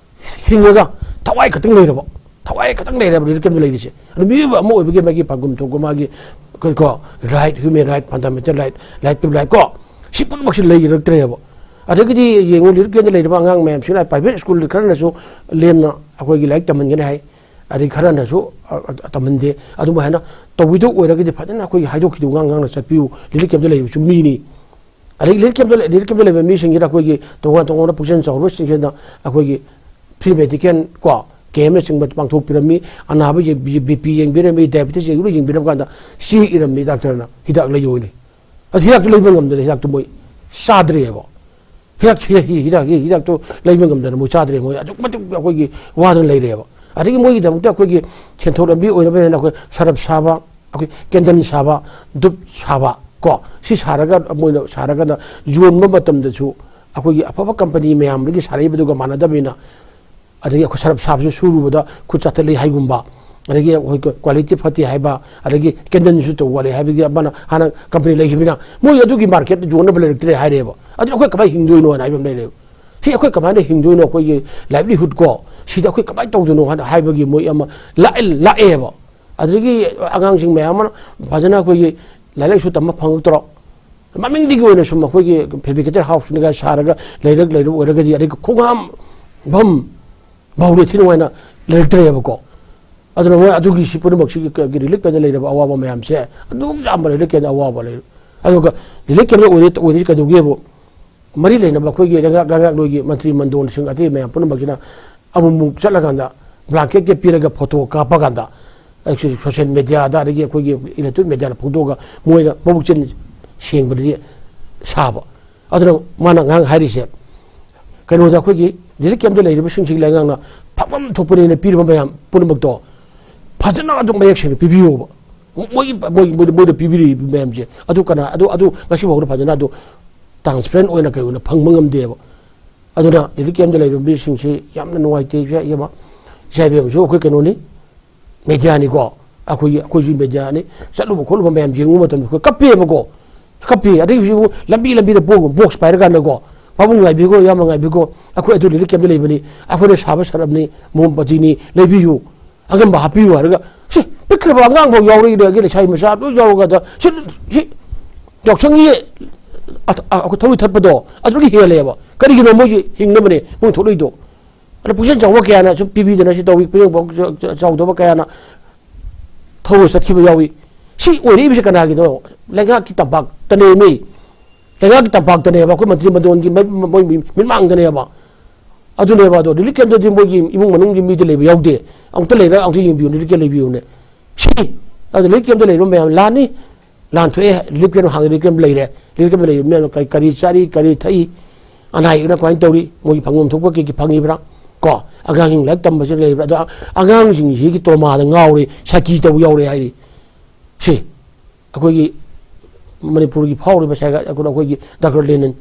ꯍꯤꯡꯉꯒ ꯊꯋꯥꯏ ꯈꯛꯇꯪ ꯂꯩꯔꯕ, ꯊꯋꯥꯏ ꯈꯛꯇꯪ ꯂꯩꯔꯕ relief campꯇ ꯂꯩꯔꯤꯁꯦ꯫ ꯑꯗꯨ ꯃꯤꯑꯣꯏꯕ ꯑꯃ ꯑꯣꯏꯕꯒꯤ ꯃꯥꯒꯤ ꯐꯪꯐꯝ ꯊꯣꯛꯄ ꯃꯥꯒꯤ ꯀ-, ꯀꯣ, right, human right, fundamental right, right to life ꯀꯣ, ꯁꯤ ꯄꯨꯝꯅꯃꯛꯁꯤ ꯂꯩꯔꯛꯇ꯭ꯔꯦꯕ꯫ ꯑꯗꯒꯤꯗꯤ ꯌꯦꯡꯉꯨ, relief campꯇ ꯂꯩꯔꯤꯕ ꯑꯉꯥꯡ ꯃꯌꯥꯝꯁꯤꯅ private school ꯈꯔꯅꯁꯨ ꯂꯦꯝꯅ ꯑꯩꯈꯣꯏꯒꯤ ꯂꯥꯏꯔꯤꯛ ꯇꯝꯍꯟꯒꯅꯤ ꯍꯥꯏ, ꯑꯗꯩ ꯈꯔꯅꯁꯨ, ꯑ, ꯑ, ꯇꯝꯍꯟꯗꯦ꯫ ꯑꯗꯨꯃꯥꯏꯅ ꯇꯧꯕꯤꯗꯧ ꯑꯣꯏꯔꯒꯗꯤ ꯐꯖꯅ ꯑꯩꯈꯣꯏꯒꯤ ꯍꯥꯏꯗꯣꯛꯈꯤꯗꯧ ꯉꯥꯡ ꯉꯥꯡꯅ ꯆꯠꯄꯤꯌꯨ꯫ Relief campꯇ ꯂꯩꯕꯁꯨ ꯃꯤꯅꯤ꯫ ꯑꯗꯒꯤ relief campꯇ ꯂꯩ-, relief campꯇ ꯂꯩꯕ ꯃꯤꯁꯤꯡꯁꯤꯗ ꯑꯩꯈꯣꯏꯒꯤ ꯇꯣꯉꯥꯟ ꯇꯣꯉꯥꯟꯕ ꯄꯨꯛꯆꯦꯜ ꯆꯥꯎꯔꯕꯁꯤꯡꯁꯤꯗ ꯑꯩꯈꯣꯏꯒꯤ free medical ꯀꯣ, camp ꯅꯆꯤꯡꯕ ꯄꯥꯡꯊꯣꯛꯄꯤꯔꯝꯃꯤ, ꯑꯅꯥꯕ ꯌꯦꯡꯕꯤ-, BP ꯌꯦꯡꯕꯤꯔꯝꯃꯤ, diabetes ꯌꯦꯡꯕꯤꯔꯝꯃꯤ, ꯌꯦꯡꯕꯤꯔꯝ ꯀꯥꯟꯗ ꯆꯦ ꯏꯔꯝꯃꯤ doctorꯅ, "ꯍꯤꯗꯥꯛ ꯂꯩꯌꯣꯅꯦ"꯫ ꯑꯗꯨ ꯍꯤꯗꯥꯛꯇꯨ ꯂꯩꯕ ꯉꯝꯗꯅ ꯍꯤꯗꯥꯛꯇꯨ ꯃꯣꯏ ꯆꯥꯗ꯭ꯔꯦꯕ꯫ ꯍꯤꯗꯥꯛ ꯍꯤꯗꯥꯛ ꯍꯤꯗꯥꯛ ꯍꯤꯗꯥꯛꯇꯣ ꯂꯩꯕ ꯉꯝꯗꯅ ꯃꯣꯏ ꯆꯥꯗ꯭ꯔꯦ꯫ ꯃꯣꯏ ꯑꯗꯨꯛ ꯃꯇꯤꯛ ꯑꯩꯈꯣꯏꯒꯤ ꯋꯥꯗꯅ ꯂꯩꯔꯦꯕ꯫ ꯑꯗꯒꯤ ꯃꯣꯏꯒꯤꯗꯃꯛꯇ ꯑꯩꯈꯣꯏꯒꯤ ꯁꯦꯟꯊꯣꯛ ꯂꯝꯕꯤ ꯑꯣꯏꯅꯕꯅꯦꯅ ꯑꯩꯈꯣꯏ ꯁꯔꯞ ꯁꯥꯕ, ꯑꯩꯈꯣꯏ ꯀꯦꯟꯗꯜ ꯁꯥꯕ, ꯙꯨꯞ ꯁꯥꯕ ꯀꯣ, ꯁꯤ ꯁꯥꯔꯒ ꯃꯣꯏꯅ ꯁꯥꯔꯒꯅ ꯌꯣꯟꯕ ꯃꯇꯝꯗꯁꯨ ꯑꯩꯈꯣꯏꯒꯤ ꯑꯐꯕ ꯀꯝꯄꯅꯤ ꯃꯌꯥꯝꯗꯒꯤ ꯁꯥꯔꯛꯏꯕꯗꯨꯒ ꯃꯥꯟꯅꯗꯕꯅꯤꯅ, ꯑꯗꯒꯤ ꯑꯩꯈꯣꯏ ꯁꯔꯞ ꯁꯥꯕꯁꯨ ꯁꯨꯔꯨꯕꯗ ꯈꯨꯠ ꯆꯥꯊꯠꯂꯤ ꯍꯥꯏꯒꯨꯝꯕ, ꯑꯗꯒꯤ ꯑꯩꯈꯣꯏ ꯀ꯭ꯋꯥꯂꯤꯇꯤ ꯐꯠꯇꯦ ꯍꯥꯏꯕ, ꯑꯗꯒꯤ ꯀꯦꯟꯗꯜꯁꯨ ꯇꯧ ꯋꯥꯠꯂꯦ ꯍꯥꯏꯕꯒꯤ ꯑꯃꯅ ꯍꯥꯟꯅ ꯀꯝꯄꯅꯤ ꯂꯩꯈꯤꯕꯅꯤꯅ ꯃꯣꯏ ꯑꯗꯨꯒꯤ ꯃꯥꯔꯀꯦꯠ ꯌꯣꯟꯅꯕ ꯂꯩꯔꯛꯇ꯭ꯔꯦ ꯍꯥꯏꯔꯦꯕ꯫ ꯑꯗꯨ ꯑꯩꯈꯣꯏ ꯀꯃꯥꯏꯅ ꯍꯤꯡꯗꯣꯏꯅꯣ ꯍꯥꯏꯅ ꯍꯥꯏꯕ ꯑꯃ ꯂꯩꯔꯦꯕ꯫ ꯁꯤ ꯑꯩꯈꯣꯏ ꯀꯃꯥꯏꯅ ꯍꯤꯡꯗꯣꯏꯅꯣ, ꯑꯩꯈꯣꯏꯒꯤ ꯂꯥꯏꯚꯂꯤꯍꯨꯗ ꯀꯣ, ꯁꯤꯗ ꯑꯩꯈꯣꯏ ꯀꯃꯥꯏꯅ ꯇꯧꯗꯣꯏꯅꯣ ꯍꯥꯏꯅ ꯍꯥꯏꯕꯒꯤ ꯃꯣꯏ ꯑꯃ ꯂꯥꯛꯑꯦ, ꯂꯥꯛꯑꯦꯕ꯫ ꯑꯗꯨꯗꯒꯤ ꯑꯉꯥꯡꯁꯤꯡ ꯃꯌꯥꯝ ꯑꯃꯅ ꯐꯖꯅ ꯑꯩꯈꯣꯏꯒꯤ ꯂꯥꯏꯔꯤꯛ ꯂꯥꯏꯁꯨ ꯇꯝꯕ ꯐꯪꯉꯛꯇ꯭ꯔꯣ? ꯃꯃꯤꯡꯗꯨꯒꯤ ꯑꯣꯏꯅ ꯁꯨꯝ ꯑꯩꯈꯣꯏꯒꯤ ꯐꯦꯕ꯭ꯔꯤꯀꯦꯇꯔ ꯍꯥꯎꯁꯅꯤꯒ ꯁꯥꯔꯒ ꯂꯩꯔꯛ, ꯂꯩꯔꯛ ꯑꯣꯏꯔꯒꯗꯤ, ꯑꯗꯒꯤ ꯈꯣꯡꯍꯥꯝ ꯐꯝ ꯐꯥꯎꯗ ꯊꯤ ꯅꯨꯡꯉꯥꯏꯅ ꯂꯩꯔꯛꯇ꯭ꯔꯦꯕꯀꯣ꯫ ꯑꯗꯨꯅ ꯃꯣꯏ ꯑꯗꯨꯒꯤ ꯁꯤ ꯄꯨꯝꯅꯃꯛꯁꯤꯒꯤ ꯀ-, ꯔꯤꯂꯤꯐ ꯀꯦꯝꯗ ꯂꯩꯔꯕ ꯑꯋꯥꯕ ꯃꯌꯥꯝꯁꯦ ꯑꯗꯨꯛ ꯌꯥꯝꯕ ꯔꯤꯂꯤꯐ ꯀꯦꯝꯗ ꯑꯋꯥꯕ ꯂꯩ꯫ ꯑꯗꯨꯒ ꯔꯤꯂꯤꯐ ꯀꯦꯝꯗ ꯑꯣꯏꯔꯤ, ꯑꯣꯏꯔꯤ ꯀꯩꯗꯧꯒꯦꯕꯨ, ꯃꯔꯤ ꯂꯩꯅꯕ ꯑꯩꯈꯣꯏꯒꯤ ꯂꯩꯉꯥꯛ, ꯂꯩꯉꯥꯛꯂꯣꯏꯒꯤ ꯃꯟꯇ꯭ꯔꯤ ꯃꯟꯗꯣꯟꯁꯤꯡ ꯑꯇꯩ ꯃꯌꯥꯝ ꯄꯨꯝꯅꯃꯛꯁꯤꯅ ꯑꯃꯨꯛ ꯑꯃꯨꯛ ꯆꯠꯂꯀꯥꯟꯗ ꯕ꯭ꯂꯥꯡꯀꯦꯠꯀ ꯄꯤꯔꯒ ꯐꯣꯇꯣ ꯀꯥꯞꯄ ꯀꯥꯟꯗ, ꯑꯩꯈꯣꯏ ꯁꯣꯁꯤꯌꯦꯜ ꯃꯦꯗꯤꯌꯥꯗ, ꯑꯗꯒꯤ ꯑꯩꯈꯣꯏꯒꯤ ꯏꯂꯦꯛꯇ꯭ꯔꯣꯅꯤꯛ ꯃꯦꯗꯤꯌꯥꯗ ꯐꯣꯡꯗꯣꯛꯑꯒ ꯃꯣꯏꯅ ꯃꯕꯨꯛꯆꯦꯜ ꯁꯦꯡꯕꯗꯗꯤ ꯁꯥꯕ꯫ ꯑꯗꯨꯅ ꯃꯥꯅ ꯉꯔꯥꯡ ꯍꯥꯏꯔꯤꯁꯦ, ꯀꯩꯅꯣꯗ ꯑꯩꯈꯣꯏꯒꯤ ꯔꯤꯂꯤꯐ ꯀꯦꯝꯗ ꯂꯩꯔꯤꯕꯁꯤꯡꯁꯤꯒꯤ ꯂꯩꯉꯥꯛꯅ ꯐꯪꯐꯝ ꯊꯣꯛꯄꯅꯦꯅ ꯄꯤꯔꯤꯕ ꯃꯌꯥꯝ ꯄꯨꯝꯅꯃꯛꯇꯣ ꯐꯖꯅ ꯑꯗꯨꯝ ꯃꯌꯦꯛ ꯁꯦꯡꯅ ꯄꯤꯕꯤꯌꯣꯕ꯫ ꯃꯣꯏꯒꯤ, ꯃꯣꯏꯒꯤ, ꯃꯣꯏꯗ, ꯃꯣꯏꯗ ꯄꯤꯕꯤꯔꯤꯕ ꯃꯌꯥꯝꯁꯦ ꯑꯗꯨ ꯀꯅꯥ, ꯑꯗꯨ, ꯑꯗꯨ ꯉꯁꯤ ꯐꯥꯎꯕꯗ ꯐꯖꯅ ꯑꯗꯨ ꯇ꯭ꯔꯥꯟꯁꯄꯦꯔꯦꯟ ꯑꯣꯏꯅ ꯀꯩ ꯑꯣꯏꯅ ꯐꯪꯕ ꯉꯝꯗꯦꯕ꯫ ꯑꯗꯨꯅ ꯔꯤꯂꯤꯐ ꯀꯦꯝꯗ ꯂꯩꯔꯤꯕ ꯃꯤꯁꯤꯡꯁꯤ ꯌꯥꯝꯅ ꯅꯨꯡꯉꯥꯏꯇꯦ꯫ ꯏꯆꯥ ꯏꯕꯦꯝꯃ, ꯏꯆꯥ ꯏꯕꯦꯝꯃꯁꯨ ꯑꯩꯈꯣꯏ ꯀꯩꯅꯣꯅꯤ, ꯃꯦꯗꯤꯌꯥꯅꯤꯀꯣ, ꯑꯩꯈꯣꯏꯒꯤ, ꯑꯩꯈꯣꯏꯁꯨ ꯃꯦꯗꯤꯌꯥꯅꯤ꯫ ꯆꯠꯂꯨꯕ ꯈꯣꯠꯂꯨꯕ ꯃꯌꯥꯝ ꯌꯦꯡꯉꯨꯕ ꯃꯇꯝꯗ ꯑꯩꯈꯣꯏ ꯀꯞꯄꯦꯕꯀꯣ, ꯀꯞꯄꯦ꯫ ꯑꯗꯒꯤ ꯍꯧꯖꯤꯛ ꯑꯃꯨꯛ ꯂꯝꯕꯤ ꯂꯝꯕꯤꯗ ꯕꯣ-, ꯕꯣꯛꯁ ꯄꯥꯏꯔꯀꯥꯟꯗꯀꯣ, "ꯄꯥꯕꯨꯡ ꯉꯥꯏꯕꯤꯈꯣ, ꯏꯌꯥꯝꯕ ꯉꯥꯏꯕꯤꯈꯣ, ꯑꯩꯈꯣꯏ ꯑꯗꯨ ꯔꯤꯂꯤꯐ ꯀꯦꯝꯗ ꯂꯩꯕꯅꯤ, ꯑꯩꯈꯣꯏꯅ ꯁꯥꯕ ꯁꯔꯞꯅꯤ, ꯃꯣꯝꯕꯇꯤꯅꯤ, ꯂꯩꯕꯤꯌꯨ, ꯑꯉꯝꯕ ꯍꯥꯞꯄꯤꯌꯨ" ꯍꯥꯏꯔꯒ, ꯁꯤ ꯄꯤꯛꯈ꯭ꯔꯕ ꯑꯉꯥꯡ ꯐꯥꯎ ꯌꯥꯎꯔꯛꯏ, ꯑꯗꯒꯤ ꯂꯩꯁꯥꯕꯤ ꯃꯆꯥ ꯂꯣꯏ ꯌꯥꯎꯔꯒ, ꯁꯤ, ꯁꯤ ꯌꯥꯎꯁꯪꯒꯤ ꯑ-, ꯑ-, ꯑꯩꯈꯣꯏ ꯊꯧꯔꯤ ꯊꯠꯄꯗꯣ ꯑꯗꯨꯗꯒꯤ ꯍꯦꯜꯂꯦꯕ꯫ ꯀꯔꯤꯒꯤꯅꯣ ꯃꯣꯏꯁꯤ ꯍꯤꯡꯅꯕꯅꯦ ꯃꯣꯏ ꯊꯣꯛꯂꯛꯏꯗꯣ꯫ ꯑꯗ ꯄꯨꯛꯆꯦꯜ ꯆꯥꯎꯕ ꯀꯌꯥꯅ ꯁꯨꯝ ꯄꯤꯕꯤꯗꯅ ꯁꯤ ꯇꯧꯏ, ꯄꯨꯛꯆꯦꯜ ꯆꯥꯎ-, ꯆꯥꯎꯗꯕ ꯀꯌꯥꯅ ꯊꯧꯔ ꯆꯠꯈꯤꯕ ꯌꯥꯎꯏ꯫ ꯁꯤ ꯑꯣꯏꯔꯛꯏꯕꯁꯤ ꯀꯅꯥꯒꯤꯅꯣ? ꯂꯩꯉꯥꯛꯀꯤ ꯇꯝꯄꯥꯛꯇꯅꯦꯃꯤ꯫ ꯂꯩꯉꯥꯛꯀꯤ ꯇꯝꯄꯥꯛꯇꯅꯦꯕ, ꯑꯩꯈꯣꯏ ꯃꯟꯇ꯭ꯔꯤ ꯃꯟꯗꯣꯟꯒꯤ ꯃ-, ꯃ-, ꯃꯣꯏ ꯃꯤ-, ꯃꯤꯠꯃꯥꯡꯗꯅꯦꯕ꯫ ꯑꯗꯨꯅꯦꯕ, ꯑꯗꯣ ꯔꯤꯂꯤꯐ ꯀꯦꯝꯗꯗꯤ ꯃꯣꯏꯒꯤ ꯏꯃꯨꯡ ꯃꯅꯨꯡꯒꯤ ꯃꯤꯗꯤ ꯂꯩꯕ ꯌꯥꯎꯗꯦ꯫ ꯑꯃꯨꯛꯇ ꯂꯩꯔ ꯑꯃꯨꯛꯇ ꯌꯦꯡꯕꯤꯌꯨ, ꯔꯤꯂꯤꯐ ꯀꯦꯝ ꯂꯩꯕꯤꯌꯨꯅꯦ꯫ ꯁꯤ, ꯑꯗꯣ ꯔꯤꯂꯤꯐ ꯀꯦꯝꯗ ꯂꯩꯔꯤꯕ ꯃꯌꯥꯝ ꯂꯥꯟꯅꯤ, ꯂꯥꯟ ꯊꯣꯛꯑꯦ, ꯔꯤꯂꯤꯐ ꯀꯦꯝ ꯍꯥꯡꯉꯦ, ꯔꯤꯂꯤꯐ ꯀꯦꯝ ꯂꯩꯔꯦ, ꯔꯤꯂꯤꯐ ꯀꯦꯝ ꯂꯩꯔꯤꯕ ꯃꯌꯥꯝꯅ ꯀꯔꯤ, ꯀꯔꯤ ꯆꯥꯔꯤ, ꯀꯔꯤ ꯊꯛꯏ, ꯑꯅꯥ ꯑꯌꯦꯛꯅ ꯀꯃꯥꯏꯅ ꯇꯧꯔꯤ, ꯃꯣꯏꯒꯤ ꯐꯪꯐꯝ ꯊꯣꯛꯄ ꯀꯩ ꯀꯩ ꯐꯪꯉꯤꯕ꯭ꯔꯥ, ꯀꯣ, ꯑꯉꯥꯡꯁꯤꯡ ꯂꯥꯏꯔꯤꯛ ꯇꯝꯕꯁꯤ ꯂꯩꯕ꯭ꯔꯥ, ꯑꯗꯣ ꯑꯉꯥꯡꯁꯤꯡꯁꯤꯒꯤ ꯇ꯭ꯔꯣꯃꯥꯗ ꯉꯥꯎꯔꯦ, ꯁꯥꯏꯀꯤ ꯇꯧꯕ ꯌꯥꯎꯔꯦ ꯍꯥꯏꯔꯤ꯫ ꯁꯤ ꯑꯩꯈꯣꯏꯒꯤ ꯃꯅꯤꯄꯨꯔꯒꯤ ꯐꯥꯎꯔꯤꯕ ꯁꯥꯏꯒ-, ꯑꯩꯈꯣꯏ-, ꯑꯩꯈꯣꯏꯒꯤ ꯗꯥꯛꯇꯔ ꯂꯦꯅꯤꯟ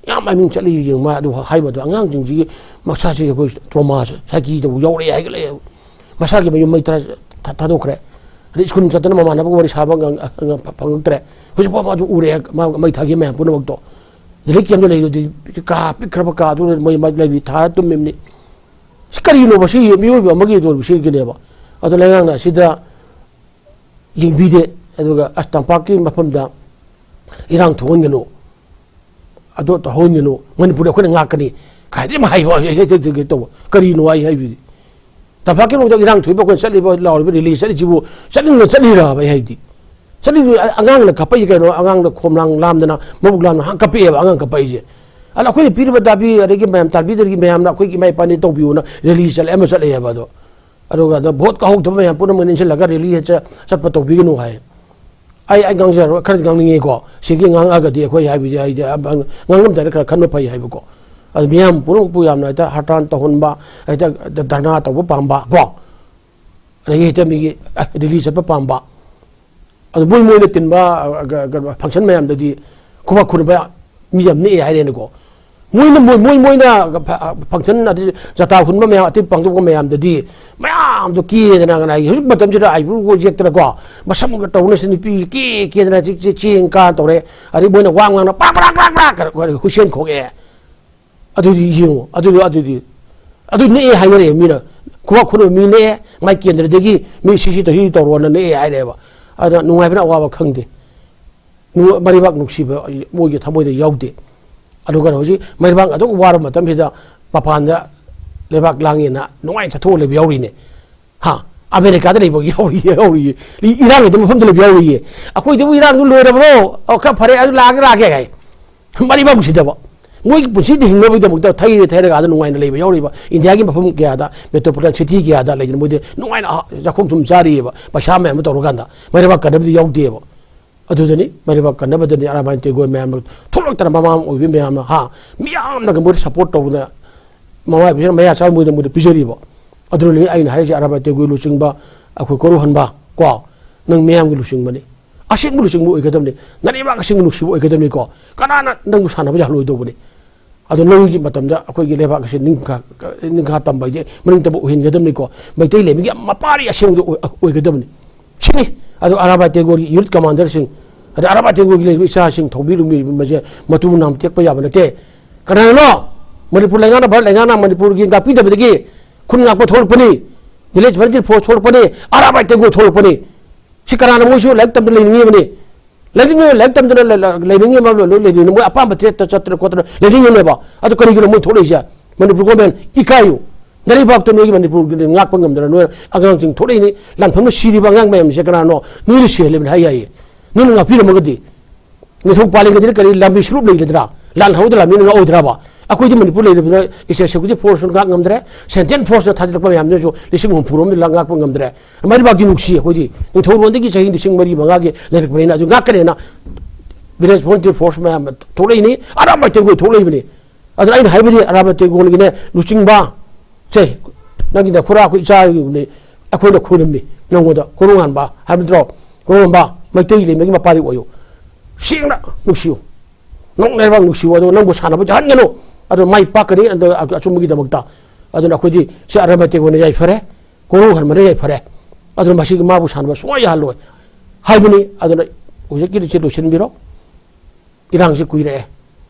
ꯌꯥꯝ ꯃꯃꯤꯡ ꯆꯠꯂꯤ ꯌꯦꯡꯕ, ꯑꯗꯨ ꯍꯥꯏꯕꯗꯣ ꯑꯉꯥꯡꯁꯤꯡꯁꯤꯒꯤ ꯃꯁꯥꯁꯤ ꯑꯩꯈꯣꯏ ꯇ꯭ꯔꯣꯃꯥꯁꯦ ꯁꯥꯏꯀꯤ ꯇꯧꯕ ꯌꯥꯎꯔꯛꯑꯦ ꯍꯥꯏꯒꯠꯂꯛꯑꯦ꯫ ꯃꯁꯥꯒꯤ ꯃꯌꯨꯝ ꯃꯩ ꯊꯥ-, ꯊꯥ-, ꯊꯥꯗꯣꯛꯈ꯭ꯔꯦ꯫ ꯑꯗꯩ ꯁ꯭ꯀꯨꯜ ꯆꯠꯇꯅ ꯃꯃꯥꯟꯅꯕꯒ ꯋꯥꯔꯤ ꯁꯥꯕ ꯉ-, ꯉ-, ꯐꯪꯉꯛꯇ꯭ꯔꯦ꯫ ꯍꯧꯖꯤꯛꯐꯥꯎ ꯃꯥꯁꯨ ꯎꯔꯦ, ꯃꯥ ꯃꯩ ꯊꯥꯈꯤꯕ ꯃꯌꯥꯝ ꯄꯨꯝꯅꯃꯛꯇꯣ꯫ ꯔꯤꯂꯤꯐ ꯀꯦꯝꯞꯇ ꯂꯩꯔꯨꯗꯤ ꯀꯥ ꯄꯤꯛꯈ꯭ꯔꯕ ꯀꯥꯗꯨꯗ ꯃꯣꯏ ꯃ-, ꯂꯩꯔꯤ ꯊꯥꯔ ꯇꯨꯝꯃꯤꯕꯅꯤ꯫ ꯁꯤ ꯀꯔꯤꯅꯣꯕ? ꯁꯤ ꯃꯤꯑꯣꯏꯕ ꯑꯃꯒꯤ ꯑꯣꯏꯕ ꯁꯤꯒꯤꯅꯦꯕ꯫ ꯑꯗꯣ ꯂꯩꯉꯥꯛꯅ ꯑꯁꯤꯗ ꯌꯦꯡꯕꯤꯗꯦ꯫ ꯑꯗꯨꯒ ꯑꯁ, ꯇꯝꯄꯥꯛꯀꯤ ꯃꯐꯝꯗ ꯏꯔꯥꯡ ꯊꯣꯛꯍꯟꯒꯅꯨ, ꯑꯗꯨ ꯇꯧꯍꯟꯒꯅꯨ, ꯃꯅꯤꯄꯨꯔꯗ ꯑꯩꯈꯣꯏꯅ ꯉꯥꯛꯀꯅꯤ ꯀꯥꯏꯗꯤ ꯑꯃ ꯍꯥꯏꯕ, ꯍꯦꯛ ꯍꯦꯛ ꯍꯦꯛ ꯍꯦꯛ ꯇꯧꯕ꯫ ꯀꯔꯤꯅꯣ ꯑꯩ ꯍꯥꯏꯕꯗꯤ? ꯇꯝꯄꯥꯛꯀꯤ ꯃꯐꯝꯗ ꯏꯔꯥꯡ ꯊꯣꯛꯏꯕ, ꯑꯩꯈꯣꯏꯅ ꯆꯠꯂꯤꯕ, ꯂꯥꯎꯔꯤꯕ ꯔꯦꯂꯤ ꯆꯠꯂꯤꯁꯤꯕꯨ ꯆꯠꯅꯤꯡꯅ ꯆꯠꯂꯤꯔꯕ ꯑꯩ ꯍꯥꯏꯗꯤ? ꯆꯠꯂꯤꯗꯨ ꯑ-, ꯑꯉꯥꯡꯅ ꯀꯞꯄꯛꯏ ꯀꯩꯅꯣ, ꯑꯉꯥꯡꯅ ꯈꯣꯝꯂꯥꯡ ꯂꯥꯝꯗꯅ ꯃꯕꯨꯛ ꯂꯥꯝꯅ ꯍꯥ ꯀꯞꯄꯛꯑꯦꯕ ꯑꯉꯥꯡ ꯀꯞꯄꯛꯏꯁꯦ꯫ ꯑꯗ ꯑꯩꯈꯣꯏꯅ ꯄꯤꯔꯤꯕ ꯗꯥꯕꯤ, ꯑꯗꯒꯤ ꯃꯌꯥꯝ ꯇꯥꯕꯤꯗ꯭ꯔꯗꯤ ꯃꯌꯥꯝꯅ ꯑꯩꯈꯣꯏꯒꯤ ꯏꯃꯥ ꯏꯄꯥꯅꯤ ꯇꯧꯕꯤꯌꯨꯅ ꯔꯦꯂꯤ ꯆꯠꯂꯦ, ꯑꯃ ꯆꯠꯂꯦ ꯍꯥꯏꯕ ꯑꯗꯣ꯫ ꯑꯗꯨꯒ ꯑꯗ ꯚꯣꯠ ꯀꯥꯍꯧꯗꯕ ꯃꯌꯥꯝ ꯄꯨꯝꯅꯃꯛ ꯏꯟꯁꯤꯜꯂꯒ ꯔꯦꯂꯤ ꯍꯦꯛ ꯆ-, ꯆꯠꯄ ꯇꯧꯕꯤꯒꯅꯨ ꯍꯥꯏ꯫ ꯑꯩ, ꯑꯩ ꯉꯥꯡꯖꯔꯣꯏ, ꯈꯔꯗꯤ ꯉꯥꯡꯅꯤꯡꯉꯦꯀꯣ꯫ ꯁꯤꯒꯤ ꯉꯥꯡꯉꯛꯑꯒꯗꯤ ꯑꯩꯈꯣꯏ ꯍꯥꯏꯕꯗꯤ ꯑꯩꯗꯤ ꯉꯥꯡꯉꯝꯗꯥꯏꯗ ꯈꯔ ꯈꯟꯕ ꯐꯩ ꯍꯥꯏꯕꯀꯣ꯫ ꯑꯗꯨ ꯃꯤꯌꯥꯝ ꯄꯨꯝꯅꯃꯛꯄꯨ ꯌꯥꯝꯅ ꯍꯦꯛꯇ ꯍꯔꯇꯥꯟ ꯇꯧꯍꯟꯕ, ꯍꯦꯛꯇ ꯙꯔꯅꯥ ꯇꯧꯕ ꯄꯥꯝꯕ ꯀꯣ꯫ ꯑꯗꯒꯤ ꯍꯦꯛꯇ ꯃꯤꯒꯤ, ꯑ, ꯔꯦꯂꯤ ꯆꯠꯄ ꯄꯥꯝꯕ꯫ ꯑꯗꯨ ꯃꯣꯏ ꯃꯣꯏꯅ ꯇꯤꯟꯕ, ꯑ, ꯒ-, ꯒ-, ꯐꯪꯁꯟ ꯃꯌꯥꯝꯗꯗꯤ ꯈꯨꯕꯥꯛ ꯈꯨꯅꯕ ꯃꯤ ꯌꯥꯝ ꯅꯦꯛꯑꯦ ꯍꯥꯏꯔꯦꯅꯦꯀꯣ꯫ ꯃꯣꯏꯅ, ꯃꯣꯏ, ꯃꯣꯏ, ꯃꯣꯏꯅ ꯐ-, ꯐꯪꯁꯟ ꯑꯗꯩ ꯖꯇꯥ ꯍꯨꯟꯕ ꯃꯌꯥꯝ, ꯑꯇꯩ ꯄꯥꯡꯊꯣꯛꯄ ꯃꯌꯥꯝꯗꯗꯤ ꯃꯌꯥꯝꯗꯣ ꯀꯦꯗꯅ, ꯀꯅꯥꯒꯤ ꯍꯧꯖꯤꯛ ꯃꯇꯝꯁꯤꯗ ꯑꯥꯏꯕ꯭ꯔꯨꯒ ꯌꯦꯛꯇꯅꯀꯣ, ꯃꯁꯝꯒ ꯇꯧꯅ ꯁꯤ ꯅꯨꯄꯤ ꯀꯦ ꯀꯦꯗꯅ ꯆꯦ-, ꯆꯦ-, ꯆꯦꯡ ꯀꯥ ꯇꯧꯔꯦ꯫ ꯑꯗꯩ ꯃꯣꯏꯅ ꯋꯥ ꯉꯥꯡꯅ ꯄ꯭ꯔꯥꯛ, ꯄ꯭ꯔꯥꯛ, ꯄ꯭ꯔꯥꯛ, ꯄ꯭ꯔꯥꯛ ꯀ-, ꯍꯨꯏꯁꯦꯟ ꯈꯣꯡꯉꯛꯑꯦ꯫ ꯑꯗꯨꯗꯤ ꯌꯦꯡꯉꯣ, ꯑꯗꯨꯗꯤ, ꯑꯗꯨꯗꯤ, ꯑꯗꯨ ꯅꯦꯛꯑꯦ ꯍꯥꯏꯅꯔꯛꯑꯦ ꯃꯤꯅ꯫ ꯈꯨꯕꯥꯛ ꯈꯨꯅꯕ ꯃꯤ ꯅꯦꯛꯑꯦ, ꯃꯥꯏ ꯀꯦꯟꯗ꯭ꯔꯗꯒꯤ ꯃꯤ ꯁꯤ ꯁꯤ ꯇꯧ-, ꯁꯤ ꯇꯧꯔꯣꯅ ꯅꯦꯛꯑꯦ ꯍꯥꯏꯔꯛꯑꯦꯕ꯫ ꯑꯗꯨꯅ ꯅꯨꯡꯉꯥꯏꯕꯅ ꯑꯋꯥꯕ ꯈꯪꯗꯦ꯫ ꯅꯨ-, ꯃꯔꯩꯕꯥꯛ ꯅꯨꯡꯁꯤꯕ ꯃꯣꯏꯒꯤ ꯊꯃꯣꯏꯗ ꯌꯥꯎꯗꯦ꯫ ꯑꯗꯨꯒ ꯍꯧꯖꯤꯛ ꯃꯔꯩꯕꯥꯛ ꯑꯗꯨꯛ ꯋꯥꯔꯕ ꯃꯇꯝꯁꯤꯗ ꯃꯄꯥꯟꯗ ꯂꯩꯕꯥꯛ ꯂꯥꯡꯉꯦꯅ ꯅꯨꯡꯉꯥꯏꯅ ꯆꯠꯊꯣꯛꯑ ꯂꯩꯕ ꯌꯥꯎꯔꯤꯅꯦ꯫ ꯍꯥ? ꯑꯃꯦꯔꯤꯀꯥꯗ ꯂꯩꯕ ꯌꯥꯎꯔꯤ, ꯌꯥꯎꯔꯤꯌꯦ꯫ ꯏ-, ꯏꯔꯥꯡ ꯂꯩꯇꯕ ꯃꯐꯝꯗ ꯂꯩꯕ ꯌꯥꯎꯔꯤꯌꯦ꯫ ꯑꯩꯈꯣꯏꯗꯕꯨ ꯏꯔꯥꯡꯗꯨ ꯂꯣꯏꯔꯕ꯭ꯔꯣ? ꯑꯣ, ꯈꯔ ꯐꯔꯦ, ꯑꯗꯨ ꯂꯥꯛꯑꯒꯦ, ꯂꯥꯛꯑꯒꯦ ꯍꯥꯏ꯫ ꯃꯔꯩꯕꯥꯛ ꯅꯨꯡꯁꯤꯗꯕ꯫ ꯃꯣꯏꯒꯤ ꯄꯨꯟꯁꯤꯗ ꯍꯤꯡꯅꯕꯒꯤꯗꯃꯛꯇ ꯊꯩꯔꯦ ꯊꯩꯔꯒ ꯑꯥꯗ ꯅꯨꯡꯉꯥꯏꯅ ꯂꯩꯕ ꯌꯥꯎꯔꯤꯕ ꯏꯟꯗꯤꯌꯥꯒꯤ ꯃꯐꯝ ꯀꯌꯥꯗ, metropolitan city ꯀꯌꯥꯗ ꯂꯩꯗꯅ ꯃꯣꯏꯗꯤ ꯅꯨꯡꯉꯥꯏꯅ, ꯑ, ꯆꯥꯛꯈꯨꯝ ꯊꯨꯝ ꯆꯥꯔꯤꯑꯕ, ꯄꯩꯁꯥ ꯃꯌꯥꯝ ꯑꯃ ꯇꯧꯔꯀꯥꯟꯗ꯫ ꯃꯔꯩꯕꯥꯛ ꯀꯟꯅꯕꯗꯤ ꯌꯥꯎꯗꯦꯕ꯫ ꯑꯗꯨꯗꯅꯤ ꯃꯔꯩꯕꯥꯛ ꯀꯟꯅꯕꯗꯅꯤ ꯑꯔꯥꯕꯥꯏ ꯇꯦꯒꯣꯏ ꯃꯌꯥꯝꯅ ꯊꯣꯛꯂꯛꯇꯅ, ꯃꯃꯥ ꯑꯃ ꯑꯣꯏꯕꯤ ꯃꯌꯥꯝꯅ, ꯍꯥ, ꯃꯤꯌꯥꯝꯅꯒ ꯃꯣꯏꯗ ꯁꯄꯣꯔꯠ ꯇꯧꯗꯅ, ꯃꯃꯥ ꯑꯣꯏꯕꯤꯁꯤꯅ ꯃꯌꯥ ꯆꯥꯕ ꯃꯣꯏꯗ, ꯃꯣꯏꯗ ꯄꯤꯖꯔꯤꯕ꯫ ꯑꯗꯨꯅꯅꯤ ꯑꯩꯅ ꯍꯥꯏꯔꯤꯁꯦ, ꯑꯔꯥꯕꯥꯏ ꯇꯦꯒꯣꯏ ꯂꯨꯆꯤꯡꯕ, ꯑꯩꯈꯣꯏ ꯀꯣꯔꯧꯍꯟꯕ ꯀꯣ, ꯅꯪ ꯃꯤꯌꯥꯝꯒꯤ ꯂꯨꯆꯤꯡꯕꯅꯤ, ꯑꯁꯦꯡꯕ ꯂꯨꯆꯤꯡꯕ ꯑꯣꯏꯒꯗꯕꯅꯤ, ꯅꯔꯩꯕꯥꯛ ꯑꯁꯦꯡꯕ ꯅꯨꯡꯁꯤꯕ ꯑꯣꯏꯒꯗꯕꯅꯤꯀꯣ꯫ ꯀꯅꯥꯅ ꯅꯪꯕꯨ ꯁꯥꯟꯅꯕ ꯌꯥꯍꯜꯂꯣꯏꯗꯧꯕꯅꯤ? ꯑꯗꯣ ꯅꯪꯒꯤ ꯃꯇꯝꯗ ꯑꯩꯈꯣꯏꯒꯤ ꯂꯩꯕꯥꯛ ꯑꯁꯤ ꯅꯤꯡꯈꯥ, ꯅꯤꯡꯈꯥ ꯇꯝꯕ ꯍꯥꯏꯗꯤ ꯃꯅꯤꯡ ꯇꯝꯕ ꯑꯣꯏꯍꯟꯒꯗꯕꯅꯤꯀꯣ꯫ ꯃꯩꯇꯩ ꯂꯩꯕꯒꯤ ꯃꯄꯥꯔꯤ ꯑꯁꯦꯡꯕꯗ ꯑꯣꯏ-, ꯑꯣꯏꯒꯗꯕꯅꯤ꯫ ꯁꯤꯅꯤ꯫ ꯑꯗꯣ ꯑꯔꯥꯕꯥꯏ ꯇꯦꯒꯣꯔꯒꯤ ꯌꯨꯅꯤꯠ ꯀꯃꯥꯟꯗꯔꯁꯤꯡ, ꯑꯗ ꯑꯔꯥꯕꯥꯏ ꯇꯦꯒꯣꯔꯒꯤ ꯂꯩꯔꯤꯕ ꯏꯆꯥꯁꯤꯡ, ꯊꯧꯕꯤ ꯂꯨꯝꯕꯤ ꯃꯁꯦ ꯃꯇꯨ ꯅꯥꯝ ꯇꯦꯛꯄ ꯌꯥꯕ ꯅꯠꯇꯦ꯫ ꯀꯅꯥꯅꯣ? ꯃꯅꯤꯄꯨꯔ ꯂꯩꯉꯥꯛꯅ, ꯚꯥꯔꯠ ꯂꯩꯉꯥꯛꯅ ꯃꯅꯤꯄꯨꯔꯒꯤ ꯉꯥꯛꯄꯤꯗꯕꯗꯒꯤ ꯈꯨꯟ ꯉꯥꯛꯄ ꯊꯣꯛꯂꯛꯄꯅꯤ꯫ ꯚꯤꯂꯦꯖ ꯚꯣꯂꯨꯟꯇꯤꯌꯔ ꯐꯣꯔꯁ ꯊꯣꯛꯂꯛꯄꯅꯤ꯫ ꯑꯔꯥꯕꯥꯏ ꯇꯦꯒꯣꯔ ꯊꯣꯛꯂꯛꯄꯅꯤ꯫ ꯁꯤ ꯀꯅꯥꯅ? ꯃꯣꯏꯁꯨ ꯂꯥꯏꯔꯤꯛ ꯇꯝꯗ ꯂꯩꯅꯤꯡꯉꯤꯕꯅꯤ꯫ ꯂꯩꯅꯤꯡꯉꯤ, ꯂꯥꯏꯔꯤꯛ ꯇꯝꯗꯅ ꯂꯩ-, ꯂꯩ-, ꯂꯩꯅꯤꯡꯉꯤ, ꯃꯔꯝ ꯂꯣꯏ ꯂꯩꯅꯤꯡꯉꯤ꯫ ꯃꯣꯏ ꯑꯄꯥꯝꯕ ꯊꯦꯠꯇ ꯆꯠꯇꯅ ꯈꯣꯠꯇꯅ ꯂꯩꯅꯤꯡꯉꯤꯅꯦꯕ꯫ ꯑꯗꯨ ꯀꯔꯤꯒꯤꯅꯣ ꯃꯣꯏ ꯊꯣꯛꯂꯛꯏꯁꯦ? ꯃꯅꯤꯄꯨꯔ ꯒꯣꯔꯃꯦꯟ ꯏꯀꯥꯏꯌꯨ꯫ ꯅꯔꯩꯕꯥꯛꯇ ꯅꯣꯏꯒꯤ ꯃꯅꯤꯄꯨꯔꯒꯤ ꯉꯥꯛꯄ ꯉꯝꯗꯅ ꯅꯣꯏ ꯑꯉꯥꯡꯁꯤꯡ ꯊꯣꯛꯂꯛꯏꯅꯤ꯫ ꯂꯥꯟꯐꯝꯅ ꯁꯤꯔꯤꯕ ꯑꯉꯥꯡ ꯃꯌꯥꯝꯁꯦ ꯀꯅꯥꯅꯣ? ꯅꯣꯏꯅ ꯁꯤꯍꯜꯂꯤꯕꯅꯤ ꯍꯥꯏ ꯌꯥꯏꯌꯦ꯫ ꯅꯣꯏꯅ ꯉꯥꯛꯄꯤꯔꯝꯃꯒꯗꯤ꯫ ꯅꯤꯡꯊꯧ ꯄꯥꯜꯂꯤꯉꯩꯗꯗꯤ ꯀꯔꯤ ꯂꯥꯟꯃꯤ ꯁꯨꯔꯨꯞ ꯂꯩꯒꯗ꯭ꯔꯥ? ꯂꯥꯟ ꯍꯧꯔꯗ ꯂꯥꯟꯃꯤꯅ ꯉꯥꯛꯑꯣꯏꯗ꯭ꯔꯕ? ꯑꯩꯈꯣꯏꯗꯤ ꯃꯅꯤꯄꯨꯔ ꯂꯩꯔꯤꯕꯅ ꯏꯁꯇꯦꯠ ꯁꯦꯀ꯭ꯌꯨꯔꯤꯇꯤ ꯐꯣꯔꯁꯅ ꯉꯥꯛ ꯉꯝꯗ꯭ꯔꯦ, ꯁꯦꯟꯇ꯭ꯔꯦꯜ ꯐꯣꯔꯁꯅ ꯊꯥꯖꯤꯜꯂꯛꯄ ꯃꯌꯥꯝꯗꯨꯅꯁꯨ ꯂꯤꯁꯤꯡ ꯍꯨꯝꯐꯨ ꯔꯣꯝꯗꯤ ꯂꯥꯟ ꯉꯥꯛꯄ ꯉꯝꯗ꯭ꯔꯦ꯫ ꯃꯔꯩꯕꯥꯛꯇꯤ ꯅꯨꯡꯁꯤ ꯑꯩꯈꯣꯏꯗꯤ꯫ ꯅꯤꯡꯊꯧꯔꯣꯟꯗꯒꯤ ꯆꯍꯤ ꯂꯤꯁꯤꯡ ꯃꯔꯤ ꯃꯉꯥꯒꯤ ꯂꯩꯔꯛꯄꯅꯤꯅ ꯑꯗꯨ ꯉꯥꯛꯀꯅꯦꯅ ꯚꯤꯂꯦꯖ ꯚꯣꯂꯨꯟꯇꯤꯌꯔ ꯐꯣꯔꯁ ꯃꯌꯥꯝ ꯊꯣꯛꯂꯛꯏꯅꯤ, ꯑꯔꯥꯕꯥꯏ ꯇꯦꯒꯣꯏ ꯊꯣꯛꯂꯛꯏꯕꯅꯤ꯫ ꯑꯗꯨꯅ ꯑꯩꯅ ꯍꯥꯏꯕꯗꯤ ꯑꯔꯥꯕꯥꯏ ꯇꯦꯒꯣꯔꯒꯤꯅꯦ ꯂꯨꯆꯤꯡꯕ, ꯁꯦ, ꯅꯪꯒꯤ ꯅꯈꯨꯔꯥ ꯑꯩꯈꯣꯏ ꯏꯆꯥꯒꯤꯅꯦ, ꯑꯩꯈꯣꯏꯅ ꯈꯣꯏꯔꯝꯃꯤ ꯅꯪꯉꯣꯟꯗ, ꯀꯣꯔꯧꯍꯟꯕ ꯍꯥꯏꯕ ꯅꯠꯇ꯭ꯔꯣ? ꯀꯣꯔꯧꯍꯟꯕ, ꯃꯩꯇꯩ ꯂꯩꯃꯒꯤ ꯃꯄꯥꯔꯤ ꯑꯣꯏꯌꯨ, ꯁꯦꯡꯅ ꯅꯨꯡꯁꯤꯌꯨ, ꯅꯣꯡ ꯂꯩꯕꯥꯛ ꯅꯨꯡꯁꯤꯌꯨ, ꯑꯗꯨꯒ ꯅꯪꯕꯨ ꯁꯥꯟꯅꯕ ꯌꯥꯍꯟꯒꯅꯨ꯫ ꯑꯗꯨ ꯃꯥꯏ ꯄꯥꯛꯀꯅꯤ, ꯑꯗꯨ ꯑꯆꯨꯝꯕꯒꯤꯗꯃꯛꯇ꯫ ꯑꯗꯨꯅ ꯑꯩꯈꯣꯏꯗꯤ ꯁꯤ ꯑꯔꯥꯕꯥꯏ ꯇꯦꯒꯣꯔꯅ ꯌꯥꯏꯐꯔꯦ, ꯀꯣꯔꯧꯍꯟꯕꯅ ꯌꯥꯏꯐꯔꯦ꯫ ꯑꯗꯨꯅ ꯃꯁꯤꯒꯤ ꯃꯥꯕꯨ ꯁꯥꯟꯅꯕ ꯁꯨꯡꯌꯥ ꯌꯥꯍꯜꯂꯣꯏ ꯍꯥꯏꯕꯅꯤ꯫ ꯑꯗꯨꯅ ꯍꯧꯖꯤꯛꯀꯤꯗꯤ ꯁꯤ ꯂꯣꯏꯁꯤꯟꯕꯤꯔꯣ꯫ ꯏꯔꯥꯡꯁꯤ ꯀꯨꯏꯔꯛꯑꯦ꯫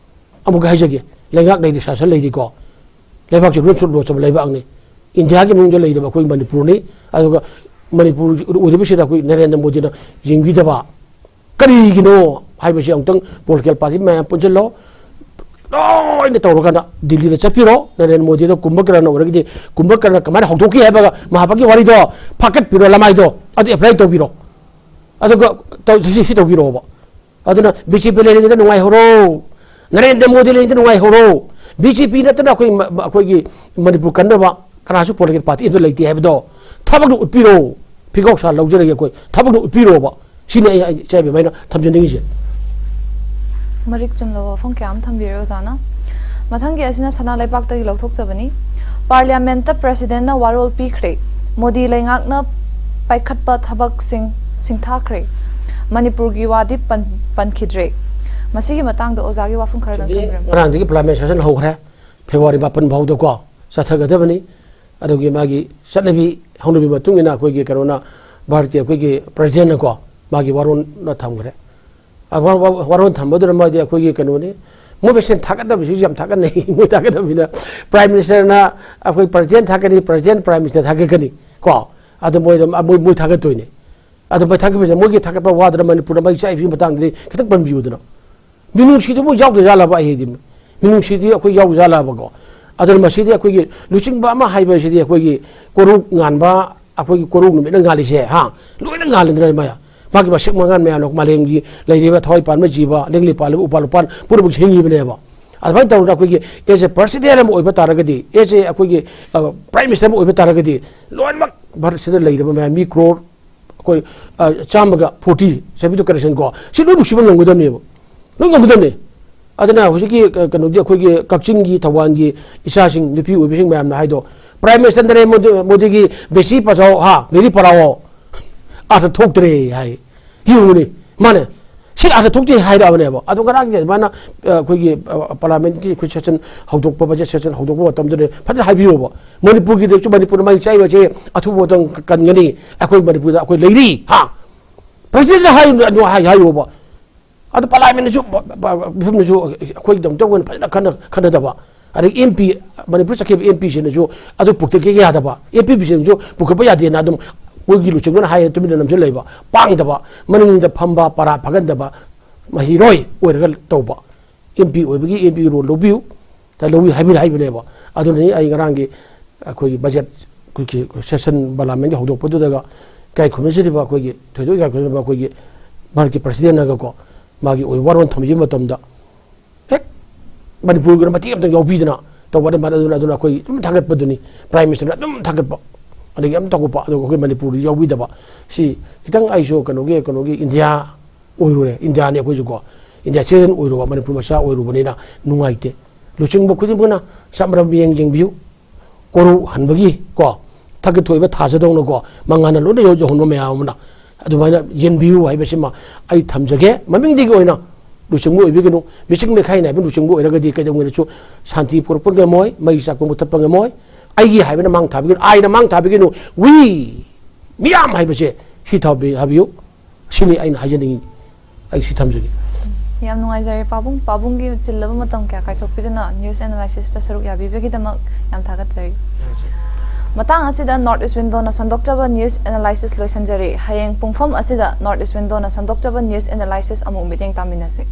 ꯑꯃꯨꯛꯀ ꯍꯥꯏꯖꯒꯦ, ꯂꯩꯉꯥꯛ ꯂꯩꯔꯤ, ꯁꯥꯁꯟ ꯂꯩꯔꯤꯀꯣ, ꯂꯩꯕꯥꯛꯁꯤ ꯂꯣꯟ ꯆꯨꯠ ꯂꯣꯠꯆꯕ ꯂꯩꯕꯥꯛꯅꯤ꯫ ꯏꯟꯗꯤꯌꯥꯒꯤ ꯃꯅꯨꯡꯗ ꯂꯩꯔꯤꯕ ꯑꯩꯈꯣꯏ ꯃꯅꯤꯄꯨꯔꯅꯤ꯫ ꯑꯗꯨꯒ ꯃꯅꯤꯄꯨꯔ ꯑꯣꯏꯔꯤꯕꯁꯤꯗ ꯑꯩꯈꯣꯏ ꯅꯔꯦꯟꯗ꯭ꯔ ꯃꯣꯗꯤꯅ ꯌꯦꯡꯕꯤꯗꯕ ꯀꯔꯤꯒꯤꯅꯣ ꯍꯥꯏꯕꯁꯤ ꯑꯃꯨꯛꯇꯪ ꯄꯣꯂꯤꯇꯤꯀꯦꯜ ꯄꯥꯔꯇꯤ ꯃꯌꯥꯝ ꯄꯨꯟꯁꯤꯜꯂꯣ, ꯂꯣꯏꯅ ꯇꯧꯔꯀꯥꯟꯗ ꯗꯤꯜꯂꯤꯗ ꯆꯠꯄꯤꯔꯣ꯫ ꯅꯔꯦꯟꯗ꯭ꯔ ꯃꯣꯗꯤꯗ ꯀꯨꯝꯚꯀꯔꯅ ꯑꯣꯏꯔꯒꯗꯤ, ꯀꯨꯝꯚꯀꯔꯅ ꯀꯃꯥꯏꯅ ꯍꯧꯗꯣꯛꯈꯤ ꯍꯥꯏꯕꯒ ꯃꯍꯥꯕꯒꯤ ꯋꯥꯔꯤꯗꯣ ꯐꯥꯀꯠꯄꯤꯔꯣ, ꯂꯃꯥꯏꯗꯣ ꯑꯗꯨ ꯑꯦꯄ꯭ꯂꯥꯏ ꯇꯧꯕꯤꯔꯣ꯫ ꯑꯗꯨꯒ ꯇꯧ-, ꯁꯤ, ꯁꯤ ꯇꯧꯕꯤꯔꯛꯑꯣꯕ꯫ ꯑꯗꯨꯅ ꯕꯤ ꯖꯦ ꯄꯤ ꯂꯩꯔꯤꯉꯩꯗ ꯅꯨꯡꯉꯥꯏꯍꯧꯔꯣ, ꯅꯔꯦꯟꯗ꯭ꯔ ꯃꯣꯗꯤ ꯂꯩꯔꯤꯉꯩꯗ ꯅꯨꯡꯉꯥꯏꯍꯧꯔꯣ꯫ ꯕꯤ ꯖꯦ ꯄꯤ ꯅꯠꯇꯅ ꯑꯩꯈꯣꯏ ꯃ-, ꯑꯩꯈꯣꯏꯒꯤ ꯃꯅꯤꯄꯨꯔ ꯀꯟꯅꯕ ꯀꯅꯥꯁꯨ ꯄꯣꯂꯤꯇꯤꯀꯦꯜ ꯄꯥꯔꯇꯤ ꯑꯃꯠꯇ ꯂꯩꯇꯦ ꯍꯥꯏꯕꯗꯣ ꯊꯕꯛꯇꯣ ꯎꯠꯄꯤꯔꯣ꯫ ꯐꯤꯒꯥꯎ ꯁꯥ ꯂꯧꯖꯔꯒꯦ ꯑꯩꯈꯣꯏ, ꯊꯕꯛꯇꯣ ꯎꯠꯄꯤꯔꯣꯕ꯫ ꯁꯤꯅꯤ ꯑꯩ, ꯑꯩ ꯏꯆꯥ ꯏꯕꯦꯝꯃ ꯑꯩꯅ ꯊꯝꯖꯅꯤꯡꯉꯤꯁꯦ꯫ ꯃꯔꯤꯛ ꯆꯨꯝꯂꯕ ꯋꯥꯐꯝ ꯀꯌꯥ ꯑꯃ ꯊꯝꯕꯤꯔꯦ ꯑꯣꯖꯥꯅ꯫ ꯃꯊꯪꯒꯤ ꯑꯁꯤꯅ ꯁꯅꯥ ꯂꯩꯕꯥꯛꯇꯒꯤ ꯂꯧꯊꯣꯛꯆꯕꯅꯤ꯫ ꯄꯥꯔꯂꯤꯌꯥꯃꯦꯟꯠꯇ ꯄ꯭ꯔꯦꯁꯤꯗꯦꯟꯠꯅ ꯋꯥꯔꯣꯜ ꯄꯤꯈ꯭ꯔꯦ꯫ ꯃꯣꯗꯤ ꯂꯩꯉꯥꯛꯅ ꯄꯥꯏꯈꯠꯄ ꯊꯕꯛꯁꯤꯡ ꯁꯤꯡꯊꯥꯈ꯭ꯔꯦ꯫ ꯃꯅꯤꯄꯨꯔꯒꯤ ꯋꯥꯗꯤ ꯄꯟ-, ꯄꯟꯈꯤꯗ꯭ꯔꯦ꯫ ꯃꯁꯤꯒꯤ ꯃꯇꯥꯡꯗ ꯑꯣꯖꯥꯒꯤ ꯋꯥꯐꯝ ꯈꯔꯗꯪ ꯆꯨꯝꯃꯤ꯫ ꯊꯝꯕꯤꯔꯝꯃꯨ꯫ ꯉꯔꯥꯡꯗꯒꯤ ꯄꯥꯔꯂꯤꯌꯥꯃꯦꯟ ꯁꯦꯁꯟ ꯍꯧꯈ꯭ꯔꯦ꯫ ꯐꯦꯕ꯭ꯔꯨꯋꯥꯔꯤ ꯃꯥꯄꯟ ꯐꯥꯎꯗꯀꯣ ꯆꯠꯊꯒꯗꯕꯅꯤ꯫ ꯑꯗꯨꯒꯤ ꯃꯥꯒꯤ ꯆꯠꯅꯕꯤ ꯍꯧꯅꯕꯤ ꯃꯇꯨꯡ ꯏꯟꯅ ꯑꯩꯈꯣꯏꯒꯤ ꯀꯩꯅꯣꯅ, ꯚꯥꯔꯠꯀꯤ ꯑꯩꯈꯣꯏꯒꯤ ꯄ꯭ꯔꯦꯁꯤꯗꯦꯟꯠꯅꯀꯣ ꯃꯥꯒꯤ ꯋꯥꯔꯣꯜ ꯊꯝꯈ꯭ꯔꯦ꯫ ꯑ, ꯋꯥ-, ꯋꯥ-, ꯋꯥꯔꯣꯜ ꯊꯝꯕꯗꯨꯅ ꯃꯣꯏꯗꯤ ꯑꯩꯈꯣꯏꯒꯤ ꯀꯩꯅꯣꯅꯤ, ꯃꯣꯏ ꯃꯁꯦꯟ ꯊꯥꯒꯠꯅꯕꯁꯤꯁꯨ ꯌꯥꯝ ꯊꯥꯒꯠꯅꯩ꯫ ꯃꯣꯏ ꯊꯥꯒꯠꯅꯕꯅꯤꯅ ꯄ꯭ꯔꯥꯏꯝ ꯃꯤꯅꯤꯁꯇꯔꯅ ꯑꯩꯈꯣꯏ ꯄ꯭ꯔꯦꯁꯤꯗꯦꯟꯠ ꯊꯥꯒꯠꯀꯅꯤ, ꯄ꯭ꯔꯦꯁꯤꯗꯦꯟꯠ ꯄ꯭ꯔꯥꯏꯝ ꯃꯤꯅꯤꯁꯇꯔ ꯊꯥꯒꯠꯀꯅꯤ ꯀꯣ꯫ ꯑꯗꯨ ꯃꯣꯏ ꯑꯗꯨꯝ, ꯃꯣꯏ, ꯃꯣꯏ ꯊꯥꯒꯠꯇꯣꯏꯅꯦ꯫ ꯑꯗꯨ ꯃꯣꯏ ꯊꯥꯒꯠꯄꯁꯦ ꯃꯣꯏꯒꯤ ꯊꯥꯒꯠꯄ ꯋꯥꯗꯨꯅ ꯃꯅꯤꯄꯨꯔꯗ ꯃꯩ ꯆꯥꯛꯏꯕꯒꯤ ꯃꯇꯥꯡꯗꯗꯤ ꯈꯤꯇꯪ ꯄꯟꯕꯤꯌꯨꯗꯅ꯫ ꯃꯤꯅꯨꯡꯁꯤꯗꯨꯕꯨ ꯌꯥꯎꯗ ꯖꯥꯠꯂꯕ ꯑꯩꯗꯤ? ꯃꯤꯅꯨꯡꯁꯤꯗꯤ ꯑꯩꯈꯣꯏ ꯌꯥꯎꯖꯥꯜꯂꯕꯀꯣ꯫ ꯑꯗꯨꯅ ꯃꯁꯤꯗꯤ ꯑꯩꯈꯣꯏꯒꯤ ꯂꯨꯆꯤꯡꯕ ꯑꯃ ꯍꯥꯏꯕꯁꯤꯗꯤ ꯑꯩꯈꯣꯏꯒꯤ ꯀꯣꯔꯧ ꯉꯥꯟꯕ, ꯑꯩꯈꯣꯏꯒꯤ ꯀꯣꯔꯧ ꯅꯨꯃꯤꯠꯅ ꯉꯥꯜꯂꯤꯁꯦ, ꯍꯥ? ꯂꯣꯏꯅ ꯉꯥꯜꯂꯤꯗꯅ ꯃꯥ-, ꯃꯥꯒꯤ ꯃꯁꯛ ꯃꯉꯥꯜ ꯃꯌꯥꯝꯅ ꯃꯥꯂꯦꯝꯒꯤ ꯂꯩꯔꯤꯕ ꯊꯋꯥꯏ ꯄꯥꯟꯕ ꯖꯤꯕ, ꯂꯦꯡꯂꯤ ꯄꯥꯜꯂꯤꯕ ꯎꯄꯥꯜ ꯋꯥꯄꯥꯜ ꯄꯨꯝꯅꯃꯛꯁꯦ ꯍꯤꯡꯉꯤꯕꯅꯦꯕ꯫ ꯑꯗꯨꯃꯥꯏꯅ ꯇꯧꯗꯅ ꯑꯩꯈꯣꯏꯒꯤ as a president ꯑꯃ ꯑꯣꯏꯕ ꯇꯥꯔꯒꯗꯤ, as a ꯑꯩꯈꯣꯏꯒꯤ, ꯑ, prime minister ꯑꯃ ꯑꯣꯏꯕ ꯇꯥꯔꯒꯗꯤ, ꯂꯣꯏꯅꯃꯛ ꯚꯥꯔꯠꯁꯤꯗ ꯂꯩꯔꯤꯕ ꯃꯌꯥꯝ ꯃꯤ ꯀ꯭ꯔꯣꯔ ꯑꯩꯈꯣꯏ, ꯑ, ꯆꯥꯝꯃꯒ ꯐꯣꯔꯇꯤ, seventy two correction ꯀꯣ, ꯁꯤ ꯂꯣꯏ ꯅꯨꯡꯁꯤꯕ ꯉꯝꯒꯗꯕꯅꯦꯕ꯫ ꯂꯣꯏ ꯉꯝꯒꯗꯕꯅꯦ꯫ ꯑꯗꯨꯅ ꯍꯧꯖꯤꯛꯀꯤ, ꯑ, ꯀꯩꯅꯣꯒꯤ ꯑꯩꯈꯣꯏꯒꯤ ꯀꯛꯆꯤꯡꯒꯤ, ꯊꯧꯕꯥꯜꯒꯤ ꯏꯆꯥꯁꯤꯡ, ꯅꯨꯄꯤ ꯑꯣꯏꯕꯤꯁꯤꯡ ꯃꯌꯥꯝꯅ ꯍꯥꯏꯗꯣ, ꯄ꯭ꯔꯥꯏꯝ ꯃꯤꯅꯤꯁꯇꯔ ꯅꯔꯦꯟꯗ꯭ꯔ ꯃꯣꯗꯤ, ꯃꯣꯗꯤꯒꯤ ꯕꯦꯁꯤ ꯄꯆꯥꯎ, ꯍꯥ, ꯃꯦꯔꯤ ꯄꯔꯥꯎ ꯑꯥꯔꯊ ꯊꯣꯛꯇ꯭ꯔꯦ ꯍꯥꯏ꯫ ꯌꯦꯡꯉꯨꯅꯦ, ꯃꯥꯅꯦ꯫ ꯁꯤ ꯑꯥꯔꯊ ꯊꯣꯛꯇꯦ ꯍꯥꯏꯔꯛꯑꯕꯅꯦꯕ꯫ ꯑꯗꯣ ꯉꯔꯥꯡꯒꯤ ꯑꯗꯨꯃꯥꯏꯅ, ꯑ, ꯑꯩꯈꯣꯏꯒꯤ, ꯑ, ꯄꯥꯔꯂꯤꯌꯥꯃꯦꯟꯠꯀꯤ ꯑꯩꯈꯣꯏ ꯁꯦꯁꯟ ꯍꯧꯗꯣꯛꯄ, ꯕꯖꯦꯠ ꯁꯦꯁꯟ ꯍꯧꯗꯣꯛꯄ ꯃꯇꯝꯗꯨꯗ ꯐꯖꯅ ꯍꯥꯏꯕꯤꯌꯣꯕ꯫ ꯃꯅꯤꯄꯨꯔꯒꯤꯗꯁꯨ, ꯃꯅꯤꯄꯨꯔꯅ ꯃꯩ ꯆꯥꯏꯕꯁꯦ ꯑꯊꯨꯕ ꯃꯇꯝ ꯀꯟꯒꯅꯤ꯫ ꯑꯩꯈꯣꯏ ꯃꯅꯤꯄꯨꯔꯗ ꯑꯩꯈꯣꯏ ꯂꯩꯔꯤ, ꯍꯥ? ꯄ꯭ꯔꯦꯁꯤꯗꯦꯟꯠꯅ ꯍꯥꯏ-, ꯍꯥꯏ-, ꯍꯥꯏꯌꯣꯕ꯫ ꯑꯗꯣ ꯄꯥꯔꯂꯤꯌꯥꯃꯦꯟꯠꯅꯁꯨ, ꯄ-, ꯄ-, ꯃꯤꯐꯝꯅꯁꯨ ꯑꯩꯈꯣꯏꯒꯤꯗꯃꯛꯇ ꯑꯣꯏꯅ ꯐꯖꯅ ꯈꯟꯅ-, ꯈꯟꯅꯗꯕ꯫ ꯑꯗꯒꯤ ꯑꯦꯝ ꯄꯤ, ꯃꯅꯤꯄꯨꯔ ꯆꯠꯈꯤꯕ ꯑꯦꯝ ꯄꯤꯁꯤꯡꯅꯁꯨ ꯑꯗꯨ ꯄꯨꯊꯣꯛꯀꯦ ꯌꯥꯗꯕ꯫ ꯑꯦꯝ ꯄꯤꯁꯤꯡꯁꯨ ꯄꯨꯈꯠꯄ ꯌꯥꯗꯦꯅ ꯑꯗꯨꯝ ꯃꯣꯏꯒꯤ ꯂꯨꯆꯤꯡꯕꯅ ꯍꯥꯏꯌꯦ ꯇꯨꯃꯤꯟꯅ ꯅꯝꯁꯤꯜ ꯂꯩꯕ꯫ ꯄꯥꯡꯗꯕ, ꯃꯅꯤꯡꯗ ꯐꯝꯕ, ꯄꯔꯥ ꯐꯒꯟꯗꯕ, ꯃꯍꯩꯔꯣꯏ ꯑꯣꯏꯔꯒ ꯇꯧꯕ꯫ ꯑꯦꯝ ꯄꯤ ꯑꯣꯏꯕꯒꯤ ꯑꯦꯝ ꯄꯤꯒꯤ ꯔꯣꯜ ꯂꯧꯕꯤꯌꯨ, ꯂꯧꯕꯤꯌꯨ ꯍꯥꯏꯕꯅ ꯍꯥꯏꯕꯅꯦꯕ꯫ ꯑꯗꯨꯅꯅꯤ ꯑꯩ ꯉꯔꯥꯡꯒꯤ ꯑꯩꯈꯣꯏꯒꯤ ꯕꯖꯦꯠ, ꯑꯩꯈꯣꯏꯒꯤ ꯁꯦꯁꯟ ꯄꯥꯔꯂꯤꯌꯥꯃꯦꯟꯠꯀꯤ ꯍꯧꯗꯣꯛꯄꯗꯨꯗꯒ ꯏꯀꯥꯏ ꯈꯨꯝꯅꯖꯔꯤꯕ ꯑꯩꯈꯣꯏꯒꯤ ꯊꯣꯏꯗꯣꯛ ꯏꯀꯥꯏ ꯈꯨꯝꯅꯖꯔꯤꯕ ꯑꯩꯈꯣꯏꯒꯤ ꯚꯥꯔꯠꯀꯤ ꯄ꯭ꯔꯦꯁꯤꯗꯦꯟꯠꯅꯒꯀꯣ ꯃꯥꯒꯤ ꯑꯣꯏꯕ ꯋꯥꯔꯣꯜ ꯊꯝꯕꯤꯕ ꯃꯇꯝꯗ ꯍꯦꯛ ꯃꯅꯤꯄꯨꯔꯒꯤꯅ ꯃꯇꯦꯛ ꯑꯃꯇꯪ ꯌꯥꯎꯕꯤꯗꯅ ꯇꯧꯕ ꯑꯗꯨꯃꯥꯏꯅ ꯑꯗꯨꯅ, ꯑꯗꯨꯅ ꯑꯩꯈꯣꯏ ꯑꯗꯨꯝ ꯊꯥꯒꯠꯄꯗꯨꯅꯤ, ꯄ꯭ꯔꯥꯏꯝ ꯃꯤꯅꯤꯁꯇꯔꯅ ꯑꯗꯨꯝ ꯊꯥꯒꯠꯄ꯫ ꯑꯗꯒꯤ ꯑꯝ ꯇꯧꯕ, ꯑꯗꯨꯒ ꯑꯩꯈꯣꯏ ꯃꯅꯤꯄꯨꯔꯗꯤ ꯌꯥꯎꯕꯤꯗꯕ꯫ ꯁꯤ ꯈꯤꯇꯪ ꯑꯩꯁꯨ ꯀꯩꯅꯣꯒꯤ, ꯀꯩꯅꯣꯒꯤ ꯏꯟꯗꯤꯌꯥ ꯑꯣꯏꯔꯨꯔꯦ, ꯏꯟꯗꯤꯌꯥꯅꯤ ꯑꯩꯈꯣꯏꯁꯨꯀꯣ, ꯏꯟꯗꯤꯌꯥ ꯁꯤꯇꯤꯖꯦꯟ ꯑꯣꯏꯔꯨꯕ, ꯃꯅꯤꯄꯨꯔ ꯃꯆꯥ ꯑꯣꯏꯔꯨꯕꯅꯤꯅ ꯅꯨꯡꯉꯥꯏꯇꯦ꯫ ꯂꯨꯆꯤꯡꯕ ꯈꯨꯗꯤꯡꯃꯛꯅ ꯆꯞ ꯃꯔꯝ ꯌꯦꯡ ꯌꯦꯡꯕꯤꯌꯨ꯫ ꯀꯣꯔꯧ ꯍꯟꯕꯒꯤ ꯀꯣ, ꯊꯛꯀꯤ ꯊꯣꯛꯏꯕ ꯊꯥꯖꯗꯧꯅ ꯀꯣ, ꯃꯉꯥꯟꯅ ꯂꯣꯏꯅ ꯌꯧ-, ꯌꯧꯍꯟꯕ ꯃꯌꯥꯝ ꯑꯃꯅ ꯑꯗꯨꯃꯥꯏꯅ ꯌꯦꯟꯕꯤꯌꯨ ꯍꯥꯏꯕꯁꯤꯃ ꯑꯩ ꯊꯝꯖꯒꯦ꯫ ꯃꯃꯤꯡꯗꯒꯤ ꯑꯣꯏꯅ ꯂꯨꯆꯤꯡꯕ ꯑꯣꯏꯕꯤꯒꯅꯨ, ꯃꯤꯆꯪ ꯃꯤꯈꯥꯏ ꯅꯥꯏꯕ ꯂꯨꯆꯤꯡꯕ ꯑꯣꯏꯔꯒꯗꯤ ꯀꯩꯗꯧꯉꯩꯗꯁꯨ ꯁꯥꯟꯇꯤ ꯄꯨꯔꯛꯄ ꯉꯝꯃꯣꯏ, ꯃꯩ ꯆꯥꯛꯄ ꯃꯨꯊꯠꯄ ꯉꯝꯃꯣꯏ꯫ ꯑꯩꯒꯤ ꯍꯥꯏꯕꯅ ꯃꯥꯡ ꯊꯥꯕꯤꯒꯅꯨ, ꯑꯥꯏꯅ ꯃꯥꯡ ꯊꯥꯕꯤꯒꯅꯨ꯫ We, ꯃꯤꯌꯥꯝ ꯍꯥꯏꯕꯁꯦ ꯁꯤ ꯊꯥꯕꯤ-, ꯊꯥꯕꯤꯌꯨ꯫ ꯁꯤꯅꯤ ꯑꯩꯅ ꯍꯥꯏꯖꯅꯤꯡꯉꯤ꯫ ꯑꯩ ꯁꯤ ꯊꯝꯖꯒꯦ꯫ ꯌꯥꯝ ꯅꯨꯡꯉꯥꯏꯖꯔꯦ ꯄꯥꯕꯨꯡ꯫ ꯄꯥꯕꯨꯡꯒꯤ ꯆꯤꯜꯂꯕ ꯃꯇꯝ ꯀꯌꯥ ꯀꯥꯏꯊꯣꯛꯄꯤꯗꯨꯅ ꯅ꯭ꯌꯨꯁ ꯑꯦꯅꯥꯂꯥꯏꯁꯤꯁꯇ ꯁꯔꯨꯛ ꯌꯥꯕꯤꯕꯒꯤꯗꯃꯛ ꯌꯥꯝ ꯊꯥꯒꯠꯆꯔꯤ꯫ ꯃꯇꯥꯡ ꯑꯁꯤꯗ ꯅꯣꯔꯠ ꯏꯁ ꯋꯤꯟꯗꯣꯅ ꯁꯟꯗꯣꯛꯆꯕ ꯅ꯭ꯌꯨꯁ ꯑꯦꯅꯥꯂꯥꯏꯁꯤꯁ ꯂꯣꯏꯁꯤꯟꯖꯔꯤ꯫ ꯍꯌꯦꯡ ꯄꯨꯡꯐꯝ ꯑꯁꯤꯗ ꯅꯣꯔꯠ ꯏꯁ ꯋꯤꯟꯗꯣꯅ ꯁꯟꯗꯣꯛꯆꯕ ꯅ꯭ꯌꯨꯁ ꯑꯦꯅꯥꯂꯥꯏꯁꯤꯁ ꯑꯃꯨꯛ ꯃꯤꯠꯌꯦꯡ ꯇꯥꯃꯤꯟꯅꯁꯤ꯫